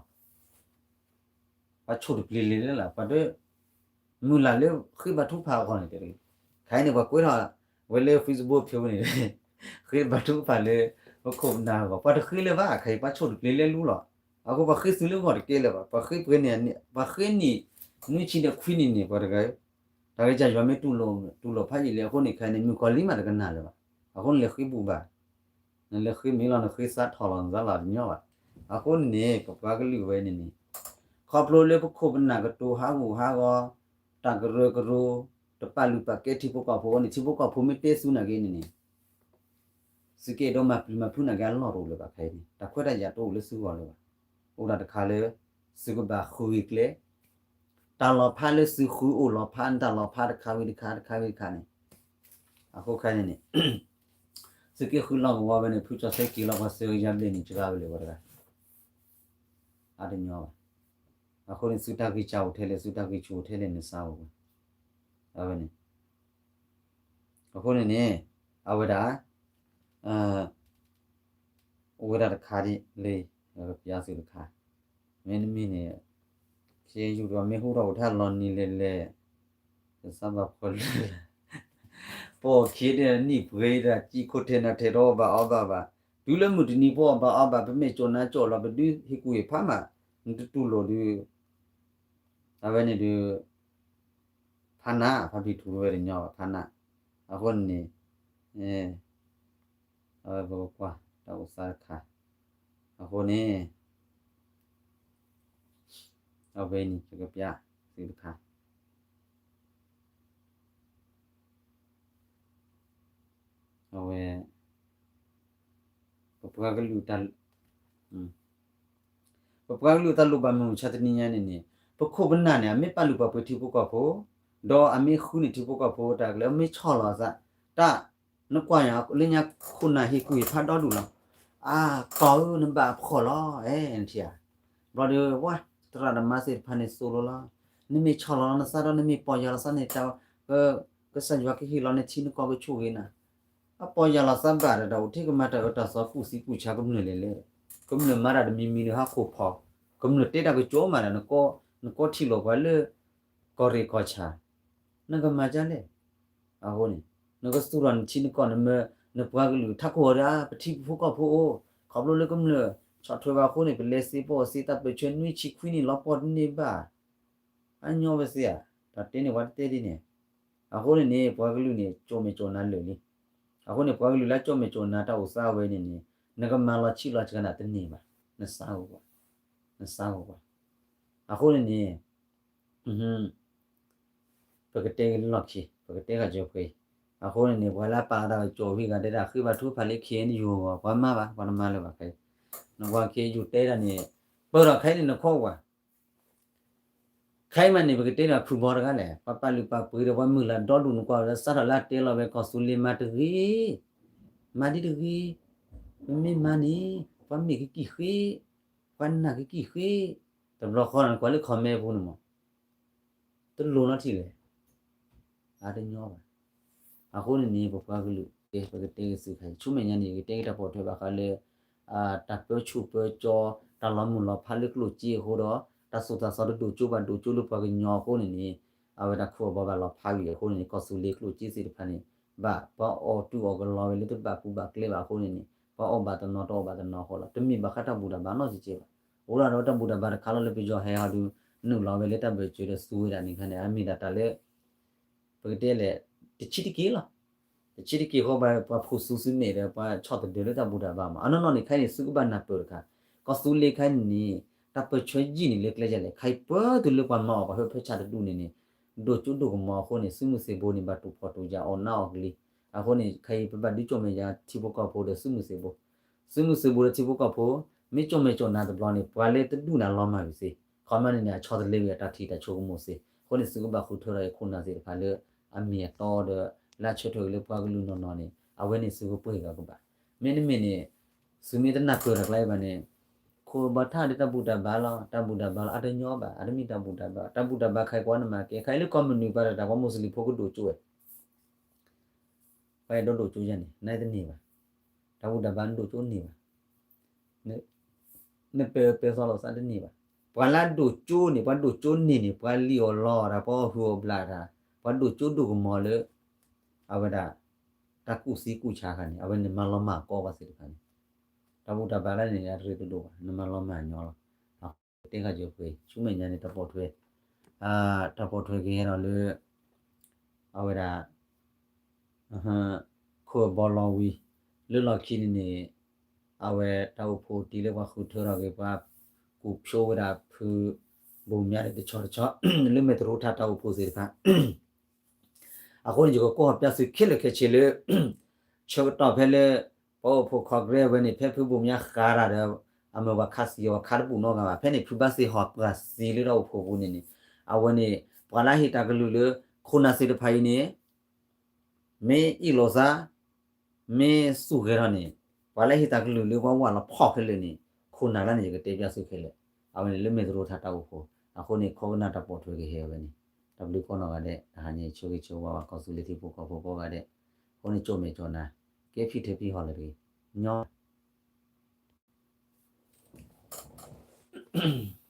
ပှၤဆိၣ်တပျ့ၤလံလၢ်လၢ် ပှၤတ မုၢ်လၢ်လၢဃ့ဘါထုကဖၣ်အဂီၢ်န့ၣ်တဲ, ခဲအံၤန့ၣ် ပှၤကွဲးထီၣ်ဝဲလၢ Facebook ဖဲန့ၣ် ဃ့ဘါထုကဖၣ်လၢ ပခိၣ်ပနၢ်အဂီၢ် ပှၤတဃ့လၢၤဘၣ် ခဲအံၤ ပှၤဆိၣ်တကျ့ၤလၢလူလီၤ. အဃိပှၤဃ့သုးလၢဂီၢ်တကဲလၢၤဘၣ်, ပှၤဃ့ပှဲၤန့ၣ် ပှၤဃ့နံၣ် နွံဆံဒီးခွံနံၣ်န့ၣ် ပှၤတဂၤ တၢ်ကစၢ်ယွၤမ့ၢ်တူၢ်လိာ်ဖးယံာ်လံအဃိန့ၣ် ခဲအံၤန့ၣ် မုၣ်ကီၤလံၢ်မးတကနၣ်လၢၤဘၣ်. အဃိန့ၣ်လဲၤဃ့ဘူၣ်ဘၣ်, နလဲၤဃ့မ့ၢ်လီၤ နဃ့စးထီၣ်လီၤ နစးလီၤတညီဘၣ်. အဃိန့ၣ် ပပှၤကလုာ်ဝဲန့ၣ်န့ၣ် ခီဖျိလၢပခိၣ်ပနၢ်ကတိၤဟးဂူာ်ဟးဂီၤ, တၢ်ကရၢကရိ, တပာ်လုၢ်ပာ်ကဲထံဖိကီၢ်ဖိန့ၣ် ထံဖိကီၢ်ဖိမ့ၢ်တဲသုနာ်က့န့ၣ်န့ၣ် သုကအဲၣ်ဒိးမၤပျံၤမၤဖုးနာ်က့အလီၢ်တအိၣ်လၢၤဘၣ်ခဲအံၤန့ၣ် တၢ်ခွဲးတၢ်ယာ်တအိၣ်လၢသုဂီၢ်လၢၤဘၣ်. အိၣ်ဒၣ်တခါလၢ သုကဘၣ်ဃုဂ့ၤကျဲ တၢ်လီၤဖးလၢသုဃုအိၣ်လီၤဖး တၢ်လီၤဖးတခါဝံၤတခါ တခါဝံၤတခါန့ၣ် အဃိခဲအံၤန့ၣ်န့ၣ် သုက့ဃုလီၢ်ကဝီၤဝဲန့ၣ် ဖုကၠီၤဆဲက့ၤလီၤပှၤစၢၤကယၤဘျဲၣ်န့ၣ် စှၤဝဲလၢၤဝဲတဂၤ အါတညီဘၣ်. အဃိန့ၣ် သုတၢ်ဂံၢ်စၢ်အိၣ်ထဲလဲၣ် သုတၢ်ဂံၢ်ဆူၣ်အိၣ်ထဲလဲၣ် နစးအိၣ်ဝဲ အဝဲန့ၣ် အဃိန့ၣ်န့ၣ် အဝဲဒၣ် အိၣ်ဝဲဒၣ်တခါဒ်လၢ ပျါသုတခါ မ့တမ့ၢ်န့ၣ် ခ့ယုၢ်ဒီးမ့ၢ်ဟူထီၣ်အိၣ်ထဲလီၤနံၤလဲၣ်လဲၣ် ကစၢ်ဘၣ်ဖီလၢ ပအီၣ်ခ့ဒၣ်နံၣ်ပှဲၤဒၣ် ကံၢ်ခိၣ်ထဲနၤထဲတအီၣ်ဘၣ်အီဘၣ်ဘၣ် တုၤလၢမုၢ်တနံၤပအီၣ်ဘၣ်အီဘၣ် ပမ့ၢ်ကၠီၣ်နါကၠီၣ်လီၤ ပဒုးဟ့ၣ်ကူၣ်ဟ့ၣ်ဖးမး နတတူၢ်လိာ်ဒုး အဝဲန့ၣ်ဒုး ဖးနး ဖးဖံထူဝဲတညီဘၣ် ဖးနး အဃိန့ၣ်န့ၣ် အဝဲပကကွၢ်တၢ်အိၣ်သးတခါ အဃိန့ၣ် အဝဲန့ၣ် ယကပျါသုတခါ အဝဲ ပပှၤကလုာ် ပပှၤကလုာ်တၢ်လိၣ်ဘၣ်မုၢ်မဆါတနံၤညါန့ၣ်န့ၣ် ပခိၣ်ပနၢ်န့ၣ် အမ့ၢ်ပာ်လုၢ်ပာ်ပှ့ၤထံဖိကီၢ်ဖိ ဒီးအမ့ၢ်ဃုန့ၢ်ထံဖိကီၢ်ဖိတၢ်ကလၢ အမ့ၢ်ဆီၣ်လီၤအသး တၢ် နကွၢ်ယၤလၢညါခိၣ်နၢ်ဟ့ၣ်ကူၣ်ဟ့ၣ်ဖးဒီဒူၣ်လီၤ အါ ကီၢ်ဧၢ နဘၣ်ဖှီၣ်လီၤ အဲ နထံၣ်ဧါ ဘျီဒီး ဝါ သရၣ်သမါသ့ၣ်တဖၣ်န့ၣ်သိၣ်လိလီၤ နမ့ၢ်ဆီၣ်လီၤလီၤနသးဒီး နမ့ၢ်ပီၢ်ယၢ်လီၤသးန့ၣ် တၢ် ကစၢ်ယွၤကဟ့ၣ်လီၤနထံနကီၢ်ကဆိၣ်ဂ့ၤနၤ အပီၢ်ယၢ်လီၤသးဘၣ်ဒီး တၢ်အိၣ်ထဲကမၤတၢ်အၢတၢ်သီကူၣ်သံကူၣ်ဆါကမျၢၢ်လဲၣ်လဲၣ် ကမျၢၢ်မၤတၢ်တမံၤမံၤဒီးဟးခိၣ်ဖီၣ် ကမျၢၢ်တဲတၢ်ကစီၣ်မးဒီး နကီၢ်ထံၣ်လိာ်ပှၤလၢ ကီၢ်ရ့ၣ်ကီၢ်ဆၣ် နကမၤဒ်လဲၣ် အဃိန့ၣ် နကသူၣ်ထီၣ်နထံနကီၢ် နမၢ နပှၤကလုာ်ထးခိၣ်အီၤဒီး ပထံဖိကီၢ်ဖိအိၣ် ခီဖျိလၢကမျၢၢ်ဆီၣ်ထွဲဘၣ်အဃိန့ၣ် ပလဲၤစ့ပီၣ်စ့ တၢ်ပၢၢ်ဆၢနွံဆံခွံနံၣ်လီၤပီၢ်တန့ၢ်ဘၣ် အညီဝဲသ့ဧါ တၢ်တဲန့ၣ်ပှၤတတဲဒ်န့ၣ် အဃိန့ၣ်န့ၣ် ပှၤကလုာ်န့ၣ် ကၠိၣ်မဲာ်ကၠိၣ်နါလၢာ်လံ အဃိန့ၣ် ပှၤကလုာ်လၢကၠိၣ်မဲာ်ကၠိၣ်နါတၢ်အိၣ်သးဝဲန့ၣ်န့ၣ် နကမၤလီၤဆံးလီၤစှၤနၤတန့ၢ်ဘၣ် နစးဂီၢ်ကွၢ် နစးဂီၢ်ကွၢ် အဃိန့ၣ်န့ၣ် ပကတဲက့ၤလၢလီၢ်ခံ ပကတဲဃာ်ကၠီၤပှဲၤအံၤ အဃိန့ၣ်န့ၣ် ပှၤလၢအပာ်လီၤတၢ်ကစီၣ်ဝံၤဂၤဒဲးဒၣ် ဃ့ဘါထုကဖၣ်လၢ ခ့ၣ်အဲၣ်ယူၣ် အဂီၢ် ပှၤမၤဘၣ် ပှၤတမၤလၢၤဘၣ်ခဲအံၤ နကွၢ်ခ့ၣ်အဲၣ်ယူၣ်တဲဒၣ်န့ၣ် ပၢၢ်ထီၣ်ခဲအံၤန့ၣ် နခီကွၢ် ခဲအံၤမးန့ၣ် ပကတဲဒီးဖုဘီတဂၤလဲၣ် ပှၤပာ်လုၢ်ပာ်ပှ့ၤဒီး ပှၤမုၢ်လၢ်ဒီဒူၣ်နကွၢ်ဒီး စးထီၣ်လၢအတဲလီၤဝဲ ကီၢ်သူလ့ၤမၤတဂ့ၤ မၤဒ်တဂ့ၤ ပမ့ၢ်မၤန့ၣ် ပှၤမ့ၢ်ကကံၣ်ဃ့ ပှၤနာ်ကကံၣ်ဃ့ တဘျီဃီနကွၢ်လၢ comment ပူၤန့ၣ်မး တလိၣ်နီထံၣ်လဲၣ် အါတညီဘၣ်. အဃိန့ၣ်န့ၣ် ပပှၤကလုာ် ပကတဲက့ၤသုခါအံၤ ဆူမဲာ်ညါန့ၣ် ယကတဲက့ၤတၢ်ပိာ်ထွဲဘၣ်ဃးလၢ တၢ်ပၢဆူၣ်ပၢကၠီ တၢ်လီၤမုၢ်လီၤဖးလၢကျိၣ်စ့အဃိဒီး တၢ်သိၣ်တၢ်သီတဒိၣ်ကၠိဘၣ်ဒိၣ်ကၠိလၢပှၤကညီအဃိန့ၣ်န့ၣ် အဝဲတၢ်ခူၣ်အဘီဘၣ်လီၤဖးဝံၤအဃိန့ၣ်န့ၣ် ကီၢ်သူလ့ၤကျိၣ်စ့သ့ၣ်တဖၣ်န့ၣ် ဘၣ်ပှၤအီၣ်တူၢ်အီၣ်ကလီဝဲလၢတဘၣ်ပူၤဘၣ်ကျဲဘၣ်အဃိန့ၣ်န့ၣ် ပှၤအီၣ်ဘၣ်တနီၤတအီၣ်ဘၣ်တနီၤအဃိလီၤ. တမ့ၢ်ဘၣ်ဃးတၢ်ဘူၣ်တၢ်ဘါနီတစဲးဘၣ်. အိၣ်ဒၣ်ဒီးတၢ်ဘူၣ်တၢ်ဘါတခါလီၤလၢပယီၤဟဲဟီဒုး နုာ်လီၤဝဲလၢတၢ်ဘၢၣ်စၢၤဒီးသူဝဲဒၣ်န့ၣ်ခါန့ၣ် အမ့ၢ်ဒၣ်တၢ်လၢ ပကတဲလဲၣ် တဆံးတက့ၢ်လီၤ. တဆံးတက့ၢ်အဃိ ပှၤဖူၣ်စုစူမဲာ်ဒီး ပှၤဆီၣ်သဒၢလၢတၢ်ဘူၣ်တၢ်ဘါမး အနီၢ်နီၢ်န့ၣ် ခဲအံၤန့ၣ် သုကဘၣ်နၢ်ပၢၢ်တခါ ကီၢ်သူလ့ၤခဲအံၤန့ၣ်န့ၣ် တၢ်ပၢၢ်ဆၢယံာ်န့ၣ်လၢကျဲယဲလဲၣ် ခဲအံၤပၢတုၤလၢပှၤမၤအီၣ်ပှၤဟၢဖၢဆးတဒူၣ်န့ၣ်န့ၣ် ဒိၣ်ကၠိဒိၣ်ကမီၤအဃိန့ၣ် စုမုၢ်သံၣ်ဘိန့ၣ် ဘၣ်တူၢ်ဖှီၣ်တူၢ်ယာ်အီၣ်နးအီၣ်ကလံၤ အဃိန့ၣ် ခဲအံၤပဘၣ်ဒုးကၠိၣ်မဲာ်ယါထံဖိကီၢ်ဖိဒီးစုမုၢ်သံၣ်ဘိ စုမုၢ်သံၣ်ဘိဒီးထံဖိကီၢ်ဖိ မ့ၢ်ကၠိၣ်မဲာ်ကၠိၣ်နါတဘျီန့ၣ် ပှၤလၢတဒူၣ်န့ၣ်လီၤမၢ်ဝံၤသ့ ခီမီန့ၣ်န့ၣ် အဆီတလဲဝံၤအတၢ်ထံၣ်တၢ်ဆိကမိၣ်သ့ အဃိန့ၣ် သုကဘၣ်ဃုထၢထီၣ်အံၤခိၣ်နၢ်သ့ၣ်တဖၣ်လၢ အမ့ၢ်အတီဒီး လၢအဆၢထၢၣ်က့ၤလၢပှၤကလုာ်နီၢ်နီၢ်န့ၣ် အဝဲန့ၣ်သုကပှ့ၤဂၤကဘၣ် မ့တမ့ၢ်န့ၣ် သုမ့ၢ်တနၢ်ပၢၢ်တၢ်ကျါအံၤဘၣ်န့ၣ် ခိၣ်ဘီထၣ်ဒီးတၢ်ဘူၣ်တၢ်ဘါလီၤ တၢ်ဘူၣ်တၢ်ဘါလီၤ အတညီဘၣ် အတမ့ၢ်တၢ်ဘူၣ်တၢ်ဘါ တၢ်ဘူၣ်တၢ်ဘါခဲအံၤကွၢ်နမၤကဲ ခဲအံၤလၢကီၢ်မနုၤပှၤတၢ်တၢ် ပှၤမူးစလ့ၣ်ဖိကဒိၣ်ကၠိဝဲ ပှၤအဲၣ်ဒိးဒိၣ်ကၠိယါန့ၣ် နတန့ၢ်ဘၣ်. တၢ်ဘူၣ်တၢ်ဘါနဒိၣ်ကၠိန့ၢ်ဘၣ်. နပဲာ်ပဲာ်သီလီၤသးတန့ၢ်ဘၣ်. ပှၤလၢအဒိၣ်ကၠိန့ၣ် ပှၤဒိၣ်ကၠိန့ၢ်န့ၣ် ပှၤလံၣ်အီၣ်လီအီၣ်တၢ် ပှၤအီၣ်ဟုၣ်အီၣ်ဘျးတၢ် ပှၤဒိၣ်ကၠိဒိၣ်ကမီၤလၢ အဝဲဒၣ် တၢ်ကူၣ်သံကူၣ်ဆါခါန့ၣ် အဝဲန့ၣ်မၤလီၤမၢ်ကီပှၤသ့ၣ်တဖၣ်န့ၣ် တၢ်ဘူၣ်တၢ်ဘါလၢန့ၣ် အရ့တဒိၣ်ဘၣ် နမၤလီၤမၢ်ညီလီၤ. အဃိတဲဃာ်ယပှ့ၤ ဆူမဲာ်ညါန့ၣ် တၢ်ပိာ်ထွဲ တၢ်ပိာ်ထွဲကဟဲဒီးလၢ အဝဲဒၣ် ခိၣ်ဘီလီၤဝံၤ လၢလီၢ်ခံန့ၣ်န့ၣ် အဝဲတၢ်အိၣ်ဖှိၣ်တံၢ်လၢပှၤဃုထၢထီၣ်က့ၤ ပှၤကူၣ်ဖျိဝဲဒၣ်ဖု ဘိၣ်မၠါဒီးတဆီတဆီ လၢမဲၢ်တရိထၣ်တၢ်အိၣ်ဖှိၣ်သ့ၣ်တဖၣ် အဃိန့ၣ် ယကကွၢ်ဟီၣ်ပြသုခဲလၢာ်ခဲဆ့လၢ ဆၢကတီၢ်ဖဲလၢ ပှၤအိၣ်ဖှိၣ် Congress ဝဲန့ၣ် ဖဲဖုဘိၣ်မၠါဃးတၢ်ဒီး အမၢပှၤခးသံအီၤ ပှၤခးတပူၤနီတဂၤဘၣ်. ဖဲန့ၣ် ဖုဘၣ်သ့ၣ်ဟီၣ်ပှၢ်သံလၢတၢ်အိၣ်ဖှိၣ်ပူၤန့ၣ်န့ၣ် အဝဲန့ၣ် ပှၤလၢဟ့ၣ်တၢ်ကလုၢ်လၢ ခိၣ်နၢ်သ့ၣ်တဖၣ်အံၤန့ၣ် မ့ၢ်အ့ၣ်လိာ်သး မ့ၢ်သူၣ်ဂဲၤထီၣ်န့ၣ် ပှၤလၢဟ့ၣ်တၢ်ကလုၢ်လၢပှၤဝၢ်လီၤဖီၣ်ခဲလၢာ်န့ၣ် ခိၣ်နၢ်လၢန့ၣ် ယကတဲပြသုခဲလၢာ်. အဝဲန့ၣ်လၢမဲၢ်တရိထၣ်တၢ်အိၣ်ဖှိၣ် အဃိန့ၣ် ခိၣ်ကနၣ်တၢ်ပိာ်ထွဲကဟဲဝဲန့ၣ် တၢ်ဘျုးကိးနီၢ်ဂၤဒဲး တဟါညါဆိၣ်ဂ့ၤဆိၣ်ဝါဘၣ်ကီၢ်သူလ့ၤထံဖိကီၢ်ဖိကိးဂၤဒဲး အဃိန့ၣ် ကၠိၣ်မဲာ်ကၠိၣ်နၤ ကဲဖံထၢဖံဟီၣ်လၢတဂ့ၤ ညီ Thank you.